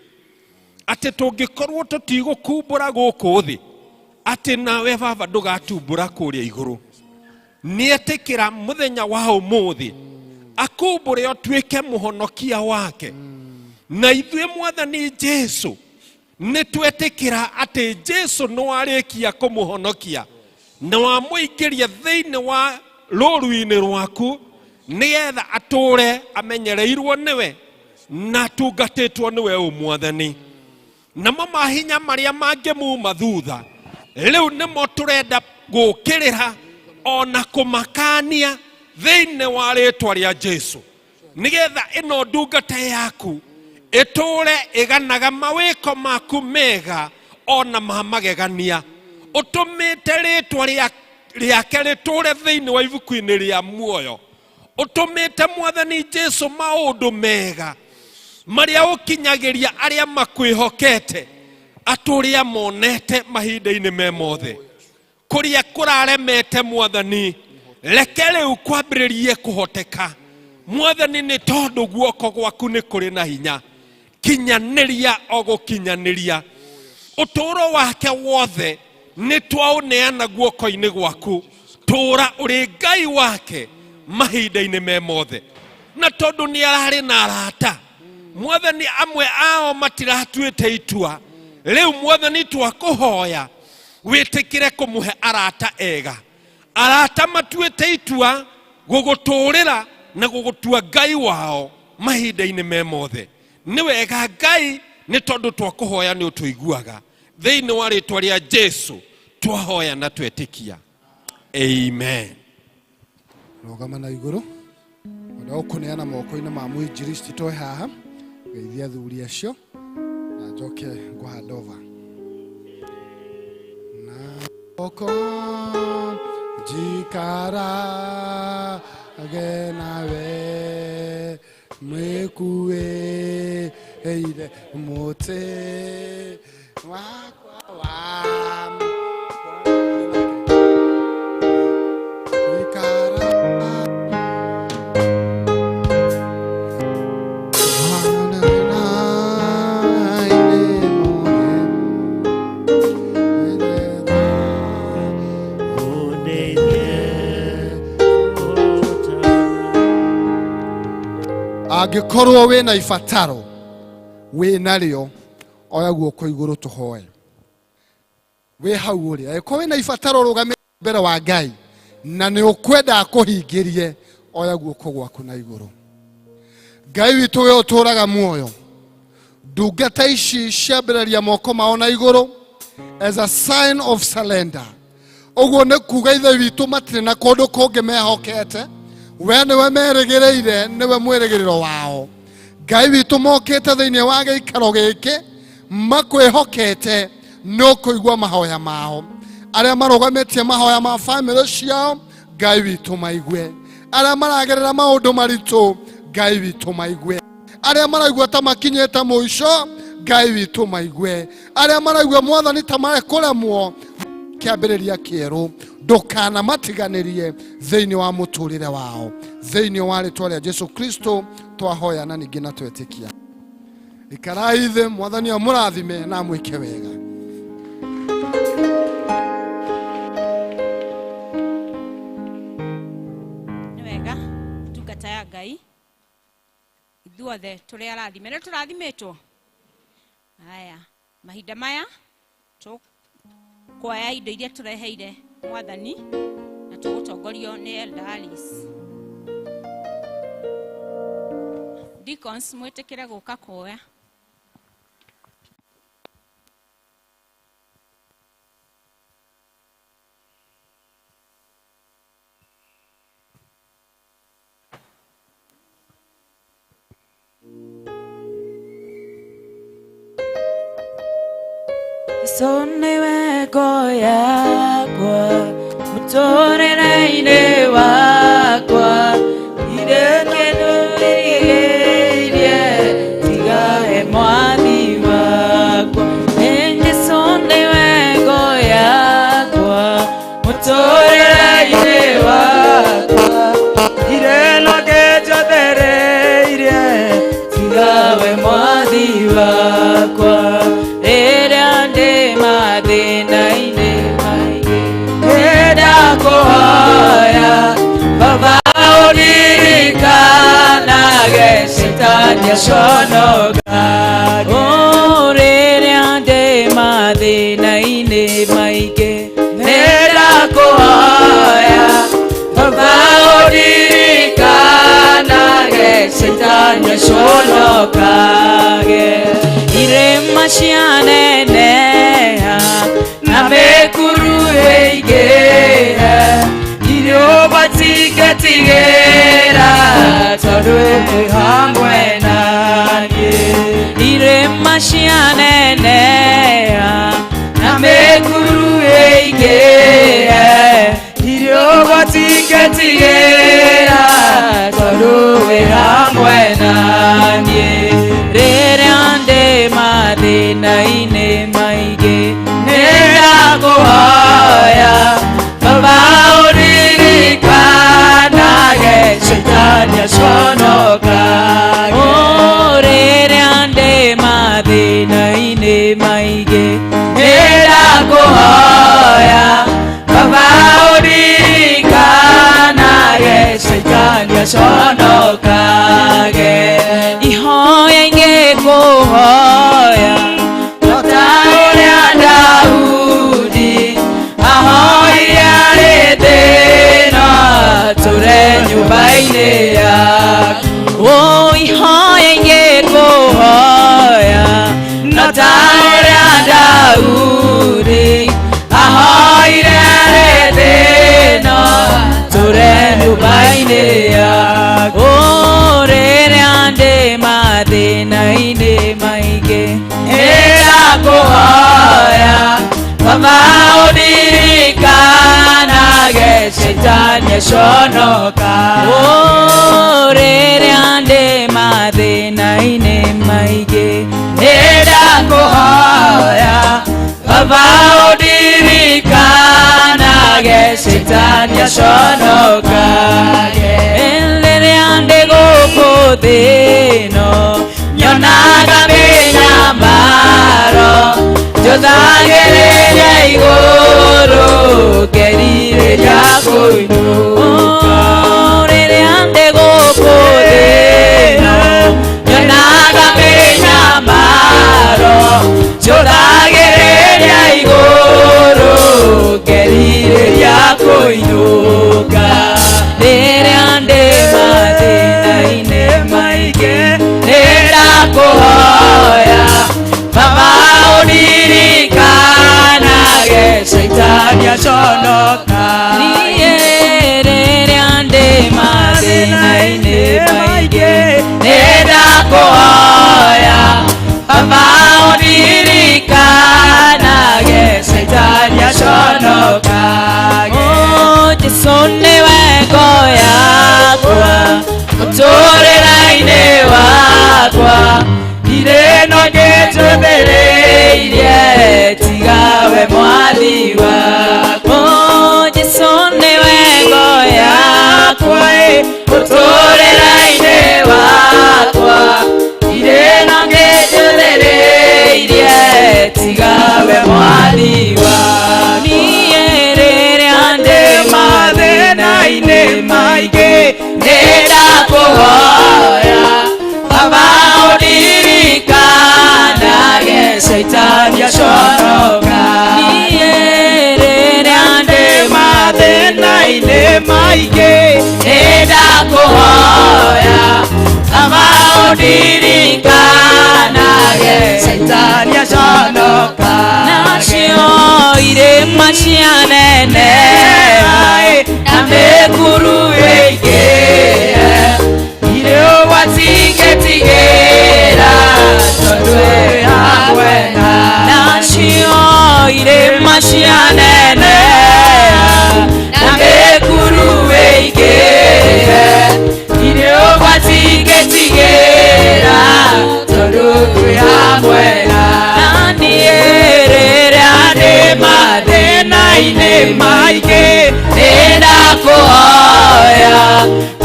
atĩ tũngĩkorwo tũtigũkumbũra gũkũ thĩ, atĩ nawe Baba ndũgatumbũra kũrĩa igũrũ. Nĩetĩkĩra mũthenya wa ũmũthĩ akumbũre ũtuĩke mũhonokia wake, na ithuĩ Mwathani Jesu nĩ twetĩkĩra atĩ Jesu nĩ warĩkia kũmũhonokia na wamũingĩria thĩinĩ wa rũru-inĩ rwaku, nĩgetha atũre amenyereirwo nĩwe na atungatĩtwo nĩwe ũ Mwathani. Namo mahinya marĩa mangĩmuma thutha rĩu nĩmo tũrenda gũkĩrĩra ona kũmakania thĩinĩ wa rĩtwa rĩa Jesu, nĩgetha ĩno ndungata yaku ĩtũre ĩganaga mawĩko maku mega ona ma magegania, ũtũmĩte rĩtwa rĩake rĩtũre thĩinĩ wa ibuku-inĩ rĩa muoyo, ũtũmĩte Mwathani Jesu maũndũ mega marĩa ũkinyagĩria arĩa makwĩhokete atũrĩa monete mahinda-inĩ me mothe. Kũrĩa kũraremete Mwathani, reke rĩu kwambĩrĩrie kũhoteka Mwathani, nĩ tondũ guoko gwaku nĩ kũrĩ na hinya. Kinyanĩria o gũkinyanĩria ũtũũro wake wothe nĩ twaũneana guoko-inĩ gwaku, tũũra ũrĩ Ngai wake mahinda-inĩ me mothe. Na tondũ nĩ ararĩ na arata Mwathani, amwe ao matiratuĩte itua rĩu, Mwathani twakũhoya wĩtĩkĩre kũmũhe arata ega, arata matuĩte itua gũgũtũũrĩra na gũgũtua Ngai wao mahinda-inĩ me mothe. Nĩ wega Ngai, nĩ tondũ twakũhoya nĩ ũtũiguaga. Thĩinĩ wa rĩtwa rĩa Jesu twahoya na twetĩkia, amen. Rũgama na igũrũ, wenda gũkũneana moko-inĩ ma mwinjilisti twe haha, geithia athuri acio na njoke ngũhandova na oko njikarage nawe mwĩkuĩire mũtĩ wakwa wa Angĩkorwo wĩna ibataro wĩna rĩo, oya guoko igũrũ tũhoe. Wĩ hau ũrĩ, angĩkorwo wĩna ibataro rũgamĩte mbere wa Ngai na nĩ ũkwenda akũhingĩrie, oya guoko gwaku na igũrũ. Ngai witũ we ũtũraga muoyo, ndungata ici ciambĩrĩria moko mao na igũrũ as a sign of surrender. Ũguo nĩ kuga Ithe witũ matirĩ na kũndũ kũngĩ mehokete, we nĩwe merĩgĩrĩire, nĩwe mwĩrĩgĩrĩro wao. Ngai witũ mokĩte thĩinĩ wa gĩikaro gĩkĩ makwĩhokete, nĩ ũkũigua mahoya mao. Arĩa marũgamĩtie mahoya ma bamĩrĩ ciao, Ngai witũ maigue. Arĩa maragerera maũndũ maritũ, Ngai witũ maigue. Arĩa maraigua ta makinyĩte mũico, Ngai witũ maigue. Arĩa maraigua Mwathani ta marekũremwo kĩambĩrĩria kĩerũ, ndũkanamatiganĩrie thĩinĩ wa mũtũrĩre wao. Thĩinĩ wa rĩtwa rĩa Jesu Kristo twahoya na ningĩ na twetĩkia. Ikarai thĩ, Mwathani amũrathime na amwĩke wega. Nĩ wega ndungata ya Ngai, ithuothe tũrĩ arathime, nĩ tũrathimĩtwo. Haya, mahinda maya tũkuoya indo iria tũreheire Mwathani na tũgũtongorio nĩ Elder Alice. Deacons, mwĩtĩkĩre gũka kuoya. Jesu nĩwe ngo yakwa mũtũrĩre-inĩ wakwa, ndirĩ kĩndũ ndirigĩirie tiga he Mwathi wakwa. Mũtũũrĩre-inĩ wakwa ireno ngĩnjothereirie tiga we mwathi wakwa rĩrĩa ndĩ mathĩna-inĩ maingĩ nĩndakũhoya baba ũririkanage Shetani aconoka rĩrĩa ndĩ mathĩna-inĩ maingĩ nĩndakũhoya baba ũririkanage Shetani aconokage irĩma cianeneha na mĩkuru ĩingĩhe iriũba tingetigĩra tondũ wĩ hamwe naniĩ irĩma cianeneha na mĩkuru ĩingĩhe iriũba tingetigĩra tondũ wĩ hamwe naniĩ rĩrĩa ndĩ mathĩna-inĩ maingĩ nĩndakũhoya baba ũririkanage Shetani aconokage rĩrĩa ndĩ mathĩna-inĩ maingĩ nĩndakũhoya baba ũririkanage Shetani aconokage ihoya ingĩkũhoya no ta ũrĩa Daudi ahoire arĩ thĩna tũre nyũmba-inĩ yaku ihoya ingĩkũhoya no ta ũrĩa Daudi ahoire arĩ thĩna tũre nyũmba-inĩ yaku rĩrĩa ndĩ mathĩna-inĩ maingĩ nĩndakũhoya baba ũririkanage Shetani aconoka rĩrĩa ndĩ mathĩna-inĩ maingĩ nĩndakũhoya baba ũririkanage Shetani aconokage rĩrĩa ndĩ gũkũ thĩ ĩno nyonaga mĩnyamaro njũthagĩrĩria igũrũ ngerirĩria kũinũka rĩrĩa ndĩ gũkũ thĩ ĩno nyonaga mĩnyamaro njũthagĩrĩria igũrũ ngerirĩria kũinũka rĩrĩa ndĩ mathĩna-inĩ maingĩ nĩndakũhoya baba ũririkanage Shetani aconoka niĩ rĩrĩa ndĩ mathĩna-inĩ maingĩ nĩndakũhoya baba ũririkanage Shetani aconokage Jesu nĩwe ngo yakwa mũtũũrĩre-inĩ wakwa ireno ngĩnjũthĩrĩirie tiga we mwathi wakwa Jesu nĩwe ngo yakwa mũtũũrĩre-inĩ wakwa ireno ngĩnjũthĩrĩirie tiga we mwathi wakwa niĩ rĩrĩa ndĩ mathĩna-inĩ maingĩ nĩndakũhoya baba ũririkanage Shetani aconoka niĩ rĩrĩa ndĩ mathĩna-inĩ maingĩ nĩndakũhoya baba ũririkanage Shetani aconoka nacio irĩma cianeneha na mĩkuru ĩingĩhe iriũa tingetigĩra tondũ wĩ hamwe nacio irĩma cianeneha na mĩkuru ĩingĩhe iriũa tingetigĩra tondũ wĩ hamwe na niĩ rĩrĩa ndĩ mathĩna Mathĩna-inĩ maingĩ nĩndakũhoya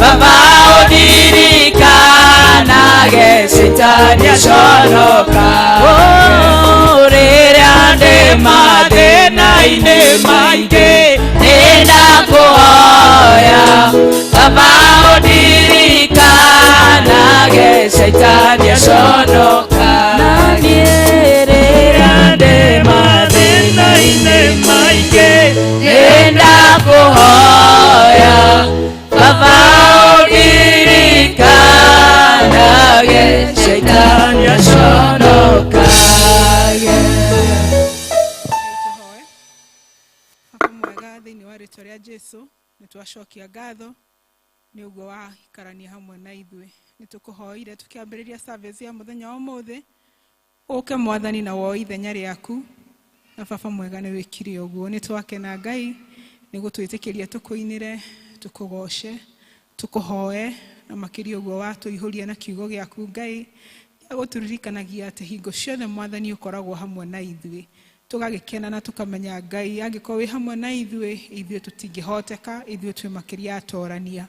Baba ũndirikanage Shetani aconoka. Rĩrĩa ndĩ mathĩna-inĩ maingĩ nĩndakũhoya Baba ũndirikanage Shetani aconoka. Na niĩ rĩrĩa ndĩ mathĩna-inĩ maingĩ nĩndakũhoya Baba ũndirikanage Shetani aconokage. Baba mwega thĩinĩ wa rĩtwa rĩa Jesu nĩ twacokia ngatho nĩ ũguo waikarania hamwe na ithuĩ. Nĩ tũkũhoire tũkĩambĩrĩria service ya mũthenya wa ũmũthĩ, ũke Mwathani na woe ithenya rĩaku, na Baba mwega nĩ wĩkire ũguo. Nĩ twakena Ngai nĩ gũtwĩtĩkĩria tũkũinĩre, tũkũgoce, tũkũhoe, na makĩria ũguo watũihũria na kiugo gĩaku Ngai gĩa gũtũririkanagia atĩ hingo ciothe Mwathani ũkoragwo hamwe na ithuĩ. Tũgagĩkena na tũkamenya Ngai angĩkorwo wĩ hamwe na ithuĩ, ithuĩ tũtingĩhoteka, ithuĩ twĩ makĩria atorania.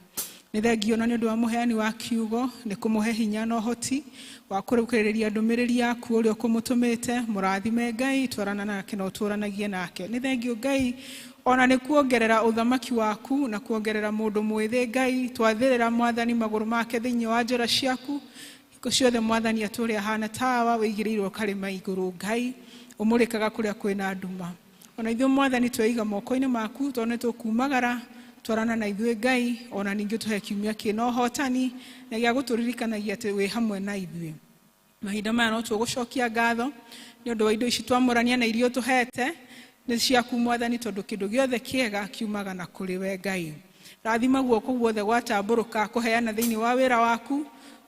Nĩ thengio na nĩ ũndũ wa mũheani wa kiugo, nĩ kũmũhe hinya na ũhoti wa kũrũkĩrĩria ndũmĩrĩri yaku ũrĩa ũkũmũtũmĩte. Mũrathime Ngai, twarana nake na ũtũranagie nake. Nĩ thengio Ngai ona nĩ kuongerera ũthamaki waku na kuongerera mũndũ mwĩthĩ Ngai. Twathĩrĩra Mwathani magũrũ make thĩinĩ wa njĩra ciaku hingo ciothe Mwathani atũũre ahana tawa wĩigĩrĩirwo karĩma igũrũ Ngai, ũmũrĩkaga kũrĩa kwĩna nduma. Ona ithuĩ Mwathani tweiga moko-inĩ maku, tondũ nĩ tũkumagara, twarana na ithuĩ Ngai, ona ningĩ tũhe kiumia kĩna ũhotani na gĩa gũtũririkanagia atĩ wĩ hamwe na ithuĩ. Mahinda maya no tũgũcokia ngatho nĩ ũndũ wa indo ici twamũrania na iria ũtũhete nĩ ciaku Mwathani, tondũ kĩndũ gĩothe kĩega kiumaga na kũrĩ we Ngai. Rathima guoko guothe gwatambũrũka kũheana thĩinĩ wa wĩra waku,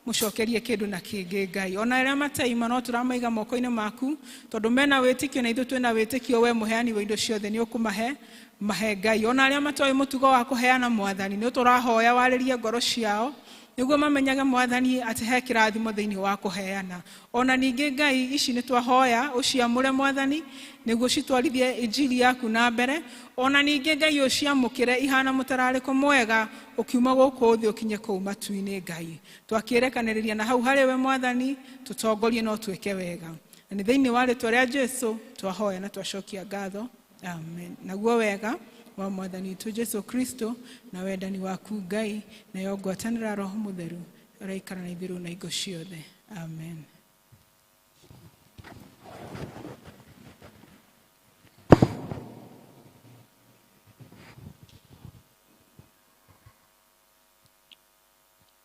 mũcokerie kĩndũ na kĩngĩ Ngai. Ona arĩa mataima no tũramaiga moko-inĩ maku, tondũ mena wĩtĩkio na ithuĩ twĩna wĩtĩkio we mũheani wa indo ciothe nĩ ũkũmahe mahe Ngai. Ona arĩa matoĩ mũtugo wa kũheana Mwathani, nĩ tũrahoya warĩrie ngoro ciao nĩguo mamenyage Mwathani atĩ he kĩrathimo thĩinĩ wa kũheana. Ona ningĩ Ngai ici nĩ twahoya ũciamũre Mwathani nĩguo citwarithie injili yaku na mbere. Ona ningĩ Ngai ũciamũkĩre ihana mũtararĩko mwega ũkiuma gũkũ thĩ ũkinye kũu matu-inĩ Ngai. Twakĩrekanĩrĩria na hau harĩ we Mwathani, tũtongorie no twĩke wega. Na nĩ thĩinĩ wa rĩtwa rĩa Jesu twahoya na twacokia ngatho, amen. Naguo wega wa Mwathani witũ Jesu Kristo na wendani waku Ngai nayo ngwatanĩro ya Roho Mũtheru ũraikara na ithuĩ rĩu na hingo ciothe, amen.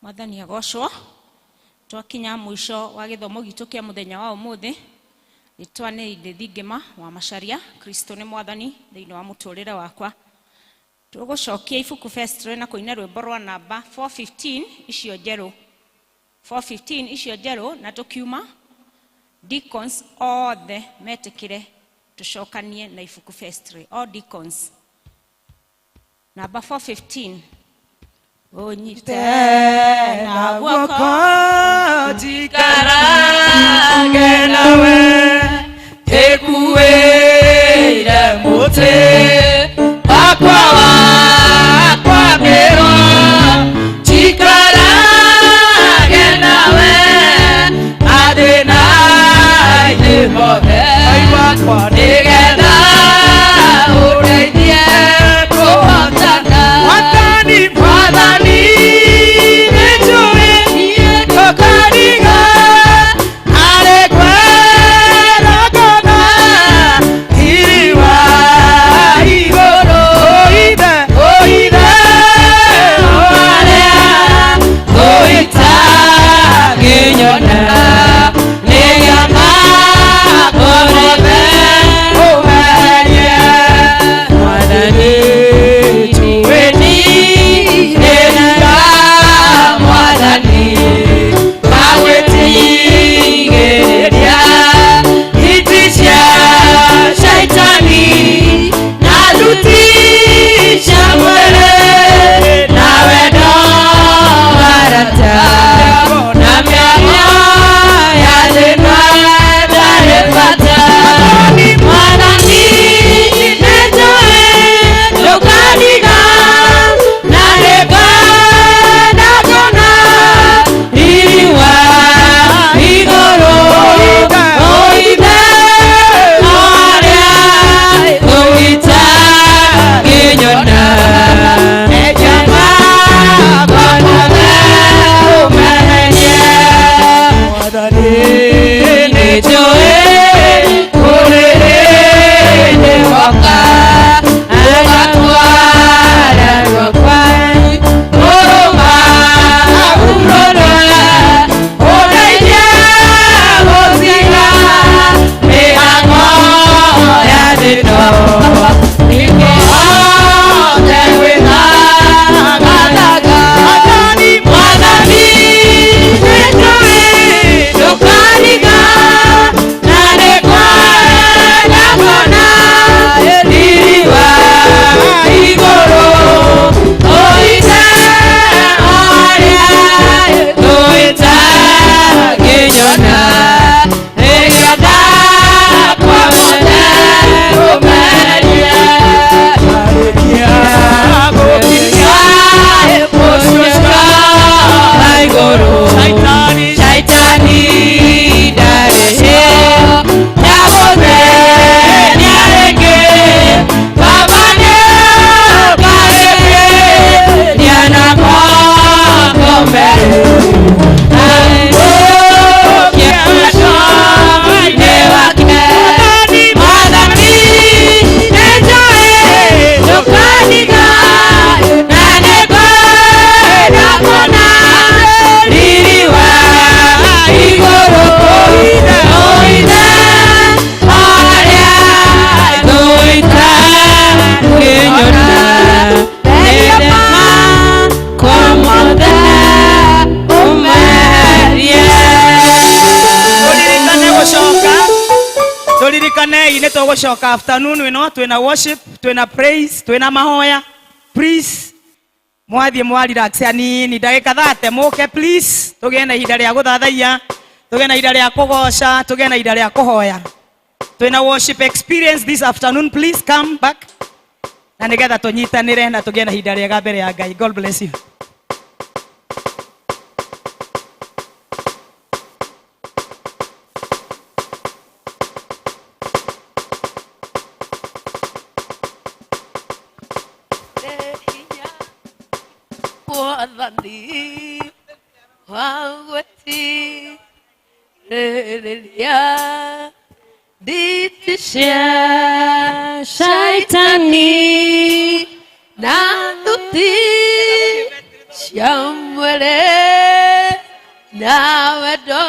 Mwathani agocwo. Twakinya mũico wa gĩthomo gitũ kĩa mũthenya wa ũmũthĩ. Rĩtwa nĩ Edith Ngĩma wa Macharia. Kristo nĩ Mwathani thĩinĩ wa mũtũrĩre wakwa. Tũgũcokia ibuku Festro na kũina rwĩmbo rwa namba 415 icio njerũ, 415 icio njerũ, na tũkiuma deacons othe metĩkĩre tũcokanie na ibuku Festro, all deacons, namba 415. Ũnyite na guoko njikarage nawe, ĩkuĩire mũtĩ wakwa wa kwambĩrwo, njikarage nawe mathĩna-inĩ mothe, nĩgetha ũndeithie kũhotana. Mwathani, Mwathani, nĩnjũĩ ndũkariga arĩ kwera ngona riri wa Tũgũcoka afternoon ĩno twĩna worship, twĩna praise, twĩna mahoya. Please mwathiĩ mwa relax hanini ndagĩka thate mũke please, tũgĩe na ihinda rĩa gũthathaiya, tũgĩe na ihinda rĩa kũgoca, tũgĩe na ihinda rĩa kũhoya. Twĩna worship experience this afternoon, please come back na nĩgetha tũnyitanĩre na tũgĩe na ihinda rĩega mbere ya Ngai. God bless you. Mwathani wa gwĩtirĩrĩria nditi cia shaitani na thuti cia mwĩrĩ na wendo.